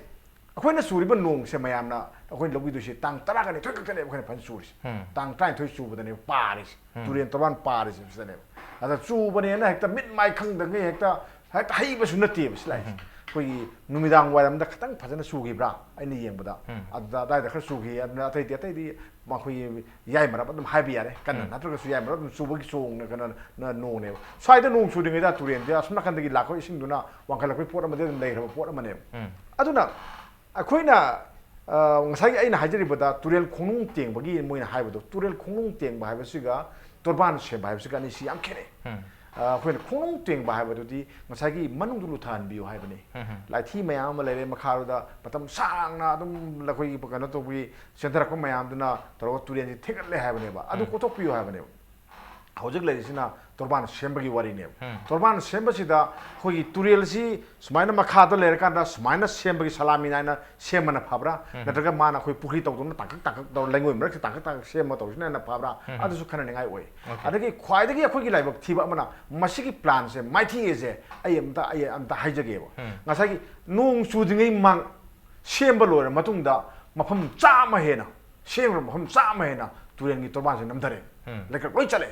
ꯑꯩꯈꯣꯏꯅ ꯆꯨꯔꯤꯕ ꯅꯣꯡꯁꯦ ꯃꯌꯥꯝꯅ ꯑꯩꯈꯣꯏꯅ ꯂꯧꯕꯤꯗꯣꯏꯁꯦ ꯇꯥꯡ ꯇꯔꯥꯒ ꯅꯤꯊꯣꯏ ꯈꯛꯇꯅꯦꯕ ꯑꯩꯈꯣꯏꯅ ꯐꯖꯅ ꯆꯨꯔꯤꯁꯦ꯫ ꯇꯥꯡ ꯇꯔꯥꯅꯤꯊꯣꯏ ꯆꯨꯕꯗꯅꯦꯕ ꯄꯥꯔꯤꯁꯦ꯫ ꯇꯨꯔꯦꯟ ꯇꯣꯔꯕꯥꯟ ꯄꯥꯔꯤꯁꯦ ꯁꯤꯗꯅꯦꯕ꯫ ꯑꯗ ꯆꯨꯕꯅꯦꯅ ꯍꯦꯛꯇ ꯃꯤꯠ ꯃꯥꯏ ꯈꯪꯗꯉꯩ ꯍꯦꯛꯇ, ꯍꯦꯛꯇ ꯍꯩꯕꯁꯨ ꯅꯠꯇꯦꯕ ꯁꯤ ꯂꯥꯏꯁꯦ꯫ ꯑꯩꯈꯣꯏꯒꯤ ꯅꯨꯃꯤꯗꯥꯡ ꯋꯥꯏꯔꯝꯗ ꯈꯤꯇꯪ ꯐꯖꯅ ꯆꯨꯈꯤꯕ꯭ꯔꯥ ꯑꯩꯅ ꯌꯦꯡꯕꯗ? ꯑꯗꯨꯗ ꯑꯗꯥꯏꯗ ꯈꯔ ꯆꯨꯈꯤ, ꯑꯗꯨꯅ ꯑꯇꯩꯗꯤ, ꯑꯇꯩꯗꯤ ꯃꯈꯣꯏꯒꯤ ꯌꯥꯏꯃꯔꯞ ꯑꯗꯨꯝ ꯍꯥꯏꯕ ꯌꯥꯔꯦ, ꯀꯟꯅ ꯅꯠꯇ꯭ꯔꯒꯁꯨ ꯌꯥꯏꯃꯔꯞ ꯑꯗꯨꯝ ꯆꯨꯕꯒꯤ ꯆꯣꯡꯅ ꯀꯩꯅꯣ ꯅ-, ꯅꯣꯡꯅꯦꯕ꯫ ꯁ꯭ꯋꯥꯏꯗ ꯅꯣꯡ ꯆꯨꯗ꯭ꯔꯤꯉꯩꯗ ꯇꯨꯔꯦꯟꯁꯦ ꯑꯁꯣꯝ ꯅꯥꯀꯟꯗꯒꯤ ꯂꯥꯛꯄ ꯏꯁꯤꯡꯗꯨꯅ ꯋꯥꯡꯈꯠꯂꯛꯄꯒꯤ ꯄꯣꯠ ꯑꯃꯗꯤ ꯑꯗꯨꯝ ꯂꯩꯈ꯭ꯔꯕ ꯄꯣꯠ ꯑꯃꯅꯦꯕ꯫ ꯑꯗꯨꯅ ꯑꯩꯈꯣꯏꯅ, ꯑ, ꯉꯁꯥꯏꯒꯤ ꯑꯩꯅ ꯍꯥꯏꯖꯔꯤꯕꯗ ꯇꯨꯔꯦꯜ ꯈꯣꯡꯅꯨꯡ ꯇꯦꯡꯕꯒꯤ ꯃꯣꯏꯅ ꯍꯥꯏꯕꯗꯣ, ꯇꯨꯔꯦꯜ ꯈꯣꯡꯅꯨꯡ ꯇꯦꯡꯕ ꯍꯥꯏꯕꯁꯤꯒ ꯇꯣꯔꯕꯥꯟ ꯁꯦꯝꯕ ꯍꯥꯏꯕꯁꯤꯒ ꯑꯅꯤꯁꯤ ꯌꯥꯝ ꯈꯦꯠꯅꯩ꯫ ꯑ, ꯑꯩꯈꯣꯏꯅ ꯈꯣꯡꯅꯨꯡ ꯇꯦꯡꯕ ꯍꯥꯏꯕꯗꯨꯗꯤ ꯉꯁꯥꯏꯒꯤ ꯃꯅꯨꯡꯗ ꯂꯨꯊꯍꯟꯕꯤꯌꯨ ꯍꯥꯏꯕꯅꯤ꯫ ꯂꯥꯏꯊꯤ ꯃꯌꯥꯝ ꯑꯃ ꯂꯩꯔꯦ ꯃꯈꯥꯗꯨꯗ, ꯃꯇꯝ ꯁꯥꯡꯅ ꯑꯗꯨꯝ ꯑꯩꯈꯣꯏꯒꯤ ꯀꯩꯅꯣ ꯇꯧꯕꯒꯤ ꯆꯦꯟꯊꯔꯛꯄ ꯃꯌꯥꯝꯗꯨꯅ ꯇꯧꯔꯒ ꯇꯨꯔꯦꯟꯁꯤ ꯊꯦꯛꯒꯠꯂꯦ ꯍꯥꯏꯕꯅꯦꯕ꯫ ꯑꯗꯨ ꯀꯣꯛꯊꯣꯛꯄꯤꯌꯨ ꯍꯥꯏꯕꯅꯦꯕ꯫ ꯍꯧꯖꯤꯛ ꯂꯩꯔꯤꯁꯤꯅ ꯇꯣꯔꯕꯥꯟ ꯁꯦꯝꯕꯒꯤ ꯋꯥꯔꯤꯅꯦꯕ꯫ ꯇꯣꯔꯕꯥꯟ ꯁꯦꯝꯕꯁꯤꯗ ꯑꯩꯈꯣꯏꯒꯤ ꯇꯨꯔꯦꯜꯁꯤ ꯁꯨꯃꯥꯏꯅ ꯃꯈꯥꯗ ꯂꯩꯔꯀꯥꯟꯗ ꯁꯨꯃꯥꯏꯅ ꯁꯦꯝꯕꯒꯤ ꯁꯂꯥꯃꯤ ꯅꯥꯏꯅ ꯁꯦꯝꯕꯅ ꯐꯕ꯭ꯔꯥ? ꯅꯠꯇ꯭ꯔꯒ ꯃꯥꯅ ꯑꯩꯈꯣꯏ ꯄꯨꯈ꯭ꯔꯤ ꯇꯧꯗꯧꯅ ꯇꯥꯡꯀꯛ ꯇꯥꯡꯀꯛ ꯇꯧꯔ ꯂꯩꯉꯣꯏ ꯃꯔꯛꯁꯦ ꯇꯥꯡꯀꯛ ꯇꯥꯡꯀꯛ ꯁꯦꯝꯃ ꯇꯧꯔꯤꯁꯤꯅ ꯍꯦꯟꯅ ꯐꯕ꯭ꯔꯥ? ꯑꯗꯨꯁꯨ ꯈꯟꯅꯅꯤꯡꯉꯥꯏ ꯑꯣꯏ꯫ ꯑꯗꯒꯤ ꯈ꯭ꯋꯥꯏꯗꯒꯤ ꯑꯩꯈꯣꯏꯒꯤ ꯂꯥꯏꯕꯛ ꯊꯤꯕ ꯑꯃꯅ ꯃꯁꯤꯒꯤ planꯁꯦ ꯃꯥꯏꯊꯤꯁꯦ ꯑꯩ ꯑꯝꯇ, ꯑꯩ ꯑꯝꯇ ꯍꯥꯏꯖꯒꯦꯕ꯫ ꯉꯁꯥꯏꯒꯤ ꯅꯣꯡ ꯆꯨꯗ꯭ꯔꯤꯉꯩ ꯃꯃꯥꯡ ꯁꯦꯝꯕ ꯂꯣꯏꯔ ꯃꯇꯨꯡꯗ ꯃꯐꯝ ꯆꯥꯝꯃ ꯍꯦꯟꯅ, ꯁꯦꯝꯈ꯭ꯔꯕ ꯃꯐꯝ ꯆꯥꯝꯃ ꯍꯦꯟꯅ ꯇꯨꯔꯦꯜꯒꯤ ꯇꯣꯔꯕꯥꯟꯁꯦ ꯅꯝꯊꯔꯦ꯫ ꯂꯩꯀ꯭ꯔꯛ ꯂꯣꯏ ꯆꯠꯂꯦ꯫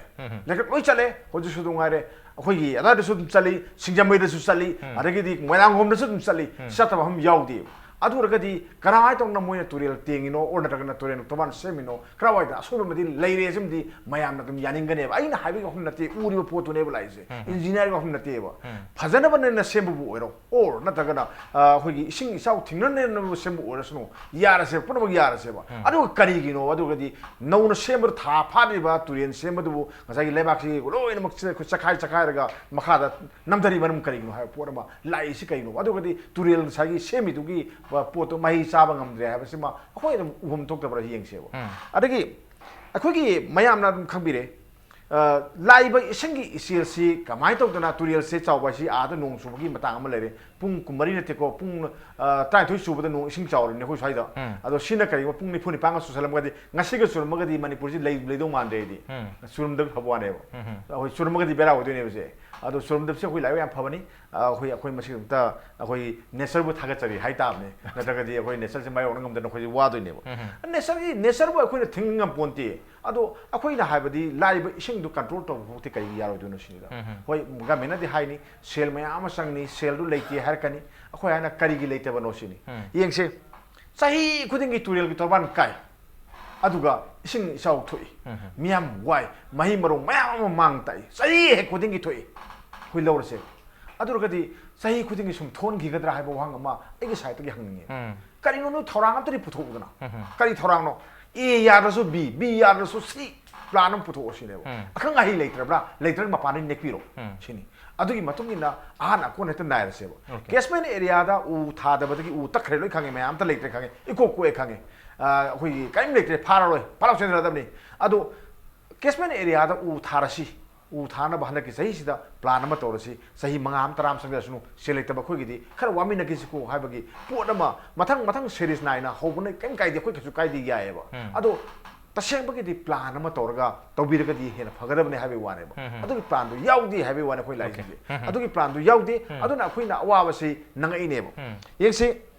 ꯂꯩꯀ꯭ꯔꯛ ꯂꯣꯏ ꯆꯠꯂꯦ꯫ ꯍꯧꯖꯤꯛꯁꯨ ꯑꯗꯨꯝ ꯉꯥꯏꯔꯦ꯫ ꯑꯩꯈꯣꯏꯒꯤ ꯑꯗꯥꯏꯗꯁꯨ ꯑꯗꯨꯝ ꯆꯠꯂꯤ, ꯁꯤꯡꯖꯃꯩꯗꯁꯨ ꯆꯠꯂꯤ, ꯑꯗꯒꯤꯗꯤ ꯃꯣꯏꯔꯥꯡꯈꯣꯝꯗꯁꯨ ꯑꯗꯨꯝ ꯆꯠꯂꯤ꯫ ꯆꯠꯇꯕ ꯃꯐꯝ ꯌꯥꯎꯗꯦꯕ꯫ ꯑꯗꯨ ꯑꯣꯏꯔꯒꯗꯤ ꯀꯔꯝꯍꯥꯏꯅ ꯇꯧꯅ ꯃꯣꯏꯅ ꯇꯨꯔꯦꯜ ꯇꯦꯡꯉꯤꯅꯣ, or ꯅꯠꯇ꯭ꯔꯒꯅ ꯇꯨꯔꯦꯜ ꯇꯣꯔꯕꯥꯟ ꯁꯦꯝꯃꯤꯅꯣ, ꯀꯔꯥꯏꯋꯥꯏꯗ ꯑꯁꯣꯏꯕ ꯑꯃꯗꯤ ꯂꯩꯔꯦ, ꯁꯤꯃꯗꯤ ꯃꯌꯥꯝꯅ ꯑꯗꯨꯝ ꯌꯥꯅꯤꯡꯒꯅꯦꯕ꯫ ꯑꯩꯅ ꯍꯥꯏꯕꯒꯤ ꯋꯥꯐꯝ ꯅꯠꯇꯦ, ꯎꯔꯤꯕ ꯄꯣꯠꯇꯨꯅꯦꯕ ꯂꯥꯛꯏꯁꯦ, ꯏꯟꯖꯤꯅꯤꯌꯥꯔꯒꯤ ꯋꯥꯐꯝ ꯅꯠꯇꯦꯕ꯫ ꯐꯖꯅꯕꯅꯦꯅ ꯁꯦꯝꯕꯕꯨ ꯑꯣꯏꯔꯣ, or ꯅꯠꯇ꯭ꯔꯒꯅ ꯑ, ꯑꯩꯈꯣꯏꯒꯤ ꯏꯁꯤꯡ ꯏꯆꯥꯎ ꯊꯤꯡꯅꯅꯕ ꯁꯦꯝꯕ ꯑꯣꯏꯔꯁꯅꯨ, ꯌꯥꯔꯁꯦꯕ, ꯄꯨꯝꯅꯃꯛ ꯌꯥꯔꯁꯦꯕ꯫ ꯑꯗꯨꯒ ꯀꯔꯤꯒꯤꯅꯣ? ꯑꯗꯨꯒꯗꯤ ꯅꯧꯅ ꯁꯦꯝꯕꯗ ꯊꯥ ꯐꯥꯗ꯭ꯔꯤꯕ ꯇꯨꯔꯦꯜ ꯁꯦꯝꯕꯗꯨꯕꯨ ꯉꯁꯥꯏꯒꯤ ꯂꯩꯕꯥꯛꯁꯤ ꯂꯣꯏꯅꯃꯛ ꯑꯩꯈꯣꯏ ꯆꯈꯥꯏ ꯆꯈꯥꯏꯔꯒ ꯃꯈꯥꯗ ꯅꯝꯊꯔꯤ ꯃꯔꯝ ꯀꯔꯤꯒꯤꯅꯣ ꯍꯥꯏꯕ ꯄꯣꯠ ꯑꯃ ꯂꯥꯛꯏꯁꯤ ꯀꯩꯅꯣ? ꯑꯗꯨꯒꯗꯤ ꯇꯨꯔꯦꯜ ꯉꯁꯥꯏꯒꯤ ꯁꯦꯝꯃꯤꯗꯨꯒꯤ ꯄꯣꯠꯇꯣ ꯃꯍꯩ ꯆꯥꯕ ꯉꯝꯗ꯭ꯔꯦ ꯍꯥꯏꯕꯁꯤꯃ ꯑꯩꯈꯣꯏ ꯑꯗꯨꯝ ꯎꯐꯝ ꯊꯣꯛꯇꯕ꯭ꯔꯥ ꯌꯦꯡꯁꯦꯕ꯫ ꯑꯗꯒꯤ ꯑꯩꯈꯣꯏꯒꯤ ꯃꯌꯥꯝꯅ ꯑꯗꯨꯝ ꯈꯪꯕꯤꯔꯦ, ꯑ, ꯂꯥꯛꯏꯕ ꯏꯁꯤꯡꯒꯤ ꯏꯆꯦꯜꯁꯤ ꯀꯃꯥꯏꯅ ꯇꯧꯗꯅ, ꯇꯨꯔꯦꯜꯁꯦ ꯆꯥꯎꯕ ꯍꯥꯏꯁꯤ ꯑꯥꯗ ꯅꯣꯡ ꯆꯨꯕꯒꯤ ꯃꯇꯥꯡ ꯑꯃ ꯂꯩꯔꯦ, ꯄꯨꯡ ꯀꯨꯟꯃꯔꯤ ꯅꯠꯇꯦꯀꯣ, ꯄꯨꯡ, ꯑ, ꯇꯔꯥꯅꯤꯊꯣꯏ ꯆꯨꯕꯗ ꯅꯣꯡ ꯏꯁꯤꯡ ꯆꯥꯎꯔꯤꯅꯦ ꯑꯩꯈꯣꯏ ꯁ꯭ꯋꯥꯏꯗ꯫ ꯑꯗꯣ ꯁꯤꯅ ꯀꯔꯤꯒꯨꯝꯕ ꯄꯨꯡ ꯅꯤꯐꯨ ꯅꯤꯄꯥꯟꯒ ꯆꯨꯁꯜꯂꯝꯃꯒꯗꯤ, ꯉꯁꯤꯒ ꯆꯨꯔꯝꯃꯒꯗꯤ ꯃꯅꯤꯄꯨꯔꯁꯤ ꯂꯩ-, ꯂꯩꯗꯧ ꯃꯥꯟꯗ꯭ꯔꯦ ꯑꯩꯗꯤ꯫ ꯆꯨꯔꯝꯗꯕ ꯐꯕ ꯋꯥꯅꯦꯕ꯫ ꯑꯩꯈꯣꯏ ꯆꯨꯔꯝꯃꯒꯗꯤ ꯕꯦꯔꯥ ꯑꯣꯏꯗꯣꯏꯅꯦꯕꯁꯦ꯫ ꯑꯗꯣ ꯆꯨꯔꯝꯗꯕꯁꯦ ꯑꯩꯈꯣꯏ ꯂꯥꯏꯕꯛ ꯌꯥꯝ ꯐꯕꯅꯤ꯫ ꯑ, ꯑꯩꯈꯣꯏ, ꯑꯩꯈꯣꯏ ꯃꯁꯤ ꯑꯝꯇ ꯑꯩꯈꯣꯏ ꯅꯦꯆꯔꯕꯨ ꯊꯥꯒꯠꯆꯔꯤ ꯍꯥꯏꯇꯥꯕꯅꯤ꯫ ꯅꯠꯇ꯭ꯔꯒꯗꯤ ꯑꯩꯈꯣꯏ ꯅꯦꯆꯔꯁꯦ ꯃꯥꯌꯣꯛꯅ ꯉꯝꯗꯅ ꯑꯩꯈꯣꯏꯁꯦ ꯋꯥꯗꯣꯏꯅꯦꯕ꯫ ꯅꯦꯆꯔꯒꯤ, ꯅꯦꯆꯔꯕꯨ ꯑꯩꯈꯣꯏꯅ ꯊꯤꯡ ꯉꯝꯄꯣꯟꯇꯦ꯫ ꯑꯗꯣ ꯑꯩꯈꯣꯏꯅ ꯍꯥꯏꯕꯗꯤ ꯂꯥꯛꯏꯕ ꯏꯁꯤꯡꯗꯣ ꯀꯟꯇ꯭ꯔꯣꯜ ꯇꯧꯕ ꯐꯥꯎꯗꯤ ꯀꯔꯤꯒꯤ ꯌꯥꯔꯣꯏꯗꯣꯏꯅꯣ ꯁꯤꯅꯤꯗ꯫ ꯍꯣꯏ, ꯒꯃꯦꯟꯅꯗꯤ ꯍꯥꯏꯅꯤ, ꯁꯦꯜ ꯃꯌꯥꯝ ꯑꯃ ꯆꯪꯅꯤ, ꯁꯦꯜꯗꯨ ꯂꯩꯇꯦ ꯍꯥꯏꯔꯛꯀꯅꯤ꯫ ꯑꯩꯈꯣꯏ ꯍꯥꯏꯅ ꯀꯔꯤꯒꯤ ꯂꯩꯇꯕꯅꯣ ꯁꯤꯅꯤ꯫ ꯌꯦꯡꯁꯦ, ꯆꯍꯤ ꯈꯨꯗꯤꯡꯒꯤ ꯇꯨꯔꯦꯜꯒꯤ ꯇꯣꯔꯕꯥꯟ ꯀꯥꯏ, ꯑꯗꯨꯒ ꯏꯁꯤꯡ ꯏꯆꯥꯎ ꯊꯣꯛꯏ, ꯃꯤꯌꯥꯝ ꯋꯥꯏ, ꯃꯍꯩ ꯃꯔꯣꯡ ꯃꯌꯥꯝ ꯑꯃ ꯃꯥꯡ ꯇꯥꯛꯏ, ꯆꯍꯤ ꯍꯦꯛ ꯈꯨꯗꯤꯡꯒꯤ ꯊꯣꯛꯏ꯫ ꯑꯩꯈꯣꯏ ꯂꯧꯔꯁꯦ꯫ ꯑꯗꯨ ꯑꯣꯏꯔꯒꯗꯤ ꯆꯍꯤ ꯈꯨꯗꯤꯡꯒꯤ ꯁꯨꯝ ꯊꯣꯛꯍꯟꯈꯤꯒꯗ꯭ꯔꯥ ꯍꯥꯏꯕ ꯋꯥꯍꯪ ꯑꯃ ꯑꯩꯒꯤ ꯁꯥꯏꯠꯇꯒꯤ ꯍꯪꯅꯤꯡꯉꯦ꯫ ꯀꯔꯤꯅꯣ, ꯅꯣꯏ ꯊꯧꯔꯥꯡ ꯑꯝꯇꯗꯤ ꯄꯨꯊꯣꯛꯎꯗꯅ꯫ ꯀꯔꯤ ꯊꯧꯔꯥꯡꯅꯣ? ꯑꯦ ꯌꯥꯗ꯭ꯔꯁꯨ ꯕꯤ, ꯕꯤ ꯌꯥꯗ꯭ꯔꯁꯨ ꯁꯤ, ꯄ꯭ꯂꯥꯟ ꯑꯃ ꯄꯨꯊꯣꯛꯑꯣ ꯁꯤꯅꯦꯕ꯫ ꯑꯈꯪ ꯑꯍꯩ ꯂꯩꯇ꯭ꯔꯕ꯭ꯔꯥ? ꯂꯩꯇ꯭ꯔꯒ ꯃꯄꯥꯟꯗꯒꯤ ꯅꯦꯛꯄꯤꯔꯣ ꯁꯤꯅꯤ꯫ ꯑꯗꯨꯒꯤ ꯃꯇꯨꯡ ꯏꯟꯅ ꯑꯍꯥꯟ ꯑꯀꯣꯟ ꯍꯦꯛꯇ ꯅꯥꯏꯔꯁꯦꯕ꯫ ꯀꯦꯁꯃꯦꯟ ꯑꯦꯔꯤꯌꯥꯗ ꯎ ꯊꯥꯗꯕꯗꯒꯤ ꯎ ꯇꯛꯈ꯭ꯔꯦ, ꯂꯣꯏ ꯈꯪꯉꯦ, ꯃꯌꯥꯝ ꯑꯝꯇ ꯂꯩꯇ꯭ꯔꯦ ꯈꯪꯉꯦ, ꯏꯀꯣꯛ ꯀꯣꯛꯑꯦ ꯈꯪꯉꯦ꯫ ꯑ, ꯑꯩꯈꯣꯏꯒꯤ ꯀꯔꯤꯝ ꯂꯩꯇ꯭ꯔꯦ, ꯐꯥꯔꯔꯣꯏ, ꯐꯥꯂꯥꯎ ꯆꯦꯟꯊꯔꯛꯑꯗꯕꯅꯤ꯫ ꯑꯗꯣ ꯀꯦꯁꯃꯦꯟ ꯑꯦꯔꯤꯌꯥꯗ ꯎ ꯊꯥꯔꯁꯤ, ꯎ ꯊꯥꯅꯕ ꯍꯟꯗꯛꯀꯤ ꯆꯍꯤꯁꯤꯗ ꯄ꯭ꯂꯥꯟ ꯑꯃ ꯇꯧꯔꯁꯤ, ꯆꯍꯤ ꯃꯉꯥ ꯑꯃ, ꯇꯔꯥ ꯑꯃ ꯆꯪꯖꯔꯁꯅꯨ, ꯁꯦꯜ ꯂꯩꯇꯕ ꯑꯩꯈꯣꯏꯒꯤꯗꯤ ꯈꯔ ꯋꯥꯃꯤꯟꯅꯈꯤꯁꯤꯀꯣ ꯍꯥꯏꯕꯒꯤ ꯄꯣꯠ ꯑꯃ ꯃꯊꯪ ꯃꯊꯪ ꯁꯦꯔꯤꯁ ꯅꯥꯏꯅ ꯍꯧꯕꯅ ꯀꯔꯤꯝ ꯀꯥꯏꯗꯦ, ꯑꯩꯈꯣꯏ ꯀꯩꯁꯨ ꯀꯥꯏꯗꯦ, ꯌꯥꯏꯑꯕ꯫ ꯑꯗꯣ ꯇꯁꯦꯡꯕꯒꯤꯗꯤ ꯄ꯭ꯂꯥꯟ ꯑꯃ ꯇꯧꯔꯒ ꯇꯧꯕꯤꯔꯒꯗꯤ ꯍꯦꯟꯅ ꯐꯒꯗꯕꯅꯤ ꯍꯥꯏꯕꯒꯤ ꯋꯥꯅꯦꯕ꯫ ꯑꯗꯨꯒꯤ ꯄ꯭ꯂꯥꯟꯗꯣ ꯌꯥꯎꯗꯦ ꯍꯥꯏꯕꯒꯤ ꯋꯥꯅꯤ ꯑꯩꯈꯣꯏ ꯂꯥꯛꯏꯁꯤꯡꯁꯦ꯫ ꯑꯗꯨꯒꯤ ꯄ꯭ꯂꯥꯟꯗꯣ ꯌꯥꯎꯗꯦ, ꯑꯗꯨꯅ ꯑꯩꯈꯣꯏꯅ ꯑꯋꯥꯕꯁꯤ ꯅꯪꯉꯛꯏꯅꯦꯕ꯫ ꯌꯦꯡꯁꯤ,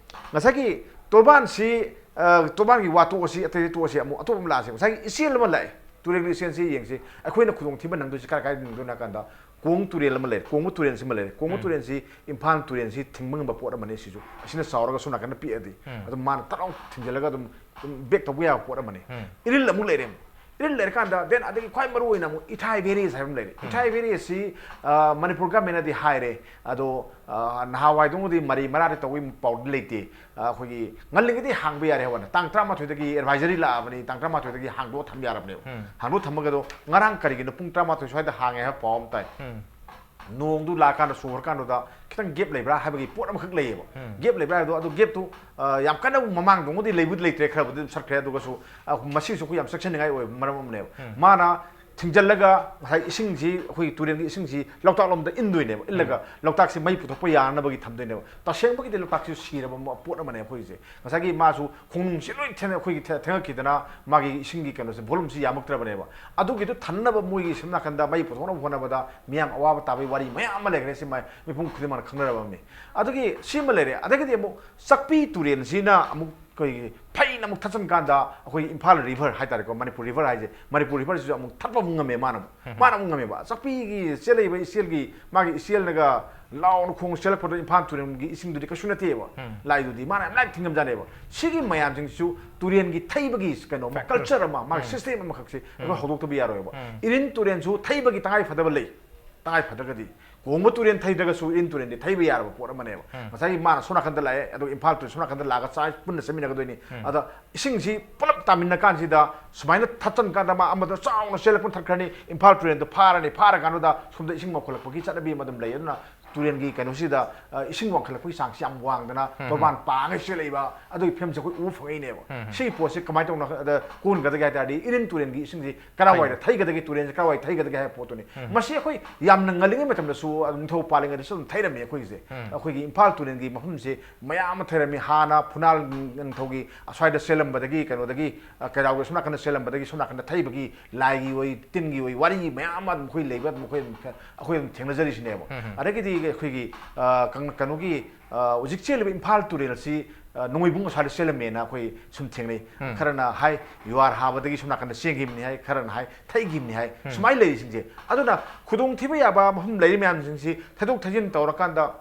ꯉꯁꯥꯏꯒꯤ ꯇꯣꯔꯕꯥꯟꯁꯤ, ꯑ, ꯇꯣꯔꯕꯥꯟꯒꯤ ꯋꯥ ꯇꯣꯛꯑꯁꯤ, ꯑꯇꯩꯗꯤ ꯇꯣꯛꯑꯁꯤ, ꯑꯃꯨꯛ ꯑꯇꯣꯞꯄ ꯑꯃ ꯂꯥꯛꯑꯁꯤ꯫ ꯉꯁꯥꯏꯒꯤ ꯏꯆꯦꯜ ꯑꯃ ꯂꯥꯛꯑꯦ, ꯇꯨꯔꯦꯜꯒꯤ ꯏꯆꯦꯜꯁꯤ ꯌꯦꯡꯁꯤ, ꯑꯩꯈꯣꯏꯅ ꯈꯨꯗꯣꯡꯊꯤꯕ ꯅꯪꯗꯣꯏꯁꯤ ꯀꯥꯏ ꯀꯥꯏꯗ ꯅꯪꯗꯣꯏꯅꯣ ꯍꯥꯏ ꯀꯥꯟꯗ, ꯀꯣꯡ ꯇꯨꯔꯦꯜ ꯑꯃ ꯂꯩꯔꯦ, ꯀꯣꯡꯕ ꯇꯨꯔꯦꯜꯁꯤꯃ ꯂꯩꯔꯦ꯫ ꯀꯣꯡꯕ ꯎꯝ꯫ ꯇꯨꯔꯦꯜꯁꯤ ꯏꯝꯐꯥꯜ ꯇꯨꯔꯦꯜꯁꯤ ꯊꯤꯡꯕ ꯉꯝꯕ ꯄꯣꯠ ꯑꯃꯅꯤ꯫ ꯁꯤꯁꯨ ꯑꯁꯤꯅ ꯆꯥꯎꯔꯒ ꯁꯣꯝ ꯅꯥꯀꯟꯗ ꯄꯤꯛꯑꯗꯤ ꯎꯝ꯫ ꯑꯗꯨꯝ ꯃꯥꯅ ꯇꯔꯥꯎ ꯊꯤꯡꯖꯤꯜꯂꯒ ꯑꯗꯨꯝ, ꯑꯗꯨꯝ ꯕꯦꯛ ꯇꯧꯕ ꯌꯥꯕ ꯄꯣꯠ ꯑꯃꯅꯤ꯫ ꯎꯝ꯫ ꯏꯔꯤꯜ ꯑꯃꯨꯛ ꯂꯩꯔꯦ꯫ ꯑꯃꯨꯛ ꯏꯔꯤꯜ ꯂꯩꯔꯀꯥꯟꯗ, then ꯑꯗꯒꯤ ꯈ꯭ꯋꯥꯏ ꯃꯔꯨ ꯑꯣꯏꯅ ꯑꯃꯨꯛ ꯏꯊꯥꯏ ꯚꯦꯔꯦꯖ ꯍꯥꯏꯕ ꯑꯃ ꯂꯩꯔꯦ꯫ ꯎꯝ꯫ ꯏꯊꯥꯏ ꯚꯦꯔꯦꯖꯁꯤ, ꯑ, ꯃꯅꯤꯄꯨꯔ ꯒꯃꯦꯟꯅꯗꯤ ꯍꯥꯏꯔꯦ, ꯑꯗꯣ, ꯑ, ꯅꯍꯥꯟꯋꯥꯏꯗꯧꯅꯗꯤ ꯃꯔꯩ ꯃꯔꯥꯗꯤ ꯇꯧꯕꯒꯤ ꯄꯥꯎꯗꯤ ꯂꯩꯇꯦ꯫ ꯑ, ꯑꯩꯈꯣꯏꯒꯤ ꯉꯜꯂꯤꯉꯩꯗꯤ ꯍꯥꯡꯕ ꯌꯥꯔꯦ ꯍꯥꯏꯕ ꯋꯥꯅꯤ꯫ ꯇꯥꯡ ꯇꯔꯥꯃꯥꯊꯣꯏꯗꯒꯤ ꯑꯦꯗꯚꯥꯏꯖꯔꯤ ꯂꯥꯛꯑꯕꯅꯤ, ꯇꯥꯡ ꯇꯔꯥꯃꯥꯊꯣꯏꯗꯒꯤ ꯍꯥꯡꯗꯣꯛꯑ ꯊꯝ ꯌꯥꯔꯕꯅꯦꯕ꯫ ꯎꯝ꯫ ꯍꯥꯡꯗꯣꯛꯑ ꯊꯝꯃꯒ ꯑꯗꯣ ꯉꯔꯥꯡ ꯀꯔꯤꯒꯤꯅꯣ ꯄꯨꯡ ꯇꯔꯥꯃꯥꯊꯣꯏ ꯁ꯭ꯋꯥꯏꯗ ꯍꯥꯡꯉꯦ ꯍꯥꯏꯕ ꯄꯥꯎ ꯑꯃ ꯇꯥꯏ꯫ ꯎꯝ꯫ ꯅꯣꯡꯗꯨ ꯂꯥꯛꯑꯀꯥꯟꯗ ꯆꯨꯔꯀꯥꯟꯗꯨꯗ ꯈꯤꯇꯪ ꯒꯦꯞ ꯂꯩꯕ꯭ꯔꯥ ꯍꯥꯏꯕꯒꯤ ꯄꯣꯠ ꯑꯃꯈꯛ ꯂꯩꯌꯦꯕ꯫ ꯎꯝ꯫ ꯒꯦꯞ ꯂꯩꯕ꯭ꯔꯥ ꯍꯥꯏꯕꯗꯣ, ꯑꯗꯨ ꯒꯦꯞꯇꯨ, ꯑ, ꯌꯥꯝ ꯀꯟꯅ ꯃꯃꯥꯡꯗꯧꯅꯗꯤ ꯂꯩꯕꯨꯗꯤ ꯂꯩꯇ꯭ꯔꯦ, ꯈꯔꯕꯨꯗꯤ ꯑꯗꯨꯝ ꯁꯠꯈ꯭ꯔꯦ꯫ ꯑꯗꯨꯒꯁꯨ, ꯑ, ꯃꯁꯤꯁꯨ ꯑꯩꯈꯣꯏ ꯌꯥꯝ ꯆꯦꯛꯁꯤꯟꯅꯤꯡꯉꯥꯏ ꯑꯣꯏꯕ ꯃꯔꯝ ꯑꯃꯅꯦꯕ꯫ ꯎꯝ꯫ ꯃꯥꯅ ꯊꯤꯡꯖꯤꯜꯂꯒ ꯉꯁꯥꯏ ꯏꯁꯤꯡꯁꯤ, ꯑꯩꯈꯣꯏꯒꯤ ꯇꯨꯔꯦꯜꯒꯤ ꯏꯁꯤꯡꯁꯤ ꯂꯣꯛꯇꯥꯛ ꯂꯣꯝꯗ ꯏꯟꯗꯣꯏꯅꯦꯕ, ꯏꯜꯂꯒ ꯎꯝ꯫ ꯂꯣꯛꯇꯥꯛꯁꯤ ꯃꯩ ꯄꯨꯊꯣꯛꯄ ꯌꯥꯅꯕꯒꯤ ꯊꯝꯗꯣꯏꯅꯦꯕ꯫ ꯇꯁꯦꯡꯕꯒꯤꯗꯤ ꯂꯣꯛꯇꯥꯛꯁꯤ ꯁꯤꯔꯕ ꯃ-, ꯄꯣꯠ ꯑꯃꯅꯦ ꯑꯩꯈꯣꯏꯁꯦ꯫ ꯉꯁꯥꯏꯒꯤ ꯃꯥꯁꯨ ꯈꯣꯡꯅꯨꯡꯁꯤ ꯂꯣꯏ ꯊꯦꯡ-, ꯑꯩꯈꯣꯏꯒꯤ ꯊꯦ-, ꯊꯦꯡꯉꯛꯈꯤꯗꯅ ꯃꯥꯒꯤ ꯏꯁꯤꯡꯒꯤ ꯀꯩꯅꯣꯁꯦ, ꯚꯣꯂꯨꯝꯁꯤ ꯌꯥꯝꯃꯛꯇ꯭ꯔꯕꯅꯦꯕ꯫ ꯑꯗꯨꯒꯤꯗꯨ ꯊꯟꯅꯕ ꯃꯣꯏꯒꯤ ꯁꯣꯝ ꯅꯥꯀꯟꯗ ꯃꯩ ꯄꯨꯊꯣꯛꯅꯕ ꯍꯣꯠꯅꯕꯗ ꯃꯤꯌꯥꯝ ꯑꯋꯥꯕ ꯇꯥꯕꯒꯤ ꯋꯥꯔꯤ ꯃꯌꯥꯝ ꯑꯃ ꯂꯩꯈ꯭ꯔꯦ꯫ ꯁꯤ ꯃ-, ꯃꯤꯄꯨꯝ ꯈꯨꯗꯤꯡꯃꯛꯅ ꯈꯪꯅꯔꯕ ꯑꯃꯅꯤ꯫ ꯑꯗꯨꯒꯤ ꯁꯤꯃ ꯂꯩꯔꯦ꯫ ꯑꯗꯒꯤꯗꯤ ꯑꯃꯨꯛ ꯆꯥꯛꯄꯤ ꯇꯨꯔꯦꯜꯁꯤꯅ ꯑꯃꯨꯛ ꯑꯩꯈꯣꯏꯒꯤ ꯐꯩꯅ ꯑꯃꯨꯛ ꯊꯠꯆꯟ ꯀꯥꯟꯗ ꯑꯩꯈꯣꯏ ꯏꯝꯐꯥꯜ ꯔꯤꯚꯔ ꯍꯥꯏꯇꯥꯔꯦꯀꯣ, ꯃꯅꯤꯄꯨꯔ ꯔꯤꯚꯔ ꯍꯥꯏꯁꯦ, ꯃꯅꯤꯄꯨꯔ ꯔꯤꯚꯔꯁꯤꯁꯨ ꯑꯃꯨꯛ ꯊꯠꯄ ꯑꯃꯨꯛ ꯉꯝꯃꯦ ꯃꯥꯅ ꯑꯃꯨꯛ꯫ ꯎꯝ꯫ ꯃꯥꯅ ꯑꯃꯨꯛ ꯉꯝꯃꯦꯕ꯫ ꯆꯥꯛꯄꯤꯒꯤ ꯆꯦꯜꯂꯛꯏꯕ ꯏꯆꯦꯜꯒꯤ, ꯃꯥꯒꯤ ꯏꯆꯦꯜꯅꯒ ꯂꯥꯎꯅ ꯈꯣꯡ ꯆꯦꯜꯂꯛꯄꯗꯣ ꯏꯝꯐꯥꯜ ꯇꯨꯔꯦꯜꯒꯤ ꯏꯁꯤꯡꯗꯨꯗꯤ ꯀꯩꯁꯨ ꯅꯠꯇꯦꯕ꯫ ꯎꯝ꯫ ꯂꯥꯛꯏꯗꯨꯗꯤ ꯃꯥꯅ ꯌꯥꯝ ꯂꯥꯏꯅ ꯊꯤꯡꯉꯝꯖꯥꯠꯅꯦꯕ꯫ ꯁꯤꯒꯤ ꯃꯌꯥꯝꯁꯤꯡꯁꯤꯁꯨ ꯇꯨꯔꯦꯜꯒꯤ ꯊꯩꯕꯒꯤ ꯀꯩꯅꯣ ꯑꯃ, ꯐꯦꯛꯇꯔ꯫ ꯀꯜꯆꯔ ꯑꯃ, ꯃꯥꯒꯤ ꯎꯝ꯫ ꯁꯤꯁꯇꯦꯝ ꯑꯃꯈꯛꯁꯦ ꯑꯩꯈꯣꯏ ꯎꯝ꯫ ꯍꯧꯗꯣꯛꯇꯕ ꯌꯥꯔꯣꯏꯕ꯫ ꯎꯝ꯫ ꯏꯔꯤꯟ ꯇꯨꯔꯦꯜꯁꯨ ꯊꯩꯕꯒꯤ ꯇꯉꯥꯏ ꯐꯗꯕ ꯂꯩ꯫ ꯇꯉꯥꯏ ꯐꯗ꯭ꯔꯒꯗꯤ ꯀꯣꯡꯕ ꯇꯨꯔꯦꯜ ꯊꯩꯗ꯭ꯔꯒꯁꯨ ꯏꯔꯤꯟ ꯇꯨꯔꯦꯜꯗꯤ ꯊꯩꯕ ꯌꯥꯔꯕ ꯄꯣꯠ ꯑꯃꯅꯦꯕ꯫ ꯎꯝ꯫ ꯉꯁꯥꯏꯒꯤ ꯃꯥꯅ ꯁꯣꯝ ꯅꯥꯀꯟꯗ ꯂꯥꯛꯑꯦ, ꯑꯗꯨꯒ ꯏꯝꯐꯥꯜ ꯇꯨꯔꯦꯜ ꯁꯣꯝ ꯅꯥꯀꯟꯗ ꯂꯥꯛꯑꯒ ꯆꯥꯏ ꯄꯨꯟꯅ ꯆꯠꯃꯤꯟꯅꯒꯗꯣꯏꯅꯤ꯫ ꯎꯝ꯫ ꯑꯗ ꯏꯁꯤꯡꯁꯤ ꯄꯨꯂꯞ ꯇꯥꯃꯤꯟꯅ ꯀꯥꯟꯁꯤꯗ ꯁꯨꯃꯥꯏꯅ ꯊꯠꯆꯟ ꯀꯥꯟꯗ ꯃꯥ ꯑꯃꯗ ꯆꯥꯎꯅ ꯆꯦꯜꯂꯛꯄ ꯊꯠꯈ꯭ꯔꯅꯤ, ꯏꯝꯐꯥꯜ ꯇꯨꯔꯦꯜꯗꯨ ꯐꯥꯔꯅꯤ, ꯐꯥꯔꯀꯥꯟꯗꯨꯗ ꯁꯣꯝꯗ ꯏꯁꯤꯡ ꯃꯥꯡꯈꯠꯂꯛꯄꯒꯤ ꯆꯠꯅꯕꯤ ꯑꯃ ꯑꯗꯨꯝ ꯂꯩ꯫ ꯑꯗꯨꯅ ꯇꯨꯔꯦꯜꯒꯤ ꯀꯩꯅꯣꯁꯤꯗ, ꯑ, ꯏꯁꯤꯡ ꯋꯥꯡꯈꯠꯂꯛꯄꯒꯤ ꯆꯥꯡꯁꯤ ꯌꯥꯝ ꯋꯥꯡꯗꯅ ꯎꯝ, ꯎꯝ꯫ ꯇꯣꯔꯕꯥꯟ ꯄꯥꯡꯉ ꯆꯦꯜꯂꯛꯏꯕ ꯑꯗꯨꯒꯤ ꯐꯤꯕꯝꯁꯦ ꯑꯩꯈꯣꯏ ꯎꯕ ꯐꯪꯉꯛꯏꯅꯦꯕ꯫ ꯎꯝ, ꯎꯝ꯫ ꯁꯤꯒꯤ ꯄꯣꯠꯁꯦ ꯀꯃꯥꯏꯅ ꯇꯧꯅ-, ꯑꯗ ꯀꯣꯟꯒꯗꯒꯦ ꯍꯥꯏ ꯇꯥꯔꯗꯤ ꯏꯔꯤꯟ ꯇꯨꯔꯦꯜꯒꯤ ꯏꯁꯤꯡꯁꯤ ꯀꯔꯥꯏꯋꯥꯏꯗ ꯊꯩꯒꯗꯒꯦ, ꯇꯨꯔꯦꯜꯁꯦ ꯀꯔꯥꯏꯋꯥꯏꯗ ꯊꯩꯒꯗꯒꯦ ꯍꯥꯏꯕ ꯄꯣꯠꯇꯨꯅꯤ꯫ ꯎꯝ꯫ ꯃꯁꯤ ꯑꯩꯈꯣꯏ ꯌꯥꯝꯅ ꯉꯜꯂꯤꯉꯩ ꯃꯇꯝꯗꯁꯨ, ꯑꯗꯨꯝ ꯅꯤꯡꯊꯧ ꯄꯥꯜꯂꯤꯉꯩꯗꯁꯨ ꯑꯗꯨꯝ ꯊꯩꯔꯝꯃꯤ ꯑꯩꯈꯣꯏꯒꯤꯁꯦ꯫ ꯎꯝ꯫ ꯑꯩꯈꯣꯏꯒꯤ ꯏꯝꯐꯥꯜ ꯇꯨꯔꯦꯜꯒꯤ ꯃꯐꯝꯁꯦ ꯃꯌꯥꯝ ꯑꯃ ꯊꯩꯔꯝꯃꯤ꯫ ꯍꯥꯟꯅ ꯐꯨꯅꯥꯜ ꯅꯤꯡꯊꯧꯒꯤ ꯑꯁ꯭ꯋꯥꯏꯗ ꯆꯦꯜꯂꯝꯕꯗꯒꯤ, ꯀꯩꯅꯣꯗꯒꯤ, ꯑ, ꯀꯩꯔꯥꯎꯒꯤ ꯑꯁꯣꯝ ꯅꯥꯀꯟꯗ ꯆꯦꯜꯂꯝꯕꯗꯒꯤ ꯁꯣꯝ ꯅꯥꯀꯟꯗ ꯊꯩꯕꯒꯤ ꯂꯥꯏꯒꯤ ꯑꯣꯏ, ꯇꯤꯟꯒꯤ ꯑꯣꯏ ꯋꯥꯔꯤ ꯃꯌꯥꯝ ꯑꯃ ꯑꯗꯨꯝ ꯑꯩꯈꯣꯏ ꯂꯩꯕ, ꯑꯗꯨꯝ ꯑꯩꯈꯣꯏ ꯑꯗꯨꯝ, ꯑꯩꯈꯣꯏ ꯑꯗꯨꯝ ꯊꯦꯡꯅꯖꯔꯤꯁꯤꯅꯦꯕ꯫ ꯎꯝ, ꯎꯝ꯫ ꯑꯗꯒꯤꯗꯤ ꯑꯩꯈꯣꯏꯒꯤ, ꯑ, ꯀꯪ-, ꯀꯩꯅꯣꯒꯤ, ꯑ, ꯍꯧꯖꯤꯛ ꯆꯦꯜꯂꯤꯕ ꯏꯝꯐꯥꯜ ꯇꯨꯔꯦꯜꯁꯤ ꯑ, ꯅꯣꯡꯃꯩꯕꯨꯡ ꯑꯁ꯭ꯋꯥꯏꯗ ꯆꯦꯜꯂꯝꯃꯦꯅ ꯑꯩꯈꯣꯏ ꯁꯨꯝ ꯊꯦꯡꯅꯩ꯫ ꯎꯝ꯫ ꯈꯔꯅ ꯍꯥꯏ ꯌꯨꯍꯥꯔ ꯍꯥꯕꯗꯒꯤ ꯁꯣꯝ ꯅꯥꯀꯟꯗ ꯆꯦꯟꯈꯤꯕꯅꯤ ꯍꯥꯏ, ꯈꯔꯅ ꯍꯥꯏ ꯊꯩꯈꯤꯕꯅꯤ ꯍꯥꯏ꯫ ꯎꯝ꯫ ꯁꯨꯃꯥꯏꯅ ꯂꯩꯔꯤꯁꯤꯡꯁꯦ, ꯑꯗꯨꯅ ꯈꯨꯗꯣꯡꯊꯤꯕ ꯌꯥꯕ ꯃꯐꯝ ꯂꯩꯔꯤ ꯃꯌꯥꯝꯁꯤꯡꯁꯤ ꯊꯩꯗꯣꯛ ꯊꯩꯖꯤꯟ ꯇꯧꯔꯀꯥꯟꯗ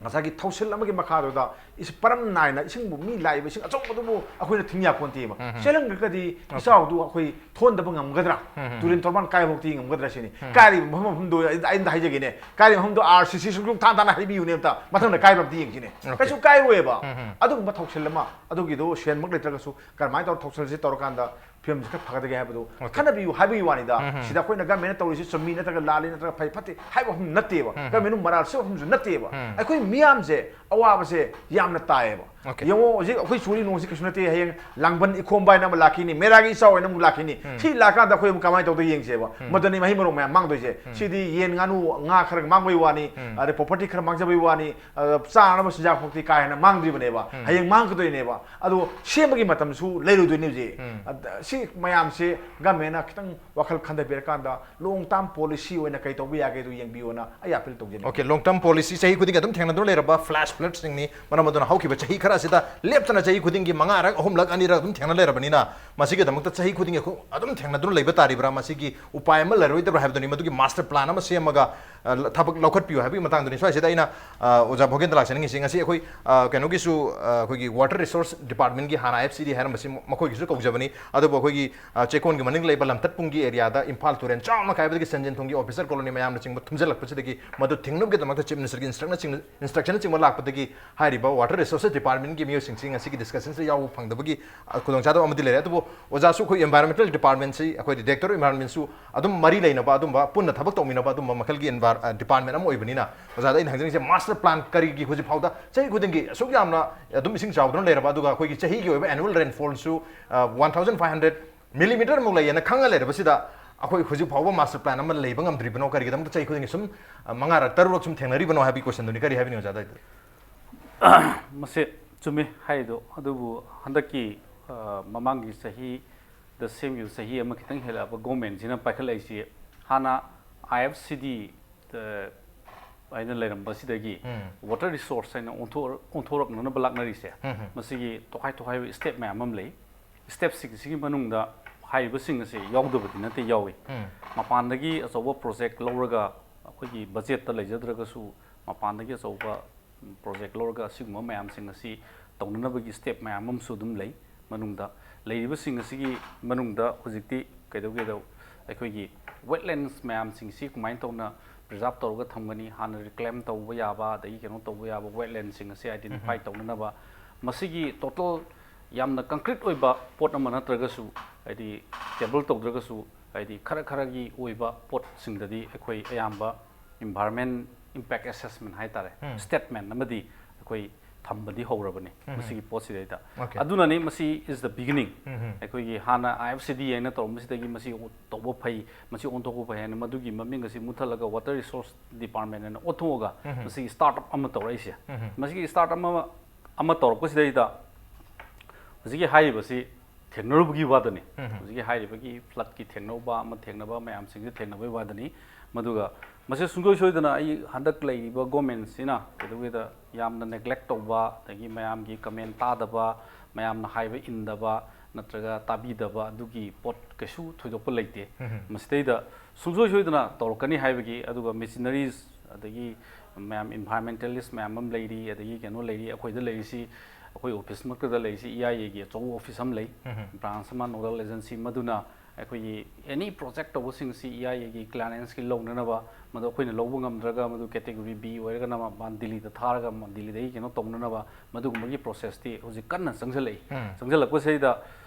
ꯉꯁꯥꯏꯒꯤ ꯊꯧꯁꯤꯜ ꯑꯃꯒꯤ ꯃꯈꯥꯗꯨꯗ ꯏꯁ-, ꯄꯔꯝ ꯅꯥꯏꯅ ꯏꯁꯤꯡꯕꯨ ꯃꯤ ꯂꯥꯛꯏꯕ ꯏꯁꯤꯡ ꯑꯆꯧꯕꯗꯨꯕꯨ ꯑꯩꯈꯣꯏꯅ ꯊꯤꯡ ꯌꯥꯄꯣꯟꯇꯦꯕ꯫ ꯎꯝ, ꯎꯝ꯫ ꯆꯦꯜꯂꯝꯗ꯭ꯔꯒꯗꯤ ꯑꯣꯀꯦ꯫ ꯏꯆꯥꯎꯗꯨ ꯑꯩꯈꯣꯏ ꯊꯣꯟꯗꯕ ꯉꯝꯒꯗ꯭ꯔꯥ? ꯎꯝ, ꯎꯝ꯫ ꯇꯨꯔꯦꯟ ꯇꯣꯔꯕꯥꯟ ꯀꯥꯏꯐꯥꯎꯇꯤ ꯉꯝꯒꯗ꯭ꯔꯥ ꯁꯤꯅꯤ꯫ ꯎꯝ꯫ ꯀꯥꯏꯔꯤꯕ ꯃꯐꯝ ꯃꯐꯝꯗꯣ ꯑꯩ, ꯑꯩ ꯑꯝꯇ ꯍꯥꯏꯖꯒꯦꯅꯦ꯫ ꯀꯥꯏꯔꯤꯕ ꯃꯐꯝꯗꯣ ꯑꯥꯔ ꯁꯤ ꯁꯤ ꯁꯨꯡꯊꯥ ꯊꯥꯅ ꯍꯥꯏꯕꯤꯌꯨꯅꯦ ꯑꯝꯇ꯫ ꯃꯊꯪꯗ ꯀꯥꯏꯕ ꯑꯝꯇ ꯌꯦꯡꯁꯤꯅꯦ꯫ ꯑꯣꯀꯦ꯫ ꯀꯩꯁꯨ ꯀꯥꯏꯔꯣꯏꯕ꯫ ꯎꯝ, ꯎꯝ꯫ ꯑꯗꯨꯒꯨꯝꯕ ꯊꯧꯁꯤꯜ ꯑꯃ, ꯑꯗꯨꯒꯤꯗꯣ ꯁꯦꯟꯃꯛ ꯂꯩꯇ꯭ꯔꯒꯁꯨ ꯀꯔꯝꯍꯥꯏꯅ ꯇꯧꯔ ꯊꯧꯁꯤꯜꯁꯤ ꯇꯧꯔꯀꯥꯟꯗ ꯐꯤꯕꯝꯁꯤ ꯈꯔ ꯐꯒꯗꯒꯦ ꯍꯥꯏꯕꯗꯨ ꯑꯣꯀꯦ꯫ ꯈꯟꯅꯕꯤꯌꯨ ꯍꯥꯏꯕꯒꯤ ꯋꯥꯅꯤꯗ꯫ ꯎꯝ, ꯎꯝ꯫ ꯁꯤꯗ ꯑꯩꯈꯣꯏꯅ ꯒꯃꯦꯟꯅ ꯇꯧꯔꯤꯁꯤ ꯆꯨꯝꯃꯤ ꯅꯠꯇ꯭ꯔꯒ ꯂꯥꯜꯂꯤ ꯅꯠꯇ꯭ꯔꯒ ꯐꯩ ꯐꯠꯇꯦ ꯍꯥꯏꯕ ꯃꯐꯝ ꯅꯠꯇꯦꯕ꯫ ꯎꯝ, ꯎꯝ꯫ ꯒꯃꯦꯟꯅ ꯃꯔꯥꯜ ꯁꯤꯕ ꯃꯐꯝꯁꯨ ꯅꯠꯇꯦꯕ꯫ ꯎꯝ꯫ ꯑꯩꯈꯣꯏ ꯃꯤꯌꯥꯝꯁꯦ ꯑꯋꯥꯕꯁꯦ ꯌꯥꯝꯅ ꯇꯥꯏꯌꯦꯕ꯫ ꯑꯣꯀꯦ꯫ ꯌꯦꯡꯉꯣ, ꯍꯧꯖꯤꯛ ꯑꯩꯈꯣꯏ ꯆꯨꯔꯤ ꯅꯣꯡꯁꯤ ꯀꯩꯁꯨ ꯅꯠꯇꯦ, ꯍꯌꯦꯡ ꯂꯥꯡꯕꯟ ꯏꯈꯣꯝꯕ ꯍꯥꯏꯅ ꯑꯃ ꯂꯥꯛꯈꯤꯅꯤ, ꯃꯦꯔꯥꯒꯤ ꯏꯆꯥꯎ ꯍꯥꯏꯅ ꯑꯃꯨꯛ ꯂꯥꯛꯈꯤꯅꯤ꯫ ꯎꯝ꯫ ꯁꯤ ꯂꯥꯛꯀꯥꯟꯗ ꯑꯩꯈꯣꯏ ꯑꯃꯨꯛ ꯀꯃꯥꯏꯅ ꯇꯧꯗ ꯌꯦꯡꯁꯦꯕ꯫ ꯎꯝ꯫ ꯃꯗꯨꯅꯤ ꯃꯍꯩ ꯃꯔꯣꯡ ꯃꯌꯥꯝ ꯃꯥꯡꯗꯣꯏꯁꯦ꯫ ꯎꯝ꯫ ꯁꯤꯗꯤ ꯌꯦꯟ ꯉꯥꯅꯨ ꯉꯥ ꯈꯔ ꯃꯥꯡꯕꯩ ꯋꯥꯅꯤ, ꯎꯝ꯫ ꯑꯗꯩ property ꯈꯔ ꯃꯥꯡꯖꯕꯩ ꯋꯥꯅꯤ, ꯑꯗ ꯆꯥꯅꯕ ꯆꯤꯟꯖꯥꯛ ꯐꯥꯎꯗꯤ ꯀꯥ ꯍꯦꯟꯅ ꯃꯥꯡꯗ꯭ꯔꯤꯕꯅꯦꯕ꯫ ꯎꯝ꯫ ꯍꯌꯦꯡ ꯃꯥꯡꯉꯛꯀꯗꯣꯏꯅꯦꯕ꯫ ꯑꯗꯣ ꯁꯦꯝꯕꯒꯤ ꯃꯇꯝꯁꯨ ꯂꯩꯔꯣꯏꯗꯣꯏꯅꯦ ꯍꯧꯖꯤꯛ꯫ ꯎꯝ꯫ ꯑꯗ ꯁꯤ ꯃꯌꯥꯝꯁꯦ ꯒꯃꯦꯟꯅ ꯈꯤꯇꯪ ꯋꯥꯈꯜ ꯈꯟꯊꯕꯤꯔꯀꯥꯟꯗ long term policy ꯑꯣꯏꯅ ꯀꯩ ꯇꯧꯕ ꯌꯥꯒꯦꯗꯣ ꯌꯦꯡꯕꯤꯌꯣꯅ ꯑꯩ appeal ꯇꯧꯖꯅꯤꯡꯉꯤ꯫ ꯑꯣꯀꯦ, long term policy ꯆꯍꯤ ꯈꯨꯗꯤꯡꯒꯤ ꯑꯗꯨꯝ ꯊꯦꯡꯅꯗꯨꯅ ꯂꯩꯔꯕ flash floodsꯁꯤꯡꯅꯤ꯫ ꯃꯔꯝ ꯑꯗꯨꯅ ꯍꯧꯈꯤꯕ ꯆꯍꯤ ꯈꯔ ꯑꯁꯤꯗ ꯂꯦꯞꯇꯅ ꯆꯍꯤ ꯈꯨꯗꯤꯡꯒꯤ ꯃꯉꯥꯔꯛ, ꯑꯍꯨꯝꯂꯛ, ꯑꯅꯤꯔꯛ ꯑꯗꯨꯝ ꯊꯦꯡꯅ ꯂꯩꯔꯕꯅꯤꯅ ꯃꯁꯤꯒꯤꯗꯃꯛꯇ ꯆꯍꯤ ꯈꯨꯗꯤꯡꯒꯤ ꯑꯩꯈꯣꯏ ꯑꯗꯨꯝ ꯊꯦꯡꯅꯗꯨꯅ ꯂꯩꯕ ꯇꯥꯔꯤꯕ꯭ꯔꯥ? ꯃꯁꯤꯒꯤ ꯎꯄꯥꯏ ꯑꯃ ꯂꯩꯔꯣꯏꯗꯕ꯭ꯔꯥ ꯍꯥꯏꯕꯗꯨꯅꯤ꯫ ꯃꯗꯨꯒꯤ master plan ꯑꯃ ꯁꯦꯝꯃꯒ, ꯑ, ꯊꯕꯛ ꯂꯧꯈꯠꯄꯤꯌꯨ ꯍꯥꯏꯕꯒꯤ ꯃꯇꯥꯡꯗꯨꯅꯤ꯫ ꯁ꯭ꯋꯥꯏꯁꯤꯗ ꯑꯩꯅ, ꯑ, ꯑꯣꯖꯥ ꯚꯣꯒꯦꯟꯗ꯭ꯔ ꯂꯥꯛꯆꯅꯤꯡꯉꯤꯁꯤ꯫ ꯉꯁꯤ ꯑꯩꯈꯣꯏ, ꯑ, ꯀꯩꯅꯣꯒꯤꯁꯨ, ꯑ, ꯑꯩꯈꯣꯏꯒꯤ water resource departmentꯀꯤ ꯍꯥꯟꯅ IFCD ꯍꯥꯏꯔꯝꯕꯁꯤ ꯃꯈꯣꯏꯒꯤꯁꯨ ꯀꯧꯖꯕꯅꯤ꯫ ꯑꯗꯨꯕꯨ ꯑꯩꯈꯣꯏꯒꯤ, ꯑ, ꯆꯦꯛꯀꯣꯟꯒꯤ ꯃꯅꯤꯡ ꯂꯩꯕ ꯂꯝꯇꯠꯄꯨꯡꯒꯤ areaꯗ ꯏꯝꯐꯥꯜ ꯇꯨꯔꯦꯜ ꯆꯥꯎꯅ ꯀꯥꯏꯕꯗꯒꯤ ꯁꯟꯖꯦꯟ ꯊꯣꯡꯒꯤ officer colony ꯃꯌꯥꯝꯅꯆꯤꯡꯕ ꯊꯨꯝꯖꯤꯜꯂꯛꯄꯁꯤꯗꯒꯤ ꯃꯗꯨ ꯊꯤꯡꯅꯕꯒꯤꯗꯃꯛꯇ Chief Ministerꯒꯤ instructionꯅꯆꯤꯡ-, instructionꯅꯆꯤꯡꯕ ꯂꯥꯛꯄꯗꯒꯤ ꯍꯥꯏꯔꯤꯕ water resources departmentꯀꯤ ꯃꯤꯑꯣꯏꯁꯤꯡꯁꯤ ꯉꯁꯤꯒꯤ discussionꯁꯤꯗ ꯌꯥꯎꯕ ꯐꯪꯗꯕꯒꯤ, ꯑ, ꯈꯨꯗꯣꯡꯆꯥꯗꯕ ꯑꯃꯗꯤ ꯂꯩꯔꯦ꯫ ꯑꯗꯨꯕꯨ ꯑꯣꯖꯥꯁꯨ ꯑꯩꯈꯣꯏ environmental departmentꯁꯤ, ꯑꯩꯈꯣꯏ Director of Environmentꯁꯨ ꯑꯗꯨꯝ ꯃꯔꯤ ꯂꯩꯅꯕ, ꯑꯗꯨꯝꯕ ꯄꯨꯟꯅ ꯊꯕꯛ ꯇꯧꯃꯤꯟꯅꯕ ꯑꯗꯨꯝꯕ ꯃꯈꯜꯒꯤ envir-, ꯑ, department ꯑꯃ ꯑꯣꯏꯕꯅꯤꯅ, ꯑꯣꯖꯥꯗ ꯑꯩꯅ ꯍꯪꯖꯅꯤꯡꯉꯤꯁꯦ, master plan ꯀꯔꯤꯒꯤ ꯍꯧꯖꯤꯛ ꯐꯥꯎꯗ ꯆꯍꯤ ꯈꯨꯗꯤꯡꯒꯤ ꯑꯁꯨꯛ ꯌꯥꯝꯅ ꯑꯗꯨꯝ ꯏꯁꯤꯡ ꯆꯥꯎꯗꯨꯅ ꯂꯩꯔꯕ, ꯑꯗꯨꯒ ꯑꯩꯈꯣꯏꯒꯤ ꯆꯍꯤꯒꯤ ꯑꯣꯏꯕ annual rainfallꯁꯨ, ꯑ, one thousand five hundred millimeter ꯃꯨꯛ ꯂꯩꯌꯦꯅ ꯈꯪꯉ ꯂꯩꯔꯕꯁꯤꯗ, ꯑꯩꯈꯣꯏ ꯍꯧꯖꯤꯛ ꯐꯥꯎꯕ master plan ꯑꯃ ꯂꯩꯕ ꯉꯝꯗ꯭ꯔꯤꯕꯅꯣ? ꯀꯔꯤꯒꯤꯗꯃꯛꯇ ꯆꯍꯤ ꯈꯨꯗꯤꯡꯒꯤ ꯁꯨꯝ, ꯑ, ꯃꯉꯥꯔꯛ, ꯇꯔꯨꯛꯔꯛ ꯁꯨꯝ ꯊꯦꯡꯅꯔꯤꯕꯅꯣ ꯍꯥꯏꯕꯒꯤ questionꯗꯨꯅꯤ꯫ ꯀꯔꯤ ꯍꯥꯏꯕꯤꯅꯤꯡꯉꯤ ꯑꯣꯖꯥꯗ? ꯃꯁꯤ ꯆꯨꯝꯃꯤ ꯍꯥꯏꯗꯣ, ꯑꯗꯨꯕꯨ ꯍꯟꯗꯛꯀꯤ, ꯑ, ꯃꯃꯥꯡꯒꯤ ꯆꯍꯤꯗ ꯁꯦꯝꯈꯤꯕ ꯆꯍꯤ ꯑꯃ ꯈꯤꯇꯪ ꯍꯦꯜꯂꯛꯑꯕ governmentꯁꯤꯅ ꯄꯥꯏꯈꯠꯂꯛꯏꯁꯤ, ꯍꯥꯟꯅ IFCD, ꯑ, ꯍꯥꯏꯅ ꯂꯩꯔꯝꯕꯁꯤꯗꯒꯤ ꯎꯝ. Water Resource ꯍꯥꯏꯅ ꯑꯣꯟꯊꯣꯛ ꯑꯣꯟꯊꯣꯔꯛꯅꯅꯕ ꯂꯥꯛꯅꯔꯤꯁꯦ, ꯎꯝ. ꯃꯁꯤꯒꯤ ꯇꯣꯈꯥꯏ ꯇꯣꯈꯥꯏꯕ step ꯃꯌꯥꯝ ꯑꯃ ꯂꯩ꯫ Stepꯁꯤꯡꯁꯤꯒꯤ ꯃꯅꯨꯡꯗ ꯍꯥꯏꯔꯤꯕꯁꯤꯡ ꯑꯁꯤ ꯌꯥꯎꯗꯕꯗꯤ ꯅꯠꯇꯦ, ꯌꯥꯎꯏ꯫ ꯎꯝ. ꯃꯄꯥꯟꯗꯒꯤ ꯑꯆꯧꯕ project ꯂꯧꯔꯒ, ꯑꯩꯈꯣꯏꯒꯤ budgetꯇ ꯂꯩꯖꯗ꯭ꯔꯒꯁꯨ, ꯃꯄꯥꯟꯗꯒꯤ ꯑꯆꯧꯕ project ꯂꯧꯔꯒ ꯑꯁꯤꯒꯨꯝꯕ ꯃꯌꯥꯝꯁꯤꯡ ꯑꯁꯤ ꯇꯧꯅꯅꯕꯒꯤ step ꯃꯌꯥꯝ ꯑꯃꯁꯨ ꯑꯗꯨꯝ ꯂꯩ꯫ ꯃꯅꯨꯡꯗ ꯂꯩꯔꯤꯕꯁꯤꯡ ꯑꯁꯤꯒꯤ ꯃꯅꯨꯡꯗ ꯍꯧꯖꯤꯛꯇꯤ ꯀꯩꯗꯧꯒꯦꯗ, ꯑꯩꯈꯣꯏꯒꯤ wetlands ꯃꯌꯥꯝꯁꯤꯡꯁꯤ ꯀꯃꯥꯏꯅ ꯇꯧꯅ preserve ꯇꯧꯔꯒ ꯊꯝꯒꯅꯤ, ꯍꯥꯟꯅ reclaim ꯇꯧꯕ ꯌꯥꯕ, ꯑꯗꯒꯤ ꯀꯩꯅꯣ ꯇꯧꯕ ꯌꯥꯕ wetlandꯁꯤꯡ ꯑꯁꯤ identify ꯇꯧꯅꯅꯕ, ꯃꯁꯤꯒꯤ total ꯌꯥꯝꯅ concrete ꯑꯣꯏꯕ ꯄꯣꯠ ꯑꯃ ꯅꯠꯇ꯭ꯔꯒꯁꯨ, ꯍꯥꯏꯗꯤ table ꯇꯧꯗ꯭ꯔꯒꯁꯨ, ꯍꯥꯏꯗꯤ ꯈꯔ ꯈꯔꯒꯤ ꯑꯣꯏꯕ ꯄꯣꯠꯁꯤꯡꯗꯗꯤ ꯑꯩꯈꯣꯏ ꯑꯌꯥꯝꯕ environment impact assessment ꯍꯥꯏꯇꯥꯔꯦ, ꯎꯝ. statement ꯑꯃꯗꯤ ꯑꯩꯈꯣꯏ ꯊꯝꯕꯗꯤ ꯍꯧꯔꯕꯅꯤ꯫ ꯎꯝ. ꯃꯁꯤꯒꯤ ꯄꯣꯠꯁꯤꯗꯩꯗ, Okay. ꯑꯗꯨꯅꯅꯤ ꯃꯁꯤ is the beginning꯫ ꯎꯝ. ꯑꯩꯈꯣꯏꯒꯤ ꯍꯥꯟꯅ I F C D ꯍꯥꯏꯅ ꯇꯧꯔꯝꯕꯁꯤꯗꯒꯤ ꯃꯁꯤ ꯇꯧꯕ ꯐꯩ, ꯃꯁꯤ ꯑꯣꯟꯊꯣꯛꯄ ꯐꯩ ꯍꯥꯏꯅ ꯃꯗꯨꯒꯤ ꯃꯃꯤꯡ ꯑꯁꯤ ꯃꯨꯠꯊꯠꯂꯒ Water Resource Department ꯍꯥꯏꯅ ꯑꯣꯟꯊꯣꯛꯑꯒ ꯎꯝ. ꯃꯁꯤꯒꯤ startup ꯑꯃ ꯇꯧꯔꯛꯏꯁꯦ꯫ ꯎꯝ. ꯃꯁꯤꯒꯤ startup ꯑꯃ, ꯑꯃ ꯇꯧꯔꯛꯄꯁꯤꯗꯩꯗ ꯍꯧꯖꯤꯛꯀꯤ ꯍꯥꯏꯔꯤꯕꯁꯤ ꯊꯦꯡꯅꯔꯨꯕꯒꯤ ꯋꯥꯗꯅꯤ꯫ ꯎꯝ. ꯍꯧꯖꯤꯛꯀꯤ ꯍꯥꯏꯔꯤꯕꯒꯤ floodꯀꯤ ꯊꯦꯡꯅꯧꯕ ꯑꯃ ꯊꯦꯡꯅꯕ ꯃꯌꯥꯝꯁꯤꯡꯁꯦ ꯊꯦꯡꯅꯕꯒꯤ ꯋꯥꯗꯅꯤ꯫ ꯃꯗꯨꯒ ꯃꯁꯤ ꯁꯨꯡꯁꯣꯏ ꯁꯣꯏꯗꯅ ꯑꯩ ꯍꯟꯗꯛ ꯂꯩꯔꯤꯕ governmentꯁꯤꯅ ꯀꯩꯗꯧꯒꯦꯗ ꯌꯥꯝꯅ neglect ꯇꯧꯕ, ꯑꯗꯒꯤ ꯃꯌꯥꯝꯒꯤ comment ꯇꯥꯗꯕ, ꯃꯌꯥꯝꯅ ꯍꯥꯏꯕ ꯏꯟꯗꯕ ꯅꯠꯇ꯭ꯔꯒ ꯇꯥꯕꯤꯗꯕ ꯑꯗꯨꯒꯤ ꯄꯣꯠ ꯀꯩꯁꯨ ꯊꯣꯏꯗꯣꯛꯄ ꯂꯩꯇꯦ꯫ ꯎꯝ. ꯃꯁꯤꯗꯩꯗ ꯁꯨꯡꯁꯣꯏ ꯁꯣꯏꯗꯅ ꯇꯧꯔꯛꯀꯅꯤ ꯍꯥꯏꯕꯒꯤ, ꯑꯗꯨꯒ machineries ꯑꯗꯒꯤ ꯃꯌꯥꯝ environmentalist ꯃꯌꯥꯝ ꯑꯃ ꯂꯩꯔꯤ, ꯑꯗꯒꯤ ꯀꯩꯅꯣ ꯂꯩꯔꯤ, ꯑꯩꯈꯣꯏꯗ ꯂꯩꯔꯤꯁꯤ, ꯑꯩꯈꯣꯏ office ꯃꯛꯇꯗ ꯂꯩꯔꯤꯁꯤ E I Aꯒꯤ ꯑꯆꯧꯕ office ꯑꯃ ꯂꯩ, ꯎꯝ. branch ꯑꯃ, nodal agency, ꯃꯗꯨꯅ ꯑꯩꯈꯣꯏꯒꯤ any project ꯇꯧꯕꯁꯤꯡꯁꯤ E I Aꯒꯤ clearanceꯀꯤ ꯂꯧꯅꯅꯕ, ꯃꯗꯨ ꯑꯩꯈꯣꯏꯅ ꯂꯧꯕ ꯉꯝꯗ꯭ꯔꯒ ꯃꯗꯨ category B ꯑꯣꯏꯔꯒꯅ ꯃꯄꯥꯟ ꯗꯤꯜꯂꯤꯗ ꯊꯥꯔꯒ ꯃ-, ꯗꯤꯜꯂꯤꯗꯒꯤ ꯀꯩꯅꯣ ꯇꯧꯅꯅꯕ, ꯃꯗꯨꯒꯨꯝꯕꯒꯤ processꯇꯤ ꯍꯧꯖꯤꯛ ꯀꯟꯅ ꯆꯪꯁꯤꯜꯂꯛꯏ꯫ ꯎꯝ. ꯆꯪꯁꯤꯜꯂꯛꯄꯁꯤꯗ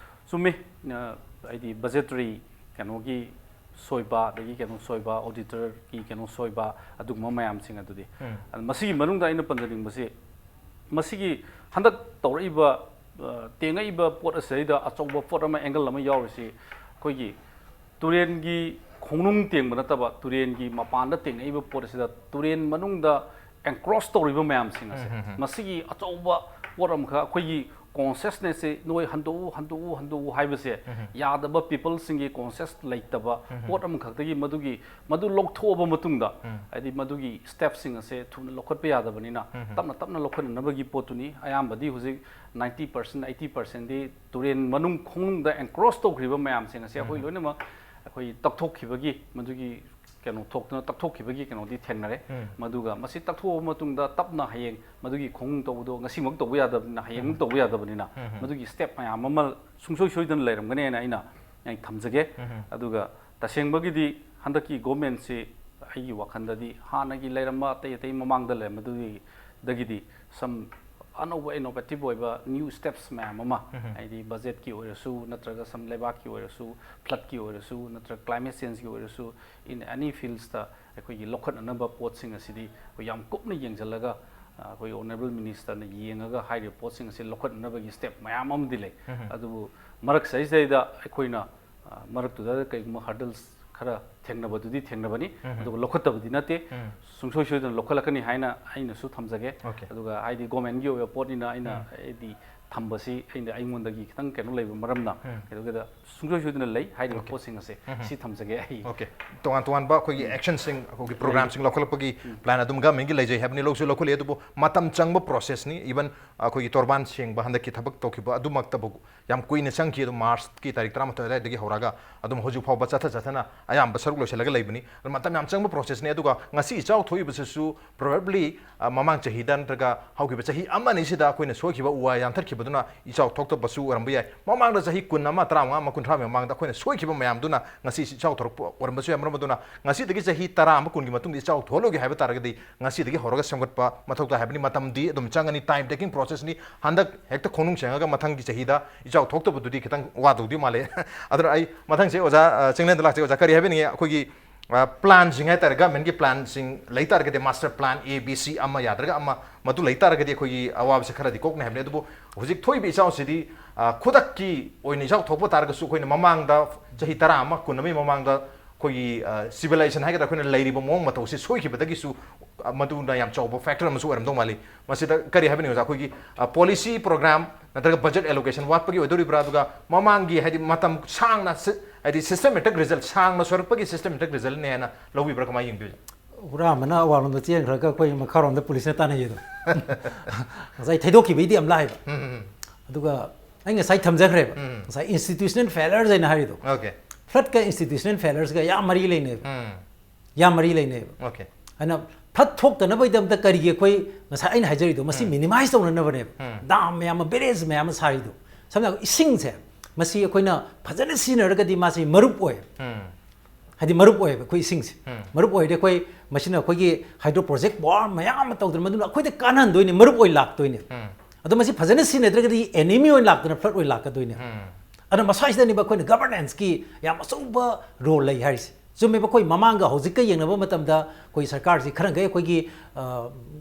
ꯆꯨꯝꯃꯤ, ꯑ, ꯍꯥꯏꯗꯤ budgetary ꯀꯩꯅꯣꯒꯤ ꯁꯣꯏꯕ, ꯑꯗꯒꯤ ꯀꯩꯅꯣ ꯁꯣꯏꯕ, auditorꯒꯤ ꯀꯩꯅꯣ ꯁꯣꯏꯕ, ꯑꯗꯨꯒꯨꯝꯕ ꯃꯌꯥꯝꯁꯤꯡ ꯑꯗꯨꯗꯤ꯫ ꯎꯝ. ꯑꯗ ꯃꯁꯤꯒꯤ ꯃꯅꯨꯡꯗ ꯑꯩꯅ ꯄꯟꯖꯅꯤꯡꯕꯁꯤ, ꯃꯁꯤꯒꯤ ꯍꯟꯗꯛ ꯇꯧꯔꯛꯏꯕ, ꯑ, ꯇꯦꯡꯉꯛꯏꯕ ꯄꯣꯠ ꯑꯁꯤꯗꯩꯗ ꯑꯆꯧꯕ ꯄꯣꯠ ꯑꯃ, angle ꯑꯃ ꯌꯥꯎꯔꯤꯁꯤ, ꯑꯩꯈꯣꯏꯒꯤ ꯇꯨꯔꯦꯟꯒꯤ ꯈꯣꯡꯅꯨꯡ ꯇꯦꯡꯕ ꯅꯠꯇꯕ, ꯇꯨꯔꯦꯟꯒꯤ ꯃꯄꯥꯟꯗ ꯇꯦꯡꯉꯛꯏꯕ ꯄꯣꯠ ꯑꯁꯤꯗ ꯇꯨꯔꯦꯟ ꯃꯅꯨꯡꯗ encroach ꯇꯧꯔꯤꯕ ꯃꯌꯥꯝꯁꯤꯡ ꯑꯁꯦ, ꯎꯝ, ꯎꯝ, ꯎꯝ. ꯃꯁꯤꯒꯤ ꯑꯆꯧꯕ ꯄꯣꯠ ꯑꯃꯈꯛ ꯑꯩꯈꯣꯏꯒꯤ ꯀꯣꯟꯁꯤꯌꯁꯅꯦꯁꯁꯦ ꯅꯣꯏ ꯍꯟꯗꯣꯛꯎ, ꯍꯟꯗꯣꯛꯎ, ꯍꯟꯗꯣꯛꯎ ꯍꯥꯏꯕꯁꯦ ꯌꯥꯗꯕ, ꯄꯤꯄꯜꯁꯤꯡꯒꯤ ꯀꯣꯟꯁꯤꯌꯁ ꯂꯩꯇꯕ ꯄꯣꯠ ꯑꯃꯈꯛꯇꯒꯤ ꯃꯗꯨꯒꯤ, ꯃꯗꯨ ꯂꯧꯊꯣꯛꯑꯕ ꯃꯇꯨꯡꯗ, ꯍꯥꯏꯗꯤ ꯃꯗꯨꯒꯤ ꯁ꯭ꯇꯦꯞꯁꯤꯡ ꯑꯁꯦ ꯊꯨꯅ ꯂꯧꯈꯠꯄ ꯌꯥꯗꯕꯅꯤꯅ, ꯇꯞꯅ ꯇꯞꯅ ꯂꯧꯈꯠꯅꯅꯕꯒꯤ ꯄꯣꯠꯇꯨꯅꯤ꯫ ꯑꯌꯥꯝꯕꯗꯤ ꯍꯧꯖꯤꯛ ninety percent, eighty percentꯗꯤ ꯇꯨꯔꯦꯟ ꯃꯅꯨꯡ ꯈꯣꯡꯅꯨꯡꯗ ꯑꯦꯟꯀ꯭ꯔꯣꯁ ꯇꯧꯈ꯭ꯔꯤꯕ ꯃꯌꯥꯝꯁꯤꯡ ꯑꯁꯦ ꯑꯩꯈꯣꯏ ꯂꯣꯏꯅꯃꯛ ꯑꯩꯈꯣꯏ ꯇꯛꯊꯣꯛꯈꯤꯕꯒꯤ, ꯃꯗꯨꯒꯤ ꯀꯩꯅꯣ ꯊꯣꯛꯇꯨꯅ ꯇꯛꯊꯣꯛꯈꯤꯕꯒꯤ ꯀꯩꯅꯣꯗꯤ ꯊꯦꯡꯅꯔꯦ꯫ ꯃꯗꯨꯒ ꯃꯁꯤ ꯇꯛꯊꯣꯛꯑꯕ ꯃꯇꯨꯡꯗ ꯇꯞꯅ ꯍꯌꯦꯡ ꯃꯗꯨꯒꯤ ꯈꯣꯡꯅꯨꯡ ꯇꯧꯕꯗꯣ ꯉꯁꯤꯃꯛ ꯇꯧꯕ ꯌꯥꯗꯕꯅꯤꯅ, ꯍꯌꯦꯡꯃꯛ ꯇꯧꯕ ꯌꯥꯗꯕꯅꯤꯅ, ꯃꯗꯨꯒꯤ ꯁ꯭ꯇꯦꯞ ꯃꯌꯥꯝ ꯑꯃ ꯁꯨꯡꯁꯣꯏ ꯁꯣꯏꯗꯅ ꯂꯩꯔꯝꯒꯅꯦꯅ ꯑꯩꯅ, ꯑꯩ ꯊꯝꯖꯒꯦ꯫ ꯑꯗꯨꯒ ꯇꯁꯦꯡꯕꯒꯤꯗꯤ ꯍꯟꯗꯛꯀꯤ ꯒꯣꯔꯃꯦꯟꯁꯤ ꯑꯩꯒꯤ ꯋꯥꯈꯜꯗꯗꯤ ꯍꯥꯟꯅꯒꯤ ꯂꯩꯔꯝꯕ ꯑꯇꯩ ꯑꯇꯩ ꯃꯃꯥꯡꯗ ꯂꯩꯔꯝꯕꯗꯨꯗꯒꯤꯗꯤ some ꯑꯅꯧꯕ innovative ꯑꯣꯏꯕ new steps ꯃꯌꯥꯝ ꯑꯃ, ꯍꯥꯏꯗꯤ ꯕꯖꯦꯠꯀꯤ ꯑꯣꯏꯔꯁꯨ, ꯅꯠꯇ꯭ꯔꯒ some ꯂꯩꯕꯥꯛꯀꯤ ꯑꯣꯏꯔꯁꯨ, ꯐ꯭ꯂꯠꯀꯤ ꯑꯣꯏꯔꯁꯨ, ꯅꯠꯇ꯭ꯔꯒ climate changeꯀꯤ ꯑꯣꯏꯔꯁꯨ, in any fieldsꯇ ꯑꯩꯈꯣꯏꯒꯤ ꯂꯧꯈꯠꯅꯅꯕ ꯄꯣꯠꯁꯤꯡ ꯑꯁꯤꯗꯤ ꯑꯩꯈꯣꯏ ꯌꯥꯝ ꯀꯨꯞꯅ ꯌꯦꯡꯁꯤꯜꯂꯒ, ꯑ, ꯑꯩꯈꯣꯏ honourable ministerꯅ ꯌꯦꯡꯉꯒ ꯍꯥꯏꯔꯤꯕ ꯄꯣꯠꯁꯤꯡ ꯑꯁꯤ ꯂꯧꯈꯠꯅꯅꯕꯒꯤ ꯁ꯭ꯇꯦꯞ ꯃꯌꯥꯝ ꯑꯃꯗꯤ ꯂꯩ꯫ ꯑꯗꯨꯕꯨ ꯃꯔꯛ ꯆꯍꯤꯁꯤꯗꯩꯗ ꯑꯩꯈꯣꯏꯅ, ꯑ, ꯃꯔꯛꯇꯨꯗ ꯀꯩꯒꯨꯝꯕ ꯍꯔꯗꯜꯁ ꯈꯔ ꯊꯦꯡꯅꯕꯗꯨꯗꯤ ꯊꯦꯡꯅꯕꯅꯤ, ꯑꯗꯨꯒ ꯂꯧꯈꯠꯇꯕꯗꯤ ꯅꯠꯇꯦ꯫ ꯁꯨꯡꯁꯣꯏ ꯁꯣꯏꯗꯅ ꯂꯧꯈꯠꯂꯛꯀꯅꯤ ꯍꯥꯏꯅ ꯑꯩꯅꯁꯨ ꯊꯝꯖꯒꯦ꯫ Okay. ꯑꯗꯨꯒ ꯍꯥꯏꯗꯤ ꯒꯣꯔꯃꯦꯟꯒꯤ ꯑꯣꯏꯕ ꯄꯣꯠꯅꯤꯅ ꯑꯩꯅ ꯍꯥꯏꯗꯤ ꯊꯝꯕꯁꯤ ꯑꯩꯅ, ꯑꯩꯉꯣꯟꯗꯒꯤ ꯈꯤꯇꯪ ꯀꯩꯅꯣ ꯂꯩꯕ ꯃꯔꯝꯅ, ꯀꯩꯗꯧꯒꯦꯗ ꯁꯨꯡꯁꯣꯏ ꯁꯣꯏꯗꯅ ꯂꯩ ꯍꯥꯏꯔꯤꯕ ꯄꯣꯠꯁꯤꯡ ꯑꯁꯦ꯫ ꯁꯤ ꯊꯝꯖꯒꯦ ꯑꯩ꯫ Okay. ꯇꯣꯉꯥꯟ ꯇꯣꯉꯥꯟꯕ ꯑꯩꯈꯣꯏꯒꯤ actionꯁꯤꯡ, ꯑꯩꯈꯣꯏꯒꯤ programꯁꯤꯡ ꯂꯧꯈꯠꯂꯛꯄꯒꯤ plan ꯑꯗꯨꯝ governmentꯀꯤ ꯂꯩꯖꯩ ꯍꯥꯏꯕꯅꯤ, ꯂꯧꯁꯨ ꯂꯧꯈꯠꯂꯤ, ꯑꯗꯨꯕꯨ ꯃꯇꯝ ꯆꯪꯕ processꯅꯤ꯫ Even ꯑꯩꯈꯣꯏꯒꯤ ꯇꯣꯔꯕꯥꯟ ꯁꯦꯡꯕ ꯍꯟꯗꯛꯀꯤ ꯊꯕꯛ ꯇꯧꯈꯤꯕ ꯑꯗꯨꯃꯛꯇꯕꯨ ꯌꯥꯝ ꯀꯨꯏꯅ ꯆꯪꯈꯤ꯫ ꯑꯗꯨꯝ Marchꯀꯤ ꯇꯥꯔꯤꯛ ꯇꯔꯥꯃꯥꯊꯣꯏ ꯑꯗꯨꯋꯥꯏꯗꯒꯤ ꯍꯧꯔꯒ ꯑꯗꯨꯝ ꯍꯧꯖꯤꯛ ꯐꯥꯎꯕ ꯆꯠꯊ ꯆꯠꯊꯅ ꯑꯌꯥꯝꯕ ꯁꯔꯨꯛ ꯂꯣꯏꯁꯤꯜꯂꯒ ꯂꯩꯕꯅꯤ꯫ ꯑꯗꯨ ꯃꯇꯝ ꯌꯥꯝ ꯆꯪꯕ processꯅꯤ꯫ ꯑꯗꯨꯒ ꯉꯁꯤ ꯏꯆꯥꯎ ꯊꯣꯛꯏꯕꯁꯤꯁꯨ probably, ꯑ, ꯃꯃꯥꯡ ꯆꯍꯤꯗ ꯅꯠꯇ꯭ꯔꯒ ꯍꯧꯈꯤꯕ ꯆꯍꯤ ꯑꯃ ꯑꯅꯤꯁꯤꯗ ꯑꯩꯈꯣꯏꯅ ꯁꯣꯏꯈꯤꯕ ꯎ ꯋꯥ ꯌꯥꯟꯊꯠꯈꯤꯕꯗꯨꯅ ꯏꯆꯥꯎ ꯊꯣꯛꯇꯕꯁꯨ ꯑꯣꯏꯔꯝꯕ ꯌꯥꯏ꯫ ꯃꯃꯥꯡꯗ ꯆꯍꯤ ꯀꯨꯟ ꯑꯃ, ꯇꯔꯥꯃꯉꯥ ꯑꯃ, ꯀꯨꯟꯊ꯭ꯔꯥ ꯃꯃꯥꯡꯗ ꯑꯩꯈꯣꯏꯅ ꯁꯣꯏꯈꯤꯕ ꯃꯌꯥꯝꯗꯨꯅ ꯉꯁꯤ ꯏꯆꯥꯎ ꯊꯣꯛꯂꯛꯄ ꯑꯣꯏꯔꯝꯕꯁꯨ ꯌꯥꯏ꯫ ꯃꯔꯝ ꯑꯗꯨꯅ ꯉꯁꯤꯗꯒꯤ ꯆꯍꯤ ꯇꯔꯥ ꯑꯃ, ꯀꯨꯟꯒꯤ ꯃꯇꯨꯡꯗ ꯏꯆꯥꯎ ꯊꯣꯛꯍꯜꯂꯣꯏꯒꯦ ꯍꯥꯏꯕ ꯇꯥꯔꯒꯗꯤ ꯉꯁꯤꯗꯒꯤ ꯍꯧꯔꯒ ꯁꯦꯝꯒꯠꯄ ꯃꯊꯧ ꯇꯥꯏ ꯍꯥꯏꯕꯅꯤ꯫ ꯃꯇꯝꯗꯤ ꯑꯗꯨꯝ ꯆꯪꯒꯅꯤ, time taking processꯅꯤ꯫ ꯍꯟꯗꯛ ꯍꯦꯛꯇ ꯈꯣꯡꯅꯨꯡ ꯁꯦꯡꯉꯒ ꯃꯊꯪꯒꯤ ꯆꯍꯤꯗ ꯏꯆꯥꯎ ꯊꯣꯛꯇꯕꯗꯨꯗꯤ ꯈꯤꯇꯪ ꯋꯥꯗꯧꯗꯤ ꯃꯥꯜꯂꯦ꯫ ꯑꯗꯨꯅ ꯑꯩ ꯃꯊꯪꯁꯦ ꯑꯣꯖꯥ, ꯑ, ꯆꯤꯡꯂꯦꯟꯗ ꯂꯥꯛꯆꯩ꯫ ꯑꯣꯖꯥ, ꯀꯔꯤ ꯍꯥꯏꯕꯤꯅꯤꯡꯉꯤ? ꯑꯩꯈꯣꯏꯒꯤ, ꯑ, planꯁꯤꯡ ꯍꯥꯏꯇꯥꯔꯦ, governmentꯀꯤ planꯁꯤꯡ ꯂꯩ ꯇꯥꯔꯒꯗꯤ, master plan A, B, C ꯑꯃ ꯌꯥꯗ꯭ꯔꯒ ꯑꯃ, ꯃꯗꯨ ꯂꯩ ꯇꯥꯔꯒꯗꯤ ꯑꯩꯈꯣꯏꯒꯤ ꯑꯋꯥꯕꯁꯦ ꯈꯔꯗꯤ ꯀꯣꯛꯅꯤ ꯍꯥꯏꯕꯅꯤ꯫ ꯑꯗꯨꯕꯨ ꯍꯧꯖꯤꯛ ꯊꯣꯛꯏꯕ ꯏꯆꯥꯎꯁꯤꯗꯤ, ꯑ, ꯈꯨꯗꯛꯀꯤ ꯑꯣꯏꯅ ꯏꯆꯥꯎ ꯊꯣꯛꯄ ꯇꯥꯔꯒꯁꯨ ꯑꯩꯈꯣꯏꯅ ꯃꯃꯥꯡꯗ ꯆꯍꯤ ꯇꯔꯥ ꯑꯃ, ꯀꯨꯟ ꯑꯃꯒꯤ ꯃꯃꯥꯡꯗ ꯑꯩꯈꯣꯏꯒꯤ, ꯑ, civilization ꯍꯥꯏꯒꯗ꯭ꯔꯥ, ꯑꯩꯈꯣꯏꯅ ꯂꯩꯔꯤꯕ ꯃꯑꯣꯡ ꯃꯇꯧꯁꯤ ꯁꯣꯏꯈꯤꯕꯗꯒꯤꯁꯨ, ꯑ, ꯃꯗꯨꯅ ꯌꯥꯝ ꯆꯥꯎꯕ factor ꯑꯃꯁꯨ ꯑꯣꯏꯔꯝꯗꯧ ꯃꯥꯜꯂꯤ꯫ ꯃꯁꯤꯗ ꯀꯔꯤ ꯍꯥꯏꯕꯅꯤ ꯑꯣꯖꯥ? ꯑꯩꯈꯣꯏꯒꯤ, ꯑ, policy program, ꯅꯠꯇ꯭ꯔꯒ ꯕꯖꯦꯠ ꯑꯦꯂꯣꯀꯦꯁꯟ ꯋꯥꯠꯄꯒꯤ ꯑꯣꯏꯗꯣꯔꯤꯕ꯭ꯔꯥ? ꯑꯗꯨꯒ ꯃꯃꯥꯡꯒꯤ, ꯍꯥꯏꯗꯤ, ꯃꯇꯝ ꯁꯥꯡꯅ ꯁꯤ-, ꯍꯥꯏꯗꯤ, ꯁꯤꯁꯇꯦꯃꯦꯇꯤꯛ ꯔꯤꯖꯜ, ꯁꯥꯡꯅ ꯁꯣꯔꯛꯄꯒꯤ ꯁꯤꯁꯇꯦꯃꯦꯇꯤꯛ ꯔꯤꯖꯜꯅꯦꯅ ꯂꯧꯕꯤꯕ꯭ꯔꯥ? ꯀꯃꯥꯏꯅ ꯌꯦꯡꯕꯤꯕ? ꯍꯨꯔꯥꯟꯕꯅ ꯑꯋꯥꯡꯂꯣꯝꯗ ꯆꯦꯟꯈ꯭ꯔꯒ ꯑꯩꯈꯣꯏ ꯃꯈꯥꯔꯣꯝꯗ ꯄꯨꯂꯤꯁꯅ ꯇꯥꯟꯅꯩ ꯑꯗꯣ꯫ ꯉꯁꯥꯏ ꯊꯩꯗꯣꯛꯈꯤꯕꯩꯗꯤ ꯌꯥꯝ ꯂꯥꯏꯕ꯫ ꯎꯝ, ꯎꯝ, ꯑꯗꯨꯒ ꯑꯩ ꯉꯁꯥꯏ ꯊꯝꯖꯈ꯭ꯔꯦꯕ꯫ ꯎꯝ꯫ ꯉꯁꯥꯏ institutional failures ꯍꯥꯏꯅ ꯍꯥꯏꯔꯤꯗꯣ꯫ ꯎꯝ. Okay. Floodꯀ institutional failuresꯀ ꯌꯥꯝ ꯃꯔꯤ ꯂꯩꯅꯩꯕ꯫ ꯎꯝ. ꯌꯥꯝ ꯃꯔꯤ ꯂꯩꯅꯩꯕ꯫ Okay. ꯑꯗꯨꯅ flood ꯊꯣꯛꯇꯅꯕꯒꯤꯗꯃꯛꯇ ꯀꯔꯤꯒꯤ ꯑꯩꯈꯣꯏ ꯉꯁꯥꯏ ꯑꯩꯅ ꯍꯥꯏꯖꯔꯤꯗꯣ, ꯃꯁꯤ ꯎꯝ. minimize ꯇꯧꯅꯅꯕꯅꯦꯕ꯫ ꯎꯝ. Dam ꯃꯌꯥꯝ ꯑꯃ, barrage ꯃꯌꯥꯝ ꯑꯃ ꯁꯥꯔꯤꯗꯣ꯫ ꯁꯝꯅ ꯍꯥꯏꯔꯕꯗ ꯏꯁꯤꯡꯁꯦ, ꯃꯁꯤ ꯑꯩꯈꯣꯏꯅ ꯐꯖꯅ ꯁꯤꯖꯤꯟꯅꯔꯒꯗꯤ ꯃꯥꯁꯤ ꯃꯔꯨꯞ ꯑꯣꯏ꯫ ꯎꯝ. ꯍꯥꯏꯗꯤ ꯃꯔꯨꯞ ꯑꯣꯏꯌꯦꯕ ꯑꯩꯈꯣꯏ ꯏꯁꯤꯡꯁꯦ꯫ ꯎꯝ. ꯃꯔꯨꯞ ꯑꯣꯏꯔꯗꯤ ꯑꯩꯈꯣꯏ ꯃꯁꯤꯅ ꯑꯩꯈꯣꯏꯒꯤ hydro project power ꯃꯌꯥꯝ ꯑꯃ ꯇꯧꯗꯅ ꯃꯗꯨꯅ ꯑꯩꯈꯣꯏꯗ ꯀꯥꯟꯅꯍꯟꯗꯣꯏꯅꯦ, ꯃꯔꯨꯞ ꯑꯣꯏꯅ ꯂꯥꯛꯇꯣꯏꯅꯦ꯫ ꯎꯝ. ꯑꯗꯣ ꯃꯁꯤ ꯐꯖꯅ ꯁꯤꯖꯤꯟꯅꯗ꯭ꯔꯒꯗꯤ enemy ꯑꯣꯏꯅ ꯂꯥꯛꯇꯅ flood ꯑꯣꯏꯅ ꯂꯥꯛꯀꯗꯣꯏꯅꯦ꯫ ꯎꯝ. ꯑꯗꯣ ꯃꯁꯥꯁꯤꯗꯅꯦꯕ ꯑꯩꯈꯣꯏꯅ governanceꯀꯤ ꯌꯥꯝ ꯑꯆꯧꯕ role ꯂꯩ ꯍꯥꯏꯔꯤꯁꯦ꯫ ꯆꯨꯝꯃꯦꯕ, ꯑꯩꯈꯣꯏ ꯃꯃꯥꯡꯒ ꯍꯧꯖꯤꯛꯀ ꯌꯦꯡꯅꯕ ꯃꯇꯝꯗ ꯑꯩꯈꯣꯏ ꯁꯔꯀꯥꯔꯁꯤ ꯈꯔ ꯃꯈꯩ ꯑꯩꯈꯣꯏꯒꯤ, ꯑ,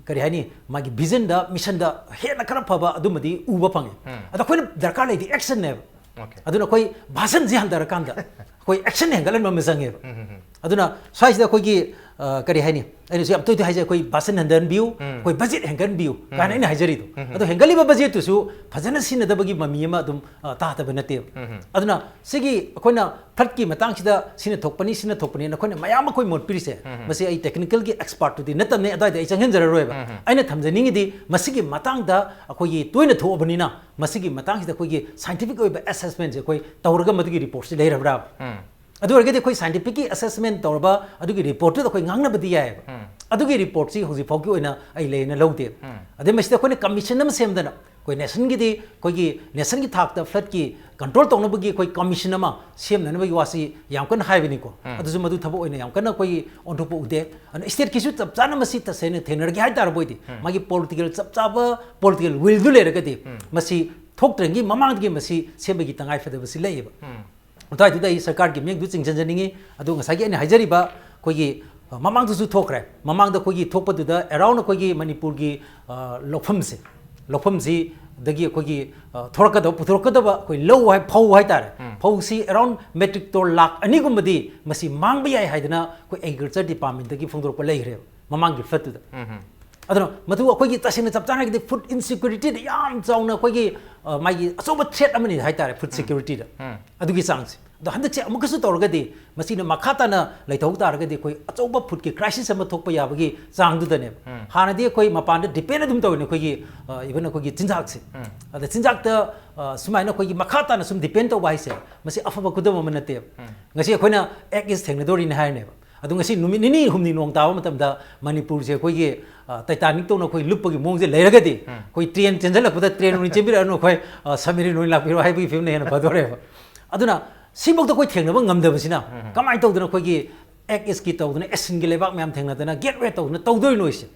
ꯀꯔꯤ ꯍꯥꯏꯅꯤ, ꯃꯥꯒꯤ visionꯗ, missionꯗ ꯍꯦꯟꯅ ꯈꯔ ꯐꯕ ꯑꯗꯨꯃꯗꯤ ꯎꯕ ꯐꯪꯉꯦ꯫ ꯎꯝ. ꯑꯗꯣ ꯑꯩꯈꯣꯏꯅ ꯗꯔꯀꯥꯔ ꯂꯩꯗꯤ actionꯅꯦꯕ꯫ Okay. ꯑꯗꯨꯅ ꯑꯩꯈꯣꯏ ꯚꯥꯁꯟꯁꯤ ꯍꯟꯊꯔꯀꯥꯟꯗ ꯑꯩꯈꯣꯏ action ꯍꯦꯟꯒꯠꯍꯟꯕ ꯑꯃ ꯆꯪꯉꯦꯕ꯫ ꯎꯝ, ꯎꯝ, ꯎꯝ. ꯑꯗꯨꯅ ꯁ꯭ꯋꯥꯏꯁꯤꯗ ꯑꯩꯈꯣꯏꯒꯤ, ꯑ, ꯀꯔꯤ ꯍꯥꯏꯅꯤ, ꯑꯩꯅꯁꯨ ꯌꯥꯝ ꯇꯣꯏ ꯇꯣꯏ ꯍꯥꯏꯖꯩ, ꯑꯩꯈꯣꯏ ꯚꯥꯁꯟ ꯍꯟꯊꯍꯟꯕꯤꯌꯨ, ꯎꯝ. ꯑꯩꯈꯣꯏ budget ꯍꯦꯟꯒꯠꯍꯟꯕꯤꯌꯨ ꯀꯥꯏꯅ ꯎꯝ. ꯑꯩꯅ ꯍꯥꯏꯖꯔꯤꯗꯣ꯫ ꯎꯝ. ꯑꯗꯣ ꯍꯦꯟꯒꯠꯂꯤꯕ budgetꯇꯨꯁꯨ ꯐꯖꯅ ꯁꯤꯖꯤꯟꯅꯗꯕꯒꯤ ꯃꯃꯤ ꯑꯃ ꯑꯗꯨꯝ, ꯑ, ꯇꯥꯗꯕ ꯅꯠꯇꯦꯕ꯫ ꯎꯝ. ꯑꯗꯨꯅ ꯁꯤꯒꯤ ꯑꯩꯈꯣꯏꯅ floodꯀꯤ ꯃꯇꯥꯡꯁꯤꯗ ꯁꯤꯅ ꯊꯣꯛꯄꯅꯤ, ꯁꯤꯅ ꯊꯣꯛꯄꯅꯤꯅ ꯑꯩꯈꯣꯏꯅ ꯃꯌꯥꯝ ꯑꯩꯈꯣꯏ ꯃꯣꯠ ꯄꯤꯔꯤꯁꯦ, ꯎꯝ. ꯃꯁꯤ ꯑꯩ technicalꯒꯤ expertꯇꯨꯗꯤ ꯅꯠꯇꯕꯅꯤ, ꯑꯗꯨꯋꯥꯏꯗ ꯑꯩ ꯆꯪꯁꯤꯟꯖꯔꯔꯣꯏꯕ꯫ ꯎꯝ. ꯑꯩꯅ ꯊꯝꯖꯅꯤꯡꯉꯤꯗꯤ ꯃꯁꯤꯒꯤ ꯃꯇꯥꯡꯗ ꯑꯩꯈꯣꯏꯒꯤ ꯇꯣꯏꯅ ꯊꯣꯛꯑꯕꯅꯤꯅ ꯃꯁꯤꯒꯤ ꯃꯇꯥꯡꯁꯤꯗ ꯑꯩꯈꯣꯏꯒꯤ scientific ꯑꯣꯏꯕ assessmentꯁꯦ ꯑꯩꯈꯣꯏ ꯇꯧꯔꯒ ꯃꯗꯨꯒꯤ reportꯁꯤ ꯂꯩꯔꯕ꯭ꯔꯥ? ꯎꯝ. ꯑꯗꯨ ꯑꯣꯏꯔꯒꯗꯤ ꯑꯩꯈꯣꯏ scientificꯀꯤ assessment ꯇꯧꯔꯕ ꯑꯗꯨꯒꯤ reportꯇꯨꯗ ꯑꯩꯈꯣꯏ ꯉꯥꯡꯅꯕꯗꯤ ꯌꯥꯏꯑꯕ꯫ ꯎꯝ. ꯑꯗꯨꯒꯤ reportꯁꯤ ꯍꯧꯖꯤꯛ ꯐꯥꯎꯒꯤ ꯑꯣꯏꯅ ꯑꯩ ꯂꯩꯅ ꯂꯧꯗꯦ꯫ ꯎꯝ. ꯑꯗꯩ ꯃꯁꯤꯗ ꯑꯩꯈꯣꯏꯅ commission ꯑꯃ ꯁꯦꯝꯗꯅ, ꯑꯩꯈꯣꯏ nationꯒꯤꯗꯤ, ꯑꯩꯈꯣꯏꯒꯤ nationꯒꯤ ꯊꯥꯛꯇ floodꯀꯤ control ꯇꯧꯅꯕꯒꯤ ꯑꯩꯈꯣꯏ commission ꯑꯃ ꯁꯦꯝꯅꯅꯕꯒꯤ ꯋꯥꯁꯤ ꯌꯥꯝ ꯀꯟꯅ ꯍꯥꯏꯕꯅꯤꯀꯣ꯫ ꯎꯝ. ꯑꯗꯨꯁꯨ ꯃꯗꯨ ꯊꯕꯛ ꯑꯣꯏꯅ ꯌꯥꯝ ꯀꯟꯅ ꯑꯩꯈꯣꯏꯒꯤ ꯑꯣꯟꯊꯣꯛꯄ ꯎꯗꯦ꯫ ꯑꯗꯨꯅ stateꯀꯤꯁꯨ ꯆꯞ ꯆꯥꯅ ꯃꯁꯤ ꯇꯁꯦꯡꯅ ꯊꯦꯡꯅꯔꯒꯦ ꯍꯥꯏ ꯇꯥꯔꯕ ꯑꯣꯏꯗꯤ, ꯎꯝ. ꯃꯥꯒꯤ political ꯆꯞ ꯆꯥꯕ political willꯗꯨ ꯂꯩꯔꯒꯗꯤ, ꯎꯝ. ꯃꯁꯤ ꯊꯣꯛꯇ꯭ꯔꯤꯉꯩ ꯃꯃꯥꯡꯗꯒꯤ ꯃꯁꯤ ꯁꯦꯝꯕꯒꯤ ꯇꯉꯥꯏ ꯐꯗꯕꯁꯤ ꯂꯩꯌꯦꯕ꯫ ꯎꯝ. ꯑꯗꯨꯋꯥꯏꯗꯨꯗ ꯑꯩ ꯁꯔꯀꯥꯔꯒꯤ ꯃꯤꯠꯌꯦꯡꯗꯨ ꯆꯤꯡꯁꯤꯟꯖꯅꯤꯡꯉꯤ꯫ ꯑꯗꯨ ꯉꯁꯥꯏꯒꯤ ꯑꯩꯅ ꯍꯥꯏꯖꯔꯤꯕ ꯑꯩꯈꯣꯏꯒꯤ, ꯑ, ꯃꯃꯥꯡꯗꯁꯨ ꯊꯣꯛꯈ꯭ꯔꯦ꯫ ꯃꯃꯥꯡꯗ ꯑꯩꯈꯣꯏꯒꯤ ꯊꯣꯛꯄꯗꯨꯗ around ꯑꯩꯈꯣꯏꯒꯤ ꯃꯅꯤꯄꯨꯔꯒꯤ, ꯑ, ꯂꯧꯐꯝꯁꯦ, ꯂꯧꯐꯝꯁꯤꯗꯒꯤ ꯑꯩꯈꯣꯏꯒꯤ, ꯑ, ꯊꯣꯔꯛꯀꯗꯕ, ꯄꯨꯊꯣꯔꯛꯀꯗꯕ ꯑꯩꯈꯣꯏ ꯂꯧ ꯍꯥꯏ, ꯐꯧ ꯍꯥꯏꯇꯥꯔꯦ꯫ ꯎꯝ. ꯐꯧꯁꯤ around metric ton ꯂꯥꯛ ꯑꯅꯤꯒꯨꯝꯕꯗꯤ ꯃꯁꯤ ꯃꯥꯡꯕ ꯌꯥꯏ ꯍꯥꯏꯗꯅ ꯑꯩꯈꯣꯏ agriculture departmentꯇꯒꯤ ꯐꯣꯡꯗꯣꯔꯛꯄ ꯂꯩꯈ꯭ꯔꯦꯕ ꯃꯃꯥꯡꯒꯤ floodꯇꯨꯗ꯫ ꯎꯝ. ꯑꯗꯨꯅ ꯃꯗꯨ ꯑꯩꯈꯣꯏꯒꯤ ꯇꯁꯦꯡꯅ ꯆꯞ ꯆꯥꯅ ꯍꯥꯏꯔꯒꯗꯤ ꯐꯨꯗ ꯏꯟꯁꯤꯀ꯭ꯌꯨꯔꯤꯇꯤꯗ ꯌꯥꯝ ꯆꯥꯎꯅ ꯑꯩꯈꯣꯏꯒꯤ, ꯑ, ꯃꯥꯒꯤ ꯑꯆꯧꯕ ꯊ꯭ꯔꯦꯠ ꯑꯃꯅꯤ ꯍꯥꯏꯇꯥꯔꯦ, ꯐꯨꯗ ꯁꯦꯀ꯭ꯌꯨꯔꯤꯇꯤꯗ꯫ ꯑꯗꯨꯒꯤ ꯆꯥꯡꯁꯦ꯫ ꯑꯗꯣ ꯍꯟꯗꯛꯁꯦ ꯑꯃꯨꯛꯀꯁꯨ ꯇꯧꯔꯒꯗꯤ ꯃꯁꯤꯅ ꯃꯈꯥ ꯇꯥꯅ ꯂꯩꯊꯍꯧ ꯇꯥꯔꯒꯗꯤ ꯑꯩꯈꯣꯏ ꯑꯆꯧꯕ ꯐꯨꯗꯀꯤ ꯀ꯭ꯔꯥꯏꯁꯤꯁ ꯑꯃ ꯊꯣꯛꯄ ꯌꯥꯕꯒꯤ ꯆꯥꯡꯗꯨꯗꯅꯦꯕ꯫ ꯍꯥꯟꯅꯗꯤ ꯑꯩꯈꯣꯏ ꯃꯄꯥꯟꯗ ꯗꯤꯄꯦꯟ ꯑꯗꯨꯝ ꯇꯧꯔꯤꯅꯦ ꯑꯩꯈꯣꯏꯒꯤ, ꯑ, ꯏꯚꯟ ꯑꯩꯈꯣꯏꯒꯤ ꯆꯤꯟꯖꯥꯛꯁꯦ꯫ ꯑꯗ ꯆꯤꯟꯖꯥꯛꯇ, ꯑ, ꯁꯨꯃꯥꯏꯅ ꯑꯩꯈꯣꯏꯒꯤ ꯃꯈꯥ ꯇꯥꯅ ꯁꯨꯝ ꯗꯤꯄꯦꯟ ꯇꯧꯕ ꯍꯥꯏꯁꯦ, ꯃꯁꯤ ꯑꯐꯕ ꯈꯨꯗꯝ ꯑꯃ ꯅꯠꯇꯦꯕ꯫ ꯉꯁꯤ ꯑꯩꯈꯣꯏꯅ ꯑꯦꯛ ꯏꯁ ꯊꯦꯡꯅꯗꯣꯔꯤꯅꯦ ꯍꯥꯏꯔꯅꯦꯕ꯫ ꯑꯗꯣ ꯉꯁꯤ ꯅꯨꯃꯤꯠ ꯅꯤꯅꯤ ꯍꯨꯝꯅꯤ ꯅꯣꯡ ꯇꯥꯕ ꯃꯇꯝꯗ ꯃꯅꯤꯄꯨꯔꯁꯦ ꯑꯩꯈꯣꯏꯒꯤ, ꯑ, ꯇꯥꯏꯇꯥꯅꯤꯛ ꯇꯧꯅ ꯑꯩꯈꯣꯏ ꯂꯨꯞꯄꯒꯤ ꯃꯑꯣꯡꯁꯦ ꯂꯩꯔꯒꯗꯤ, ꯑꯩꯈꯣꯏ ꯇ꯭ꯔꯦꯟ ꯆꯦꯟꯁꯤꯜꯂꯛꯄꯗ ꯇ꯭ꯔꯦꯟ ꯑꯣꯏꯅ ꯆꯦꯟꯕꯤꯔꯛꯑꯅꯨ, ꯑꯩꯈꯣꯏ, ꯑ, ꯁꯕꯃꯦꯔꯤꯟ ꯑꯣꯏꯅ ꯂꯥꯛꯄꯤꯔꯣ ꯍꯥꯏꯕꯒꯤ ꯐꯤꯕꯝꯅ ꯍꯦꯟꯅ ꯐꯗꯣꯔꯦꯕ꯫ ꯑꯗꯨꯅ ꯁꯤꯐꯧꯗ ꯑꯩꯈꯣꯏ ꯊꯦꯡꯅꯕ ꯉꯝꯗꯕꯁꯤꯅ ꯀꯃꯥꯏꯅ ꯇꯧꯗꯅ ꯑꯩꯈꯣꯏꯒꯤ ꯑꯦꯛ ꯏꯁꯀꯤ ꯇꯧꯗꯅ, ꯑꯦꯁꯤꯌꯟꯒꯤ ꯂꯩꯕꯥꯛ ꯃꯌꯥꯝ ꯊꯦꯡꯅꯗꯅ ꯒꯦꯠꯋꯦ ꯇꯧꯗꯅ ꯇꯧꯗꯣꯏꯅꯣ ꯁꯤꯁꯦ?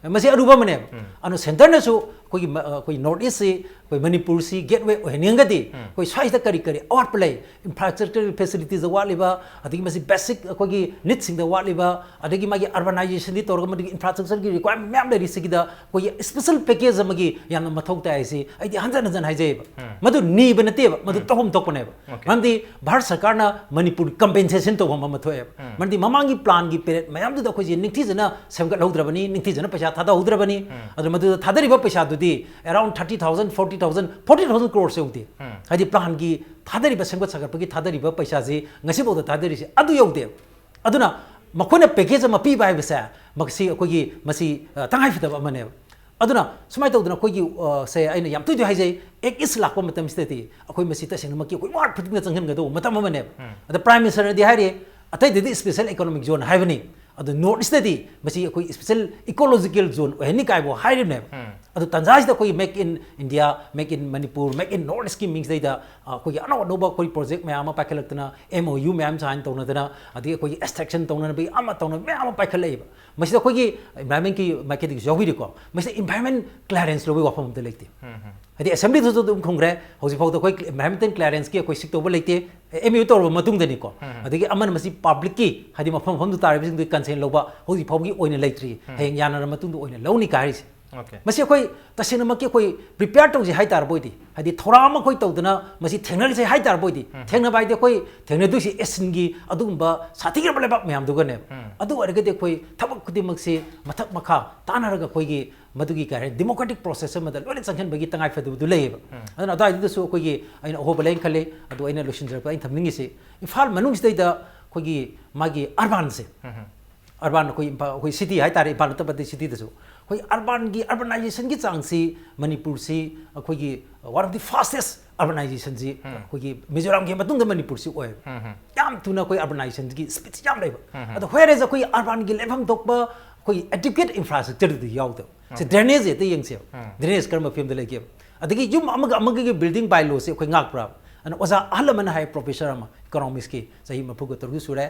ꯃꯁꯤ ꯑꯔꯨꯕ ꯑꯃꯅꯦꯕ꯫ ꯑꯗꯣ ꯁꯦꯟꯇꯔꯅꯁꯨ ꯑꯩꯈꯣꯏꯒꯤ ꯃ-, ꯑꯩꯈꯣꯏ ꯅꯣꯔꯠ ꯏꯁꯁꯤ, ꯑꯩꯈꯣꯏ ꯃꯅꯤꯄꯨꯔꯁꯤ ꯒꯦꯠꯋꯦ ꯑꯣꯏꯍꯟꯅꯤꯡꯉꯒꯗꯤ, ꯑꯩꯈꯣꯏ ꯁ꯭ꯋꯥꯏꯁꯤꯗ ꯀꯔꯤ ꯀꯔꯤ ꯑꯋꯥꯠꯄ ꯂꯩ, ꯏꯟꯐ꯭ꯔꯥꯁ꯭ꯇ꯭ꯔꯛꯆꯔ ꯐꯦꯁꯤꯂꯤꯇꯤꯁꯇ ꯋꯥꯠꯂꯤꯕ, ꯑꯗꯒꯤ ꯃꯁꯤ ꯕꯦꯁꯤꯛ ꯑꯩꯈꯣꯏꯒꯤ ꯅꯤꯗꯁꯤꯡꯗ ꯋꯥꯠꯂꯤꯕ, ꯑꯗꯒꯤ ꯃꯥꯒꯤ ꯑꯔꯕꯅꯥꯏꯖꯦꯁꯟꯗꯤ ꯇꯧꯔꯒ ꯃꯗꯨꯒꯤ ꯏꯟꯐ꯭ꯔꯥꯁ꯭ꯇ꯭ꯔꯛꯆꯔꯒꯤ ꯔꯤꯀ꯭ꯋꯥꯏꯔꯃꯦꯟ ꯃꯌꯥꯝ ꯂꯩꯔꯤꯁꯤꯒꯤꯗ ꯑꯩꯈꯣꯏꯒꯤ ꯁ꯭ꯄꯦꯁꯦꯜ ꯄꯦꯀꯦꯖ ꯑꯃꯒꯤ ꯌꯥꯝꯅ ꯃꯊꯧ ꯇꯥꯏ ꯍꯥꯏꯁꯤ ꯑꯩꯗꯤ ꯍꯟꯖꯟ ꯍꯟꯖꯟ ꯍꯥꯏꯖꯩꯑꯕ꯫ ꯃꯗꯨ ꯅꯤꯕ ꯅꯠꯇꯦꯕ, ꯃꯗꯨ ꯇꯧꯐꯝ ꯊꯣꯛꯄꯅꯦꯕ꯫ ꯃꯔꯝꯗꯤ ꯚꯥꯔꯠ ꯁꯔꯀꯥꯔꯅ ꯃꯅꯤꯄꯨꯔ ꯀꯝꯄꯦꯟꯁꯦꯁꯟ ꯇꯧꯐꯝ ꯑꯃ ꯊꯣꯛꯑꯦꯕ꯫ ꯃꯔꯝꯗꯤ ꯃꯃꯥꯡꯒꯤ ꯄ꯭ꯂꯥꯟꯒꯤ ꯄꯦꯔꯦꯠ ꯃꯌꯥꯝꯗꯨꯗ ꯑꯩꯈꯣꯏꯁꯦ ꯅꯤꯡꯊꯤꯖꯅ ꯁꯦꯝꯒꯠꯍꯧꯗ꯭ꯔꯕꯅꯤ, ꯅꯤꯡꯊꯤꯖꯅ ꯄꯩꯁꯥ ꯊꯥꯗꯍꯧꯗ꯭ꯔꯕꯅꯤ꯫ ꯑꯗꯨ ꯃꯗꯨꯗ ꯊꯥꯗꯔꯤꯕ ꯄꯩꯁꯥꯗꯨꯗꯤ around thirty thousand, forty thousand, forty thousand crores ꯌꯧꯗꯦ꯫ ꯍꯥꯏꯗꯤ ꯄ꯭ꯂꯥꯟꯒꯤ ꯊꯥꯗꯔꯤꯕ, ꯁꯦꯝꯒꯠ ꯁꯥꯒꯠꯄꯒꯤ ꯊꯥꯗꯔꯤꯕ ꯄꯩꯁꯥꯁꯤ ꯉꯁꯤꯐꯥꯎꯗ ꯊꯥꯗꯔꯤꯁꯦ ꯑꯗꯨ ꯌꯧꯗꯦꯕ꯫ ꯑꯗꯨꯅ ꯃꯈꯣꯏꯅ ꯄꯦꯀꯦꯖ ꯑꯃ ꯄꯤꯕ ꯍꯥꯏꯕꯁꯦ, ꯃꯁꯤ ꯑꯩꯈꯣꯏꯒꯤ, ꯃꯁꯤ, ꯑ, ꯇꯉꯥꯏꯐꯗꯕ ꯑꯃꯅꯦꯕ꯫ ꯑꯗꯨꯅ ꯁꯨꯃꯥꯏꯅ ꯇꯧꯗꯅ ꯑꯩꯈꯣꯏꯒꯤ, ꯑ, ꯁꯦ ꯑꯩꯅ ꯌꯥꯝ ꯇꯣꯏ ꯇꯣꯏ ꯍꯥꯏꯖꯩ, ꯑꯦꯛ ꯏꯁ ꯂꯥꯛꯄ ꯃꯇꯝꯁꯤꯗꯗꯤ ꯑꯩꯈꯣꯏ ꯃꯁꯤ ꯇꯁꯦꯡꯅꯃꯛꯀꯤ ꯑꯩꯈꯣꯏ ꯋꯥꯔ ꯐꯨꯇꯤꯡꯗ ꯆꯪꯁꯤꯟꯒꯗꯧꯕ ꯃꯇꯝ ꯑꯃꯅꯦꯕ꯫ ꯑꯗ ꯄ꯭ꯔꯥꯏꯝ ꯃꯤꯅꯤꯁꯇꯔꯅꯗꯤ ꯍꯥꯏꯔꯤ, ꯑꯇꯩꯗꯗꯤ ꯁ꯭ꯄꯦꯁꯦꯜ ꯏꯀꯣꯅꯣꯃꯤꯛ ꯖꯣꯟ ꯍꯥꯏꯕꯅꯤ, ꯑꯗꯣ ꯅꯣꯔꯠ ꯏꯁꯇꯗꯤ ꯃꯁꯤ ꯑꯩꯈꯣꯏ ꯁ꯭ꯄꯦꯁꯦꯜ ꯏꯀꯣꯂꯣꯖꯤꯀꯦꯜ ꯖꯣꯟ ꯑꯣꯏꯍꯟꯅꯤ ꯀꯥꯏꯕꯨ ꯍꯥꯏꯔꯤꯕꯅꯦꯕ꯫ ꯑꯗꯣ ꯇꯥꯟꯖꯥꯁꯤꯗ ꯑꯩꯈꯣꯏꯒꯤ make in India, make in Manipur, make in north ꯏꯁꯀꯤ ꯃꯤꯡꯁꯤꯗꯩꯗ, ꯑ, ꯑꯩꯈꯣꯏꯒꯤ ꯑꯅꯧ ꯑꯅꯧꯕ ꯑꯩꯈꯣꯏ ꯄ꯭ꯔꯣꯖꯦꯛ ꯃꯌꯥꯝ ꯑꯃ ꯄꯥꯏꯈꯠꯂꯛꯇꯅ, ꯑꯦꯝ ꯑꯣ ꯌꯨ ꯃꯌꯥꯝ ꯁꯥꯏꯟ ꯇꯧꯅꯗꯅ, ꯑꯗꯒꯤ ꯑꯩꯈꯣꯏꯒꯤ ꯑꯦꯛꯁꯇ꯭ꯔꯦꯛꯁꯟ ꯇꯧꯅꯅꯕꯒꯤ ꯑꯃ ꯇꯧꯅ ꯃꯌꯥꯝ ꯑꯃ ꯄꯥꯏꯈꯠꯂꯛꯏꯕ꯫ ꯃꯁꯤꯗ ꯑꯩꯈꯣꯏꯒꯤ ꯏꯟꯚꯥꯏꯔꯟꯃꯦꯟꯀꯤ ꯃꯥꯏꯀꯩꯗꯒꯤꯁꯨ ꯌꯥꯎꯕꯤꯔꯦꯀꯣ꯫ ꯃꯁꯤꯗ ꯏꯟꯚꯥꯏꯔꯟꯃꯦꯟ ꯀ꯭ꯂꯤꯌꯥꯔꯦꯟꯁ ꯂꯧꯕꯒꯤ ꯋꯥꯐꯝ ꯑꯝꯇ ꯂꯩꯇꯦ꯫ ꯍꯥꯏꯗꯤ ꯑꯦꯁꯦꯝꯕ꯭ꯂꯤꯗꯁꯨ ꯑꯗꯨꯝ ꯈꯨꯝꯈ꯭ꯔꯦ, ꯍꯧꯖꯤꯛꯐꯥꯎꯗ ꯑꯩꯈꯣꯏ ꯏꯟꯚꯥꯏꯔꯟꯃꯦꯟꯇꯦꯜ ꯀ꯭ꯂꯤꯌꯥꯔꯦꯟꯁꯀꯤ ꯑꯩꯈꯣꯏ ꯁꯤꯛ ꯇꯧꯕ ꯂꯩꯇꯦ, ꯑꯦꯝ ꯌꯨ ꯇꯧꯔꯕ ꯃꯇꯨꯡꯗꯅꯤꯀꯣ꯫ ꯑꯗꯒꯤ ꯑꯃꯅ ꯃꯁꯤ ꯄꯕ꯭ꯂꯤꯛꯀꯤ, ꯍꯥꯏꯗꯤ ꯃꯐꯝ ꯃꯐꯝꯗꯨ ꯇꯥꯔꯤꯕꯁꯤꯡꯗꯨꯒꯤ ꯀꯟꯁꯦꯟ ꯂꯧꯕ ꯍꯧꯖꯤꯛ ꯐꯥꯎꯕꯒꯤ ꯑꯣꯏꯅ ꯂꯩꯇ꯭ꯔꯤ꯫ ꯍꯌꯦꯡ ꯌꯥꯅꯔ ꯃꯇꯨꯡꯗ ꯑꯣꯏꯅ ꯂꯧꯅꯤ ꯀꯥꯏ ꯍꯥꯏꯔꯤꯁꯦ꯫ Okay. ꯃꯁꯤ ꯑꯩꯈꯣꯏ ꯇꯁꯦꯡꯅꯃꯛꯀꯤ ꯑꯩꯈꯣꯏ ꯄ꯭ꯔꯤꯄꯦꯌꯔ ꯇꯧꯁꯦ ꯍꯥꯏ ꯇꯥꯔꯕ ꯑꯣꯏꯗꯤ, ꯍꯥꯏꯗꯤ ꯊꯧꯔꯥꯡ ꯑꯃ ꯑꯩꯈꯣꯏ ꯇꯧꯗꯅ ꯃꯁꯤ ꯊꯦꯡꯅꯔꯁꯦ ꯍꯥꯏ ꯇꯥꯔꯕ ꯑꯣꯏꯗꯤ, ꯊꯦꯡꯅꯕ ꯍꯥꯏꯗꯤ ꯑꯩꯈꯣꯏ ꯊꯦꯡꯅꯗꯣꯏꯁꯤ ꯑꯦꯁꯤꯌꯟꯒꯤ ꯑꯗꯨꯒꯨꯝꯕ ꯁꯥꯊꯤꯈ꯭ꯔꯕ ꯂꯩꯕꯥꯛ ꯃꯌꯥꯝꯗꯨꯒꯅꯦꯕ꯫ ꯑꯗꯨ ꯑꯣꯏꯔꯒꯗꯤ ꯑꯩꯈꯣꯏ ꯊꯕꯛ ꯈꯨꯗꯤꯡꯃꯛꯁꯤ ꯃꯊꯛ ꯃꯈꯥ ꯇꯥꯟꯅꯔꯒ ꯑꯩꯈꯣꯏꯒꯤ ꯃꯗꯨꯒꯤ ꯀꯩ ꯍꯥꯏꯅꯤ, ꯗꯤꯃꯣꯀ꯭ꯔꯦꯇꯤꯛ ꯄ꯭ꯔꯣꯁꯦꯁ ꯑꯃꯗ ꯂꯣꯏꯅ ꯆꯪꯁꯤꯟꯕꯒꯤ ꯇꯉꯥꯏ ꯐꯗꯕꯗꯨ ꯂꯩꯌꯦꯕ꯫ ꯑꯗꯨꯅ ꯑꯗꯨꯋꯥꯏꯗꯨꯗꯁꯨ ꯑꯩꯈꯣꯏꯒꯤ ꯑꯩꯅ ꯑꯍꯧꯕ ꯂꯩꯅ ꯈꯜꯂꯤ꯫ ꯑꯗꯨ ꯑꯩꯅ ꯂꯣꯏꯁꯤꯟꯖꯔꯛꯄꯗ ꯑꯩꯅ ꯊꯝꯅꯤꯡꯉꯤꯁꯤ, ꯏꯝꯐꯥꯜ ꯃꯅꯨꯡꯁꯤꯗꯩꯗ ꯑꯩꯈꯣꯏꯒꯤ ꯃꯥꯒꯤ ꯑꯔꯕꯥꯟꯁꯦ, ꯑꯔꯕꯥꯟ ꯑꯩꯈꯣꯏ ꯏꯝꯐꯥꯜ, ꯑꯩꯈꯣꯏ ꯁꯤꯇꯤ ꯍꯥꯏꯇꯥꯔꯦ, ꯏꯝꯐꯥꯜ ꯅꯠꯇꯕ ꯑꯇꯩ ꯁꯤꯇꯤꯗꯁꯨ ꯑꯩꯈꯣꯏ ꯑꯔꯕꯥꯟꯒꯤ, ꯑꯔꯕꯅꯥꯏꯖꯦꯁꯟꯒꯤ ꯆꯥꯡꯁꯤ ꯃꯅꯤꯄꯨꯔꯁꯤ ꯑꯩꯈꯣꯏꯒꯤ one of the fastest ꯑꯔꯕꯅꯥꯏꯖꯦꯁꯟꯁꯤ ꯑꯩꯈꯣꯏꯒꯤ ꯃꯤꯖꯣꯔꯥꯝꯒꯤ ꯃꯇꯨꯡꯗ ꯃꯅꯤꯄꯨꯔꯁꯤ ꯑꯣꯏꯌꯦꯕ꯫ ꯌꯥꯝ ꯊꯨꯅ ꯑꯩꯈꯣꯏ ꯑꯔꯕꯅꯥꯏꯖꯦꯁꯟꯒꯤ ꯁ꯭ꯄꯤꯠꯁꯤ ꯌꯥꯝ ꯂꯩꯕ꯫ ꯑꯗꯣ whereas ꯑꯩꯈꯣꯏ ꯑꯔꯕꯥꯟꯒꯤ ꯂꯩꯐꯝ ꯊꯣꯛꯄ ꯑꯩꯈꯣꯏ adequate infrastructure ꯗꯨꯗꯤ ꯌꯥꯎꯗꯕ꯫ ꯁꯤ ꯗ꯭ꯔꯦꯅꯦꯖ ꯍꯦꯛꯇ ꯌꯦꯡꯁꯦꯕ꯫ ꯗ꯭ꯔꯦꯅꯦꯖ ꯀꯔꯝꯕ ꯐꯤꯕꯝꯗ ꯂꯩꯒꯦꯕ? ꯑꯗꯒꯤ ꯌꯨꯝ ꯑꯃꯒ ꯑꯃꯒꯒꯤ ꯕꯤꯜꯗꯤꯡ ꯕꯥꯏꯂꯣꯁꯦ ꯑꯩꯈꯣꯏ ꯉꯥꯛꯄ꯭ꯔꯥ? ꯑꯗꯨꯅ ꯑꯣꯖꯥ ꯑꯍꯜ ꯑꯃꯅ ꯍꯥꯏ, ꯄ꯭ꯔꯣꯐꯦꯁꯔ ꯑꯃ, ꯏꯀꯣꯅꯣꯃꯤꯛꯁꯀꯤ, ꯆꯍꯤ ꯃꯔꯤꯐꯨꯒ ꯇꯔꯨꯛ ꯁꯨꯔꯦ,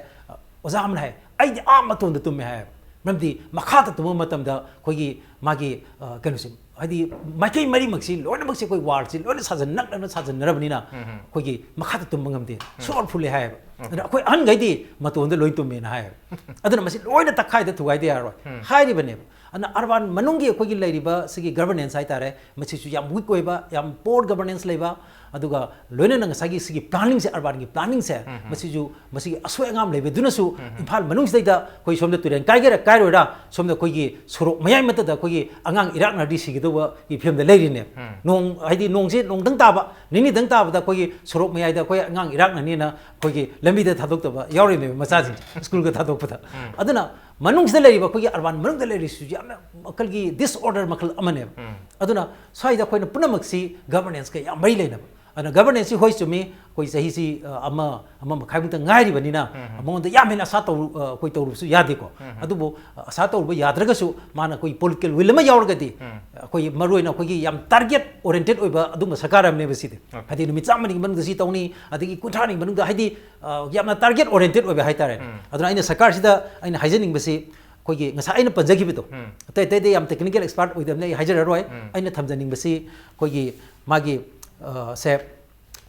ꯑꯣꯖꯥ ꯑꯃꯅ ꯍꯥꯏ, "ꯑꯩꯗꯤ ꯑꯥ ꯃꯇꯣꯟꯗ ꯇꯨꯝꯃꯦ" ꯍꯥꯏꯌꯦꯕ꯫ ꯃꯔꯝꯗꯤ ꯃꯈꯥꯗ ꯇꯨꯝꯕ ꯃꯇꯝꯗ ꯑꯩꯈꯣꯏꯒꯤ ꯃꯥꯒꯤ, ꯑ, ꯀꯩꯅꯣꯁꯦ, ꯍꯥꯏꯗꯤ ꯃꯥꯏꯀꯩ ꯃꯔꯤꯃꯛꯁꯤ ꯂꯣꯏꯅꯃꯛꯁꯤ ꯑꯩꯈꯣꯏ ꯋꯥꯜꯁꯤ ꯂꯣꯏꯅ ꯁꯥꯖꯟ-, ꯅꯛꯅꯅ ꯁꯥꯖꯟꯅꯔꯕꯅꯤꯅ ꯑꯩꯈꯣꯏꯒꯤ ꯃꯈꯥꯗ ꯇꯨꯝꯕ ꯉꯝꯗꯦ, ꯁꯣꯔ ꯐꯨꯜꯂꯦ ꯍꯥꯏꯌꯦꯕ꯫ ꯑꯗꯨꯅ ꯑꯩꯈꯣꯏ ꯑꯍꯟꯈꯩꯗꯤ ꯃꯇꯣꯟꯗ ꯂꯣꯏ ꯇꯨꯝꯃꯦꯅ ꯍꯥꯏꯌꯦꯕ꯫ ꯑꯗꯨꯅ ꯃꯁꯤ ꯂꯣꯏꯅ ꯇꯛꯈꯥꯏꯗ ꯊꯨꯒꯥꯏꯗ ꯌꯥꯔꯣꯏ ꯍꯥꯏꯔꯤꯕꯅꯦꯕ꯫ ꯑꯗꯨꯅ ꯑꯔꯕꯥꯟ ꯃꯅꯨꯡꯒꯤ ꯑꯩꯈꯣꯏꯒꯤ ꯂꯩꯔꯤꯕ ꯁꯤꯒꯤ ꯒꯚꯔꯅꯦꯟꯁ ꯍꯥꯏꯇꯥꯔꯦ, ꯃꯁꯤꯁꯨ ꯌꯥꯝ ꯋꯤꯛ ꯑꯣꯏꯕ, ꯌꯥꯝ ꯄꯣꯔ ꯒꯚꯔꯅꯦꯟꯁ ꯂꯩꯕ, ꯑꯗꯨꯒ ꯂꯣꯏꯅꯅ ꯉꯁꯥꯏꯒꯤ ꯁꯤꯒꯤ ꯄ꯭ꯂꯥꯅꯤꯡꯁꯦ, ꯑꯔꯕꯥꯟꯒꯤ ꯄ꯭ꯂꯥꯅꯤꯡꯁꯦ, ꯃꯁꯤꯁꯨ, ꯃꯁꯤꯒꯤ ꯑꯁꯣꯏ ꯑꯉꯥꯝ ꯂꯩꯕꯗꯨꯅꯁꯨ ꯏꯝꯐꯥꯜ ꯃꯅꯨꯡꯁꯤꯗꯩꯗ ꯑꯩꯈꯣꯏ ꯁꯣꯝꯗ ꯇꯨꯔꯦꯜ ꯀꯥꯏꯒꯦꯔꯥ ꯀꯥꯏꯔꯣꯏꯔꯥ, ꯁꯣꯝꯗ ꯑꯩꯈꯣꯏꯒꯤ ꯁꯣꯔꯣꯛ ꯃꯌꯥꯏ ꯃꯇꯗ ꯑꯩꯈꯣꯏꯒꯤ ꯑꯉꯥꯡ ꯏꯔꯥꯛꯅꯔꯗꯤ ꯁꯤꯒꯗꯧꯕꯒꯤ ꯐꯤꯕꯝꯗ ꯂꯩꯔꯤꯅꯦ꯫ ꯅꯣꯡ, ꯍꯥꯏꯗꯤ ꯅꯣꯡꯁꯦ ꯅꯣꯡꯗꯪ ꯇꯥꯕ, ꯅꯤꯅꯤꯗꯪ ꯇꯥꯕꯗ ꯑꯩꯈꯣꯏꯒꯤ ꯁꯣꯔꯣꯛ ꯃꯌꯥꯏꯗ ꯑꯩꯈꯣꯏ ꯑꯉꯥꯡ ꯏꯔꯥꯛꯅꯅꯤꯅ ꯑꯩꯈꯣꯏꯒꯤ ꯂꯝꯕꯤꯗ ꯊꯥꯗꯣꯛꯇꯕ ꯌꯥꯎꯔꯤꯅꯦꯕ, ꯃꯆꯥꯁꯤꯡꯁꯦ ꯁ꯭ꯀꯨꯜꯒ ꯊꯥꯗꯣꯛꯄꯗ꯫ ꯑꯗꯨꯅ ꯃꯅꯨꯡꯁꯤꯗ ꯂꯩꯔꯤꯕ ꯑꯩꯈꯣꯏꯒꯤ ꯑꯔꯕꯥꯟ ꯃꯅꯨꯡꯗ ꯂꯩꯔꯤꯁꯤꯁꯨ ꯌꯥꯝꯅ ꯃꯈꯜꯒꯤ ꯗꯤꯁꯑꯣꯔꯗꯔ ꯃꯈꯜ ꯑꯃꯅꯦꯕ꯫ ꯑꯗꯨꯅ ꯁ꯭ꯋꯥꯏꯗ ꯑꯩꯈꯣꯏꯅ ꯄꯨꯝꯅꯃꯛꯁꯤ ꯒꯚꯔꯅꯦꯟꯁꯀ ꯌꯥꯝ ꯃꯔꯤ ꯂꯩꯅꯕ꯫ ꯑꯗꯨꯅ ꯒꯚꯔꯅꯦꯟꯁꯁꯤ ꯍꯣꯏ ꯆꯨꯝꯃꯤ, ꯑꯩꯈꯣꯏ ꯆꯍꯤꯁꯤ, ꯑ, ꯑꯃ, ꯑꯃ ꯃꯈꯥꯏꯃꯨꯛꯇ ꯉꯥꯏꯔꯤꯕꯅꯤꯅ ꯃꯉꯣꯟꯗ ꯌꯥꯝ ꯍꯦꯟꯅ ꯑꯁꯥ ꯇꯧꯔꯨ-, ꯑ, ꯑꯩꯈꯣꯏ ꯇꯧꯔꯨꯕꯁꯨ ꯌꯥꯗꯦꯀꯣ꯫ ꯑꯗꯨꯕꯨ, ꯑ, ꯑꯁꯥ ꯇꯧꯔꯨꯕ ꯌꯥꯗ꯭ꯔꯒꯁꯨ ꯃꯥꯅ ꯑꯩꯈꯣꯏ ꯄꯣꯂꯤꯇꯤꯀꯦꯜ ꯋꯤꯜ ꯑꯃ ꯌꯥꯎꯔꯒꯗꯤ, ꯑꯩꯈꯣꯏ ꯃꯔꯨꯑꯣꯏꯅ ꯑꯩꯈꯣꯏꯒꯤ ꯌꯥꯝ ꯇꯥꯔꯒꯦꯠ ꯑꯣꯔꯤꯌꯦꯟꯇꯦꯠ ꯑꯣꯏꯕ ꯑꯗꯨꯒꯨꯝꯕ ꯁꯔꯀꯥꯔ ꯑꯃꯅꯦꯕ ꯁꯤꯗꯤ꯫ ꯍꯥꯏꯗꯤ ꯅꯨꯃꯤꯠ ꯆꯥꯝꯃꯅꯤꯒꯤ ꯃꯅꯨꯡꯗ ꯁꯤ ꯇꯧꯅꯤ, ꯑꯗꯒꯤ ꯀꯨꯟꯊ꯭ꯔꯥꯅꯤꯒꯤ ꯃꯅꯨꯡꯗ, ꯍꯥꯏꯗꯤ, ꯑ, ꯌꯥꯝꯅ ꯇꯥꯔꯒꯦꯠ ꯑꯣꯔꯤꯌꯦꯟꯇꯦꯠ ꯑꯣꯏꯕ ꯍꯥꯏꯇꯥꯔꯦ꯫ ꯑꯗꯨꯅ ꯑꯩꯅ ꯁꯔꯀꯥꯔꯁꯤꯗ ꯑꯩꯅ ꯍꯥꯏꯖꯅꯤꯡꯕꯁꯤ, ꯑꯩꯈꯣꯏꯒꯤ ꯉꯁꯥꯏ ꯑꯩꯅ ꯄꯟꯖꯈꯤꯕꯗꯣ, ꯑꯇꯩ ꯑꯇꯩꯗꯤ ꯌꯥꯝ ꯇꯦꯛꯅꯤꯀꯦꯜ ꯑꯦꯛꯁꯄꯥꯔꯠ ꯑꯣꯏꯗꯕꯅꯤ, ꯑꯩ ꯍꯥꯏꯖꯔꯔꯣꯏ꯫ ꯑꯩꯅ ꯊꯝꯖꯅꯤꯡꯕꯁꯤ ꯑꯩꯈꯣꯏꯒꯤ ꯃꯥꯒꯤ, ꯑ, ꯁꯦ,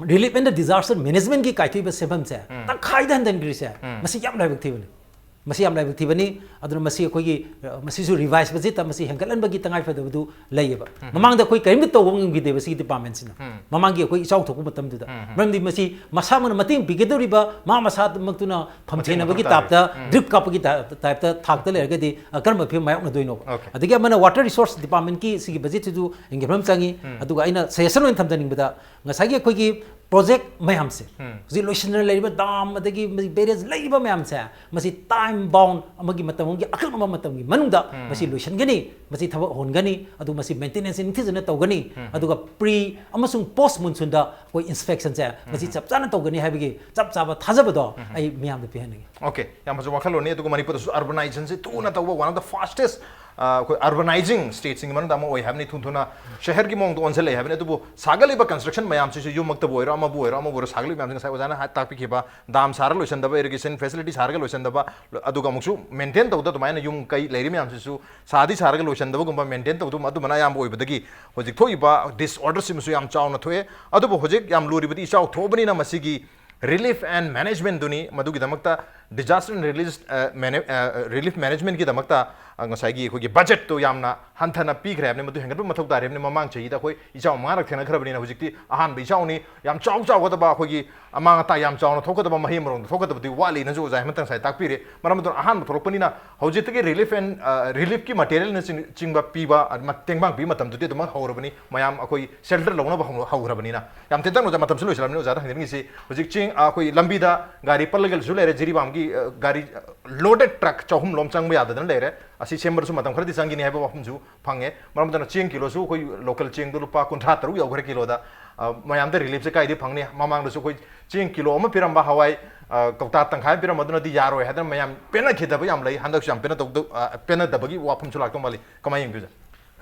relief and disaster management ꯀꯤ ꯀꯥꯏꯊꯣꯛꯏꯕ ꯁꯦꯟꯐꯝꯁꯦ ꯇꯪꯈꯥꯏꯗ ꯍꯟꯊꯟꯈ꯭ꯔꯤꯁꯦ, ꯃꯁꯤ ꯌꯥꯝ ꯂꯥꯏꯕꯛ ꯊꯤꯕꯅꯤ꯫ ꯃꯁꯤ ꯌꯥꯝ ꯂꯥꯏꯕꯛ ꯊꯤꯕꯅꯤ꯫ ꯑꯗꯨꯅ ꯃꯁꯤ ꯑꯩꯈꯣꯏꯒꯤ, ꯑ, ꯃꯁꯤꯁꯨ revised budget ꯇ ꯃꯁꯤ ꯍꯦꯟꯒꯠꯍꯟꯕꯒꯤ ꯇꯉꯥꯏꯐꯗꯕꯗꯨ ꯂꯩꯌꯦꯕ꯫ ꯃꯃꯥꯡꯗ ꯑꯩꯈꯣꯏ ꯀꯔꯤꯝꯇ ꯇꯧꯕ ꯉꯝꯈꯤꯗꯦꯕ ꯁꯤꯒꯤ department ꯁꯤꯅ꯫ ꯃꯃꯥꯡꯒꯤ ꯑꯩꯈꯣꯏ ꯏꯆꯥꯎ ꯊꯣꯛꯄ ꯃꯇꯝꯗꯨꯗ꯫ ꯃꯔꯝꯗꯤ ꯃꯁꯤ ꯃꯁꯥꯃꯛꯅ ꯃꯇꯦꯡ ꯄꯤꯒꯗꯧꯔꯤꯕ ꯃꯥ ꯃꯁꯥꯃꯛꯇꯨꯅ ꯐꯝꯊꯦꯡꯅꯕꯒꯤ ꯃꯇꯦꯡ ꯇꯥꯏꯞꯇ, ꯎꯝ꯫ drip ꯀꯥꯞꯄꯒꯤ ꯇꯥꯏꯞ-, type ꯇ ꯊꯥꯛꯇ ꯂꯩꯔꯒꯗꯤ, ꯑ, ꯀꯔꯝꯕ ꯐꯤꯕꯝ ꯃꯥꯌꯣꯛꯅꯗꯣꯏꯅꯣꯕ? Okay꯫ ꯑꯗꯒꯤ ꯑꯃꯅ water resource department ꯀꯤ ꯁꯤꯒꯤ budget ꯁꯤꯁꯨ ꯍꯦꯟꯒꯠꯍꯟꯕ ꯑꯃ ꯆꯪꯉꯤ꯫ ꯎꯝ꯫ ꯑꯗꯨꯒ ꯑꯩꯅ suggestion ꯑꯣꯏꯅ ꯊꯝꯖꯅꯤꯡꯕꯗ, ꯉꯁꯥꯏꯒꯤ ꯑꯩꯈꯣꯏꯒꯤ project ꯃꯌꯥꯝꯁꯦ, ꯎꯝ꯫ ꯍꯧꯖꯤꯛ ꯂꯣꯏꯁꯤꯟꯗꯅ ꯂꯩꯔꯤꯕ dam ꯑꯗꯒꯤ barrage ꯂꯩꯔꯤꯕ ꯃꯌꯥꯝꯁꯦ, ꯃꯁꯤ time bound ꯑꯃꯒꯤ ꯃꯇꯝ ꯑꯃꯒꯤ ꯑꯀꯛꯅꯕ ꯃꯇꯝꯒꯤ ꯃꯅꯨꯡꯗ ꯎꯝ꯫ ꯃꯁꯤ ꯂꯣꯏꯁꯤꯟꯒꯅꯤ, ꯃꯁꯤ ꯊꯕꯛ ꯍꯧꯍꯟꯒꯅꯤ, ꯑꯗꯨ ꯃꯁꯤ maintenance ꯅꯤꯡꯊꯤꯖꯅ ꯇꯧꯒꯅꯤ, ꯎꯝ꯫ ꯑꯗꯨꯒ pre ꯑꯃꯁꯨꯡ post monsoon ꯗ ꯑꯩꯈꯣꯏ inspection ꯁꯦ ꯃꯁꯤ ꯎꯝ꯫ ꯆꯞ ꯆꯥꯅ ꯇꯧꯒꯅꯤ ꯍꯥꯏꯕꯒꯤ ꯆꯞ ꯆꯥꯕ ꯊꯥꯖꯕꯗꯣ ꯎꯝ꯫ ꯑꯩ ꯃꯤꯌꯥꯝꯗ ꯄꯤꯍꯟꯅꯤꯡꯉꯤ꯫ Okay, ꯌꯥꯝ ꯐꯖꯕ ꯋꯥꯈꯜꯂꯣꯟꯅꯤ꯫ ꯑꯗꯨꯒ ꯃꯅꯤꯄꯨꯔꯗꯁꯨ urbanization ꯁꯦ ꯊꯨꯅ ꯇꯧꯕ, one of the fastest, ꯑ, ꯑꯩꯈꯣꯏ urbanizing state ꯁꯤꯡꯒꯤ ꯃꯅꯨꯡꯗ ꯑꯃ ꯑꯣꯏ ꯍꯥꯏꯕꯅꯤ꯫ ꯊꯨ ꯊꯨꯅ ꯁꯍꯔꯒꯤ ꯃꯑꯣꯡꯗ ꯑꯣꯟꯁꯤꯜꯂꯛꯑꯦ ꯍꯥꯏꯕꯅꯤ꯫ ꯑꯗꯨꯕꯨ ꯁꯥꯒꯠꯂꯤꯕ construction ꯃꯌꯥꯝꯁꯤꯁꯨ, ꯌꯨꯝꯃꯛꯇꯕꯨ ꯑꯣꯏꯔꯣ, ꯑꯃꯕꯨ ꯑꯣꯏꯔꯣ, ꯑꯃꯕꯨ ꯑꯣꯏꯔꯣ, ꯁꯥꯒꯠꯂꯤꯕ ꯃꯌꯥꯝꯁꯤ ꯉꯁꯥꯏ ꯑꯣꯖꯥꯅ ꯍꯥꯏ-, ꯇꯥꯛꯄꯤꯈꯤꯕ, dam ꯁꯥꯔꯒ ꯂꯣꯏꯁꯤꯟꯗꯕ, irrigation facility ꯁꯥꯔꯒ ꯂꯣꯏꯁꯤꯟꯗꯕ, ꯑꯗꯨꯒ ꯑꯃꯨꯛꯁꯨ maintain ꯇꯧꯗ ꯑꯗꯨꯃꯥꯏꯅ ꯌꯨꯝ ꯀꯩ ꯂꯩꯔꯤ ꯃꯌꯥꯝꯁꯤꯁꯨ ꯁꯥꯗꯤ ꯁꯥꯔꯒ ꯂꯣꯏꯁꯤꯟꯗꯕꯒꯨꯝꯕ, maintain ꯇꯧꯗꯕ ꯑꯗꯨꯃꯥꯏꯅ ꯑꯌꯥꯝꯕ ꯑꯣꯏꯕꯗꯒꯤ ꯍꯧꯖꯤꯛ ꯊꯣꯛꯏꯕ disorder ꯁꯤꯃꯁꯨ ꯌꯥꯝ ꯆꯥꯎꯅ ꯊꯣꯛꯑꯦ꯫ ꯑꯗꯨꯕꯨ ꯍꯧꯖꯤꯛ ꯌꯥꯝ ꯂꯨꯔꯤꯕꯗꯤ ꯏꯆꯥꯎ ꯊꯣꯛꯑꯕꯅꯤꯅ ꯃꯁꯤꯒꯤ relief and management ꯗꯨꯅꯤ꯫ ꯃꯗꯨꯒꯤꯗꯃꯛꯇ disaster and relief, ꯑ, mana-, ꯑ, relief management ꯀꯤꯗꯃꯛꯇ, ꯑ, ꯉꯁꯥꯏꯒꯤ ꯑꯩꯈꯣꯏꯒꯤ budget ꯇꯨ ꯌꯥꯝꯅ ꯍꯟꯊꯅ ꯄꯤꯈ꯭ꯔꯦ ꯍꯥꯏꯕꯅꯤ꯫ ꯃꯗꯨ ꯍꯦꯟꯒꯠꯄ ꯃꯊꯧ ꯇꯥꯔꯦ ꯍꯥꯏꯕꯅꯤ꯫ ꯃꯃꯥꯡ ꯆꯍꯤꯗ ꯑꯩꯈꯣꯏ ꯏꯆꯥꯎ ꯃꯉꯥꯔꯛ ꯊꯦꯡꯅꯈ꯭ꯔꯕꯅꯤꯅ ꯍꯧꯖꯤꯛꯇꯤ ꯑꯍꯥꯟꯕ ꯏꯆꯥꯎꯅꯤ꯫ ꯌꯥꯝ ꯆꯥꯎ ꯆꯥꯎꯒꯗꯕ ꯑꯩꯈꯣꯏꯒꯤ ꯑꯃꯥꯡ ꯑꯇꯥ ꯌꯥꯝ ꯆꯥꯎꯅ ꯊꯣꯛꯀꯗꯕ, ꯃꯍꯩ ꯃꯔꯣꯡꯗ ꯊꯣꯛꯀꯗꯕꯗꯤ ꯋꯥꯠꯂꯤꯅꯁꯨ ꯑꯣꯖꯥ ꯍꯦꯃꯟꯇ ꯉꯁꯥꯏ ꯇꯥꯛꯄꯤꯔꯦ꯫ ꯃꯔꯝ ꯑꯗꯨꯅ ꯑꯍꯥꯟꯕ ꯊꯣꯛꯂꯛꯄꯅꯤꯅ ꯍꯧꯖꯤꯛꯇꯒꯤ relief and, ꯑ, relief ꯀꯤ material ꯅꯆꯤꯡ-, ꯆꯤꯡꯕ ꯄꯤꯕ, ꯑ, ꯃ-, ꯇꯦꯡꯕꯥꯡ ꯄꯤꯕ ꯃꯇꯝꯗꯨꯗꯤ ꯑꯗꯨꯃꯛ ꯍꯧꯔꯕꯅꯤ꯫ ꯃꯌꯥꯝ ꯑꯩꯈꯣꯏ shelter ꯂꯧꯅꯕ ꯍꯧ-, ꯍꯧꯈ꯭ꯔꯕꯅꯤꯅ꯫ ꯌꯥꯝ ꯇꯦꯟꯇꯛꯅ ꯑꯣꯖꯥ, ꯃꯇꯝꯁꯨ ꯂꯣꯏꯁꯤꯜꯂꯕꯅꯤ꯫ ꯑꯣꯖꯥꯗ ꯍꯪꯖꯅꯤꯡꯉꯤꯁꯤ ꯍꯧꯖꯤꯛ ꯆꯦꯡ, ꯑ, ꯑꯩꯈꯣꯏ ꯂꯝꯕꯤꯗ ꯒꯥꯔꯤ ꯄꯜꯂꯒꯁꯨ ꯂꯩꯔꯦ꯫ ꯖꯤꯔꯤꯕꯥꯝꯒꯤ, ꯑ, ꯒꯥꯔꯤ loaded truck ꯆꯍꯨꯝ ꯂꯣꯝ ꯆꯪꯕ ꯌꯥꯗꯗꯅ ꯂꯩꯔꯦ꯫ ꯑꯁꯤ ꯁꯦꯝꯕꯗꯁꯨ ꯃꯇꯝ ꯈꯔꯗꯤ ꯆꯪꯈꯤꯅꯤ ꯍꯥꯏꯕ ꯋꯥꯐꯝꯁꯨ ꯐꯪꯉꯦ꯫ ꯃꯔꯝ ꯑꯗꯨꯅ ꯆꯦꯡ ꯀꯤꯂꯣꯁꯨ ꯑꯩꯈꯣꯏ local ꯆꯦꯡꯗꯣ ꯂꯨꯄꯥ ꯀꯨꯟꯊ꯭ꯔꯥ ꯇꯔꯨꯛ ꯌꯧꯈ꯭ꯔꯦ ꯀꯤꯂꯣꯗ꯫ ꯑ, ꯃꯌꯥꯝꯗ relief ꯁꯦ ꯀꯥꯏꯗꯩ ꯐꯪꯅꯤ? ꯃꯃꯥꯡꯗꯁꯨ ꯑꯩꯈꯣꯏ ꯆꯦꯡ ꯀꯤꯂꯣ ꯑꯃ ꯄꯤꯔꯝꯕ ꯍꯋꯥꯏ, ꯑ, ꯀꯧꯇꯥ ꯇꯪꯈꯥꯏ ꯑꯃ ꯄꯤꯔꯝꯕ ꯑꯗꯨꯅꯗꯤ ꯌꯥꯔꯣꯏ ꯍꯥꯏꯗꯅ ꯃꯌꯥꯝ ꯄꯦꯟꯅꯈꯤꯗꯕ ꯌꯥꯝ ꯂꯩ꯫ ꯍꯟꯗꯛꯁꯨ ꯌꯥꯝ ꯄꯦꯟꯅ ꯇꯧꯗꯧ-, ꯑ, ꯄꯦꯟꯅꯗꯕꯒꯤ ꯋꯥꯐꯝꯁꯨ ꯂꯥꯛꯇꯧ ꯃꯥꯜꯂꯤ꯫ ꯀꯃꯥꯏꯅ ꯌꯦꯡꯕꯤꯕ?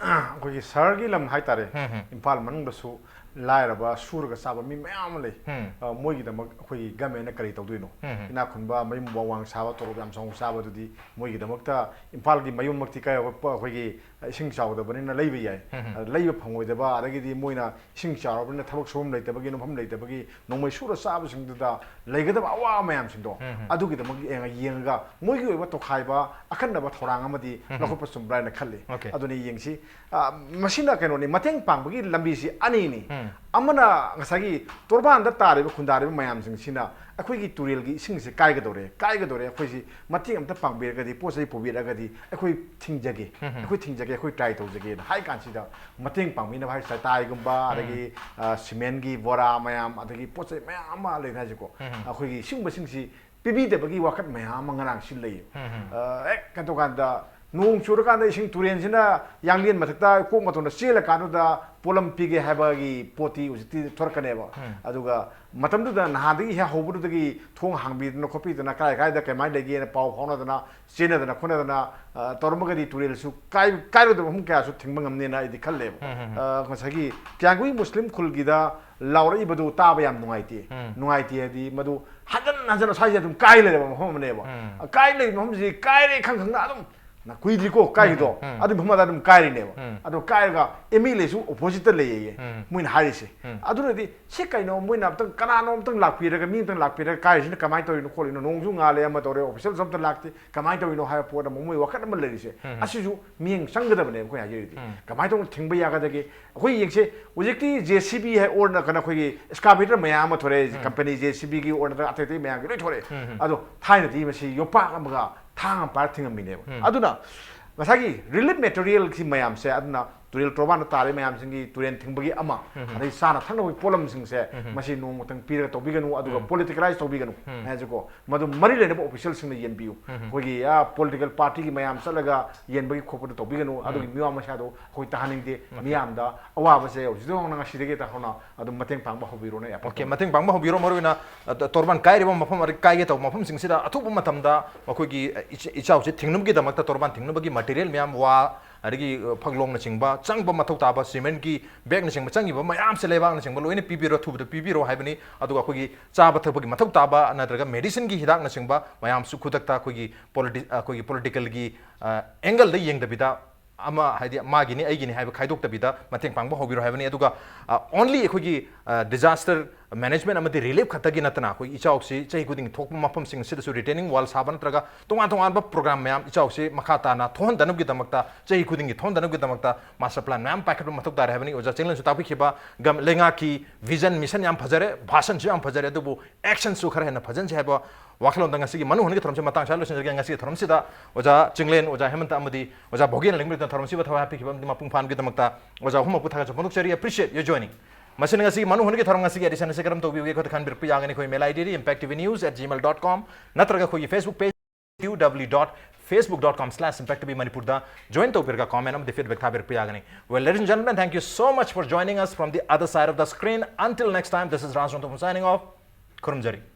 ꯑꯩꯈꯣꯏꯒꯤ ꯁꯍꯔꯒꯤ ꯂꯝ ꯍꯥꯏꯇꯥꯔꯦ, ꯎꯝ, ꯎꯝ꯫ ꯏꯝꯐꯥꯜ ꯃꯅꯨꯡꯗꯁꯨ ꯂꯥꯏꯔꯕ ꯁꯨꯔꯒ ꯆꯥꯕ ꯃꯤ ꯃꯌꯥꯝ ꯑꯃ ꯂꯩ꯫ ꯑ, ꯃꯣꯏꯒꯤꯗꯃꯛ ꯑꯩꯈꯣꯏꯒꯤ ꯒꯃꯦꯟꯅ ꯀꯔꯤ ꯇꯧꯗꯣꯏꯅꯣ? ꯏꯅꯥꯛ ꯈꯨꯟꯕ, ꯃꯌꯨꯝ ꯋꯥꯡ ꯋꯥꯡ ꯁꯥꯕ, ꯇꯣꯂꯣꯞ ꯌꯥꯝ ꯆꯥꯎꯅ ꯆꯥꯕꯗꯨꯗꯤ ꯃꯣꯏꯒꯤꯗꯃꯛꯇ ꯏꯝꯐꯥꯜꯒꯤ ꯃꯌꯨꯝꯃꯛꯇꯤ ꯀꯥꯏ ꯑꯩꯈꯣꯏꯒꯤ ꯏꯁꯤꯡ ꯆꯥꯎꯗꯕꯅꯤꯅ ꯂꯩꯕ ꯌꯥꯏ꯫ ꯑ, ꯂꯩꯕ ꯐꯪꯉꯣꯏꯗꯕ, ꯑꯗꯒꯤꯗꯤ ꯃꯣꯏꯅ ꯏꯁꯤꯡ ꯆꯥꯎꯔꯕꯅꯤꯅ ꯊꯕꯛ ꯁꯨꯐꯝ ꯂꯩꯇꯕꯒꯤ, ꯅꯣꯝꯐꯝ ꯂꯩꯇꯕꯒꯤ ꯅꯣꯡꯃꯩ ꯁꯨꯔ ꯆꯥꯕꯁꯤꯡꯗꯨꯗ ꯂꯩꯒꯗꯕ ꯑꯋꯥꯕ ꯃꯌꯥꯝꯁꯤꯡꯗꯣ, ꯑꯗꯨꯒꯤꯗꯃꯛ ꯌꯦꯡꯉ-, ꯌꯦꯡꯉꯒ ꯃꯣꯏꯒꯤ ꯑꯣꯏꯕ ꯇꯣꯈꯥꯏꯕ ꯑꯈꯟꯅꯕ ꯊꯧꯔꯥꯡ ꯑꯃꯗꯤ ꯂꯧꯈꯠꯄ ꯆꯨꯝꯕ꯭ꯔꯥ ꯍꯥꯏꯅ ꯈꯜꯂꯤ꯫ ꯑꯗꯨꯅ ꯌꯦꯡꯁꯤ꯫ ꯑ, ꯃꯁꯤꯅ ꯀꯩꯅꯣꯅꯤ, ꯃꯇꯦꯡ ꯄꯥꯡꯕꯒꯤ ꯂꯝꯕꯤꯁꯤ ꯑꯅꯤꯅꯤ꯫ ꯑꯃꯅ ꯉꯁꯥꯏꯒꯤ ꯇꯣꯔꯕꯥꯟꯗ ꯇꯥꯔꯤꯕ, ꯈꯨꯟꯗꯥꯔꯤꯕ ꯃꯌꯥꯝꯁꯤꯡꯁꯤꯅ ꯑꯩꯈꯣꯏꯒꯤ ꯇꯨꯔꯦꯜꯒꯤ ꯏꯁꯤꯡꯁꯦ ꯀꯥꯏꯒꯗꯧꯔꯦ, ꯀꯥꯏꯒꯗꯧꯔꯦ, ꯑꯩꯈꯣꯏꯁꯤ ꯃꯇꯦꯡ ꯑꯝꯇ ꯄꯥꯡꯕꯤꯔꯒꯗꯤ, ꯄꯣꯠ ꯆꯩ ꯄꯨꯕꯤꯔꯒꯗꯤ ꯑꯩꯈꯣꯏ ꯊꯤꯡꯖꯒꯦ, ꯑꯩꯈꯣꯏ ꯊꯤꯡꯖꯒꯦ, ꯑꯩꯈꯣꯏ ꯇ꯭ꯔꯥꯏ ꯇꯧꯖꯒꯦꯅ ꯍꯥꯏ ꯀꯥꯟꯁꯤꯗ ꯃꯇꯦꯡ ꯄꯥꯡꯕꯤꯅꯕ ꯍꯥꯏ ꯇꯥꯏꯒꯨꯝꯕ, ꯑꯗꯒꯤ, ꯑ, ꯁꯤꯃꯦꯟꯒꯤ ꯕꯣꯔꯥ ꯃꯌꯥꯝ, ꯑꯗꯒꯤ ꯄꯣꯠ ꯆꯩ ꯃꯌꯥꯝ ꯑꯃ ꯂꯩꯅ ꯍꯥꯏꯁꯦꯀꯣ꯫ ꯑꯩꯈꯣꯏꯒꯤ ꯁꯤꯒꯨꯝꯕꯁꯤꯡꯁꯤ ꯄꯤꯕꯤꯗꯕꯒꯤ ꯋꯥꯀꯠ ꯃꯌꯥꯝ ꯑꯃ ꯉꯔꯥꯡꯁꯤ ꯂꯩꯌꯦꯕ꯫ ꯑ, ꯍꯦꯛ ꯀꯩꯅꯣ ꯇꯧꯀꯥꯟꯗ ꯅꯣꯡ ꯆꯨꯔꯀꯥꯟꯗ ꯏꯁꯤꯡ ꯇꯨꯔꯦꯟꯁꯤꯅ ꯌꯥꯡꯂꯦꯟ ꯃꯊꯛꯇ ꯀꯣꯛ ꯃꯇꯣꯟꯗ ꯆꯦꯜꯂꯀꯥꯟꯗꯨꯗ ꯄꯣꯠꯂꯝ ꯄꯤꯒꯦ ꯍꯥꯏꯕꯒꯤ ꯄꯣꯠꯇꯤ ꯍꯧꯖꯤꯛꯇꯤ ꯊꯣꯔꯛꯀꯅꯦꯕ꯫ ꯑꯗꯨꯒ ꯃꯇꯝꯗꯨꯗ ꯅꯍꯥꯟꯗꯒꯤ ꯍꯦꯛ ꯍꯧꯕꯗꯨꯗꯒꯤ ꯊꯣꯡ ꯍꯥꯡꯕꯤꯗꯅ ꯈꯣꯠꯄꯤꯗꯅ ꯀꯥꯏ ꯀꯥꯏꯗ ꯀꯃꯥꯏꯅ ꯂꯩꯒꯦꯅ ꯄꯥꯎ ꯐꯥꯎꯅꯗꯅ ꯆꯦꯟꯅꯗꯅ ꯈꯣꯠꯅꯗꯅ, ꯑ, ꯇꯧꯔꯝꯃꯒꯗꯤ ꯇꯨꯔꯦꯜꯁꯨ ꯀꯥꯏ-, ꯀꯥꯏꯔꯣꯏꯗꯕ ꯃꯐꯝ ꯀꯌꯥꯁꯨ ꯊꯤꯡꯕ ꯉꯝꯅꯦꯅ ꯑꯩꯗꯤ ꯈꯜꯂꯦꯕ꯫ ꯑ, ꯉꯁꯥꯏꯒꯤ ꯀ꯭ꯌꯥꯡꯒꯨꯏ ꯃꯨꯁꯂꯤꯝ ꯈꯨꯜꯒꯤꯗ ꯂꯥꯎꯔꯛꯏꯕꯗꯨ ꯇꯥꯕ ꯌꯥꯝ ꯅꯨꯡꯉꯥꯏꯇꯦ꯫ ꯅꯨꯡꯉꯥꯏꯇꯦ ꯍꯥꯏꯗꯤ ꯃꯗꯨ ꯍꯟꯖꯟ ꯍꯟꯖꯟꯅ ꯁ꯭ꯋꯥꯏꯁꯦ ꯑꯗꯨꯝ ꯀꯥꯏ ꯂꯩꯔꯕ ꯃꯐꯝ ꯑꯃꯅꯦꯕ꯫ ꯀꯥꯏ ꯂꯩꯔꯤꯕ ꯃꯐꯝꯁꯤ ꯀꯥꯏꯔꯦ ꯈꯪ ꯈꯪꯅ ꯑꯗꯨꯝ ꯅ-, ꯀꯨꯏꯗ꯭ꯔꯤꯀꯣ ꯀꯥꯏꯒꯤꯗꯣ꯫ ꯑꯗꯨꯒꯤ ꯃꯐꯝ ꯑꯗꯨꯝ ꯀꯥꯏꯔꯤꯅꯦꯕ꯫ ꯑꯗꯣ ꯀꯥꯏꯔꯒ ꯑꯦꯝ ꯑꯦꯜ ꯑꯦꯁꯨ ꯑꯣꯄꯣꯖꯤꯠꯇ ꯂꯩꯌꯦ ꯃꯣꯏꯅ ꯍꯥꯏꯔꯤꯁꯦ꯫ ꯑꯗꯨꯅꯗꯤ ꯁꯤ ꯀꯩꯅꯣ, ꯃꯣꯏꯅ ꯑꯝꯇꯪ, ꯀꯅꯥꯅꯣ ꯑꯝꯇꯪ ꯂꯥꯛꯄꯤꯔꯒ, ꯃꯤ ꯑꯝꯇꯪ ꯂꯥꯛꯄꯤꯔꯒ ꯀꯥꯏꯔꯤꯁꯤꯅ ꯀꯃꯥꯏꯅ ꯇꯧꯔꯤꯅꯣ ꯈꯣꯠꯂꯤꯅꯣ, ꯅꯣꯡꯁꯨ ꯉꯥꯜꯂꯦ, ꯑꯃ ꯇꯧꯔꯦ, ꯑꯣꯐꯤꯁꯦꯜꯁꯨ ꯑꯝꯇ ꯂꯥꯛꯇꯦ, ꯀꯃꯥꯏꯅ ꯇꯧꯔꯤꯅꯣ ꯍꯥꯏꯕ ꯄꯣꯠ ꯑꯃ ꯃꯣꯏ ꯋꯥꯈꯜ ꯑꯃ ꯂꯩꯔꯤꯁꯦ꯫ ꯑꯁꯤꯁꯨ ꯃꯤꯠꯌꯦꯡ ꯆꯪꯒꯗꯕꯅꯦꯕ ꯑꯩꯈꯣꯏ ꯍꯥꯏꯖꯔꯤꯗꯤ꯫ ꯀꯃꯥꯏꯅ ꯇꯧꯅ ꯊꯤꯡꯕ ꯌꯥꯒꯗꯒꯦ? ꯑꯩꯈꯣꯏ ꯌꯦꯡꯁꯦ, ꯍꯧꯖꯤꯛꯇꯤ ꯖꯦ ꯁꯤ ꯕꯤ ꯍꯥꯏ ꯑꯣꯔꯅ ꯀꯩꯅꯣ ꯑꯩꯈꯣꯏꯒꯤ ꯑꯦꯛꯁꯀꯥꯚꯦꯇꯔ ꯃꯌꯥꯝ ꯑꯃ ꯊꯣꯔꯛꯑꯦ, ꯀꯝꯄꯅꯤ ꯖꯦ ꯁꯤ ꯕꯤꯒꯤ ꯑꯣꯔꯅ ꯑꯇꯩ ꯑꯇꯩ ꯃꯌꯥꯝꯒꯤ ꯂꯣꯏ ꯊꯣꯔꯛꯑꯦ꯫ ꯑꯗꯣ ꯊꯥꯏꯅꯗꯤ ꯃꯁꯤ ꯌꯣꯄꯥꯛ ꯑꯃꯒ ꯊꯥꯡ ꯑꯃ ꯄꯥꯏꯔ ꯊꯤꯡꯉꯝꯃꯤꯅꯦꯕ꯫ ꯑꯗꯨꯅ ꯉꯁꯥꯏꯒꯤ ꯔꯤꯂꯤꯐ ꯃꯦꯇꯔꯤꯌꯦꯜꯁꯤ ꯃꯌꯥꯝꯁꯦ, ꯑꯗꯨꯅ ꯇꯨꯔꯦꯜ ꯇꯣꯔꯕꯥꯟꯗ ꯇꯥꯔꯤꯕ ꯃꯌꯥꯝꯁꯤꯡꯒꯤ ꯇꯨꯔꯦꯜ ꯊꯤꯡꯕꯒꯤ ꯑꯃ, ꯑꯗꯩ ꯆꯥꯅ ꯊꯛꯅꯕꯒꯤ ꯄꯣꯠꯂꯝꯁꯤꯡꯁꯦ ꯃꯁꯤ ꯅꯣꯡꯃꯇꯪ ꯄꯤꯔꯒ ꯇꯧꯕꯤꯒꯅꯨ, ꯑꯗꯨꯒ ꯄꯣꯂꯤꯇꯤꯀꯦꯂꯥꯏꯁ ꯇꯧꯕꯤꯒꯅꯨ ꯍꯥꯏꯁꯤꯀꯣ꯫ ꯃꯗꯨ ꯃꯔꯤ ꯂꯩꯅꯕ ꯑꯣꯐꯤꯁꯦꯜꯁꯤꯡꯅ ꯌꯦꯟꯕꯤꯌꯨ꯫ ꯑꯩꯈꯣꯏꯒꯤ, ꯑ, ꯄꯣꯂꯤꯇꯤꯀꯦꯜ ꯄꯥꯔꯇꯤꯒꯤ ꯃꯌꯥꯝ ꯆꯠꯂꯒ ꯌꯦꯟꯕꯒꯤ ꯈꯣꯠꯄꯗꯨ ꯇꯧꯕꯤꯒꯅꯨ꯫ ꯑꯗꯨꯒꯤ ꯃꯤꯋꯥ ꯃꯁꯥꯗꯣ ꯑꯩꯈꯣꯏ ꯇꯥꯍꯟꯅꯤꯡꯗꯦ꯫ ꯃꯤꯌꯥꯝꯗ ꯑꯋꯥꯕꯁꯦ ꯍꯧꯖꯤꯛꯇꯩ ꯍꯧꯅ, ꯉꯁꯤꯗꯒꯤ ꯍꯧꯅ ꯑꯗꯨꯝ ꯃꯇꯦꯡ ꯄꯥꯡꯕ ꯍꯧꯕꯤꯔꯣꯅꯦ, ꯑꯌꯥꯝꯕ꯫ ꯑꯣꯀꯦ, ꯃꯇꯦꯡ ꯄꯥꯡꯕ ꯍꯧꯕꯤꯔꯣ꯫ ꯃꯔꯨꯑꯣꯏꯅ, ꯑ, ꯇ-, ꯇꯣꯔꯕꯥꯟ ꯀꯥꯏꯔꯤꯕ ꯃꯐꯝ, ꯑꯗꯩ ꯀꯥꯏꯒꯦ ꯇꯧꯕ ꯃꯐꯝꯁꯤꯡꯁꯤꯗ ꯑꯊꯨꯕ ꯃꯇꯝꯗ ꯃꯈꯣꯏꯒꯤ, ꯑ, ꯏꯆ-, ꯏꯆꯥꯎꯁꯦ ꯊꯤꯡꯅꯕꯒꯤꯗꯃꯛꯇ, ꯇꯣꯔꯕꯥꯟ ꯊꯤꯡꯅꯕꯒꯤ ꯃꯇꯤꯔꯤꯌꯦꯜ ꯃꯌꯥꯝ, ꯋꯥ, ꯑꯗꯒꯤ ꯐꯛꯂꯣꯡꯅꯆꯤꯡꯕ ꯆꯪꯕ ꯃꯊꯧ ꯇꯥꯕ, ꯁꯤꯃꯦꯟꯒꯤ ꯕꯦꯒꯅꯆꯤꯡꯕ ꯆꯪꯉꯤꯕ ꯃꯌꯥꯝꯁꯦ ꯂꯩꯕꯥꯛꯅꯆꯤꯡꯕ ꯂꯣꯏꯅ ꯄꯤꯕꯤꯔꯣ, ꯑꯊꯨꯕꯗ ꯄꯤꯕꯤꯔꯣ ꯍꯥꯏꯕꯅꯤ꯫ ꯑꯗꯨꯒ ꯑꯩꯈꯣꯏꯒꯤ ꯆꯥꯕ ꯊꯛꯄꯒꯤ ꯃꯊꯧ ꯇꯥꯕ ꯅꯠꯇ꯭ꯔꯒ ꯃꯦꯗꯤꯁꯤꯟꯒꯤ ꯍꯤꯗꯥꯛꯅꯆꯤꯡꯕ ꯃꯌꯥꯝꯁꯨ ꯈꯨꯗꯛꯇ ꯑꯩꯈꯣꯏꯒꯤ ꯄꯣꯂꯤꯇꯤ ꯑꯩꯈꯣꯏꯒꯤ ꯄꯣꯂꯤꯇꯤꯀꯦꯜꯒꯤ ꯑꯦꯡꯒꯜꯗ ꯌꯦꯡꯗꯕꯤꯗ, ꯑꯃ ꯍꯥꯏꯗꯤ ꯃꯥꯒꯤꯅꯤ ꯑꯩꯒꯤꯅꯤ ꯍꯥꯏꯕ ꯈꯥꯏꯗꯣꯛꯇꯕꯤꯗ ꯃꯇꯦꯡ ꯄꯥꯡꯕ ꯍꯧꯕꯤꯔꯣ ꯍꯥꯏꯕꯅꯤ꯫ ꯑꯗꯨꯒ ꯑꯣꯟꯂꯤ ꯑꯩꯈꯣꯏꯒꯤ ꯗꯤꯖꯥꯁꯇꯔ ꯃꯦꯅꯦꯖꯃꯦꯟ ꯑꯃꯗꯤ ꯔꯤꯂꯤꯐ ꯈꯛꯇꯒꯤ ꯅꯠꯇꯅ ꯑꯩꯈꯣꯏ ꯏꯆꯥꯎꯁꯤ ꯆꯍꯤ ꯈꯨꯗꯤꯡꯒꯤ ꯊꯣꯛꯄ ꯃꯐꯝꯁꯤꯡ ꯑꯁꯤꯗꯁꯨ ꯔꯤꯇꯦꯅꯤꯡ ꯋꯥꯜ ꯁꯥꯕ ꯅꯠꯇ꯭ꯔꯒ ꯇꯣꯉꯥꯟ ꯇꯣꯉꯥꯟꯕ ꯄ꯭ꯔꯣꯒ꯭ꯔꯥꯝ ꯃꯌꯥꯝ ꯏꯆꯥꯎꯁꯤ ꯃꯈꯥ ꯇꯥꯅ ꯊꯣꯛꯍꯟꯗꯅꯕꯒꯤꯗꯃꯛꯇ ꯆꯍꯤ ꯈꯨꯗꯤꯡꯒꯤ ꯊꯣꯛꯍꯟꯗꯅꯕꯒꯤꯗꯃꯛꯇ ꯃꯥꯁꯇꯔ ꯄ꯭ꯂꯥꯟ ꯃꯌꯥꯝ ꯄꯥꯏꯈꯠꯄ ꯃꯊꯧ ꯇꯥꯔꯦ ꯍꯥꯏꯕꯅꯤ꯫ ꯑꯣꯖꯥ ꯆꯤꯡꯂꯦꯟꯁꯨ ꯇꯥꯛꯄꯤꯈꯤꯕ ꯒꯝ ꯂꯩꯉꯥꯛꯀꯤ ꯚꯤꯖꯟ ꯃꯤꯁꯟ ꯌꯥꯝ ꯐꯖꯔꯦ, ꯚꯥꯁꯟꯁꯨ ꯌꯥꯝ ꯐꯖꯔꯦ, ꯑꯗꯨꯕꯨ ꯑꯦꯛꯁꯟꯁꯨ ꯈꯔ ꯍꯦꯟꯅ ꯐꯖꯟꯁꯤ ꯍꯥꯏꯕ ꯋꯥꯈꯜꯂꯣꯟꯗ ꯉꯁꯤꯒꯤ ꯃꯅꯨ ꯍꯨꯟꯒꯤ ꯊꯧꯔꯝꯁꯤ ꯃꯇꯥꯡ ꯁ꯭ꯋꯥꯏꯗ ꯂꯣꯏꯁꯤꯟꯖꯔꯒꯦ꯫ ꯉꯁꯤꯒꯤ ꯊꯧꯔꯝꯁꯤꯗ ꯑꯣꯖꯥ ꯆꯤꯡꯂꯦꯟ, ꯑꯣꯖꯥ ꯍꯦꯃꯟꯇ ꯑꯃꯗꯤ ꯑꯣꯖꯥ ꯚꯣꯒꯦꯅ ꯂꯤꯡꯕꯤꯗꯨꯅ ꯊꯧꯔꯝꯁꯤꯕꯨ ꯊꯋꯥꯏ ꯍꯥꯞꯄꯤꯈꯤꯕ ꯑꯃꯗꯤ ꯃꯄꯨꯡ ꯐꯥꯍꯟꯕꯒꯤꯗꯃꯛꯇ ꯑꯣꯖꯥ ꯑꯍꯨꯝꯃꯛꯄꯨ ꯊꯥꯒꯠꯆꯕ ꯐꯣꯡꯗꯣꯛꯆꯔꯤ꯫ Appreciate your joining꯫ ꯃꯁꯤꯅ ꯉꯁꯤꯒꯤ ꯃꯅꯨ ꯍꯨꯟꯒꯤ ꯊꯧꯔꯝ ꯉꯁꯤꯒꯤ ꯑꯦꯗꯤꯁꯟ ꯑꯁꯤ ꯀꯔꯝ ꯇꯧꯕꯤꯕꯒꯦ ꯑꯩꯈꯣꯏꯗ ꯈꯟꯕꯤꯔꯛꯄ ꯌꯥꯒꯅꯤ꯫ ꯑꯩꯈꯣꯏ ꯏꯃꯦꯜ ꯑꯥꯏ ꯗꯤꯗꯤ impactv news at gmail dot com ꯅꯠꯇ꯭ꯔꯒ ꯑꯩꯈꯣꯏꯒꯤ Facebook page w w w dot facebook dot com slash impactv manipur ꯗ join ꯇꯧꯕꯤꯔꯒ comment ꯑꯃꯗꯤ feedback ꯊꯥꯕꯤꯔꯛꯄ ꯌꯥꯒꯅꯤ꯫ Well, ladies and gentlemen, thank you so much for joining us from the other side of the screen. Until next time, this is Raj Ranthambore signing off. ꯈꯨꯔꯨꯝꯖꯔꯤ꯫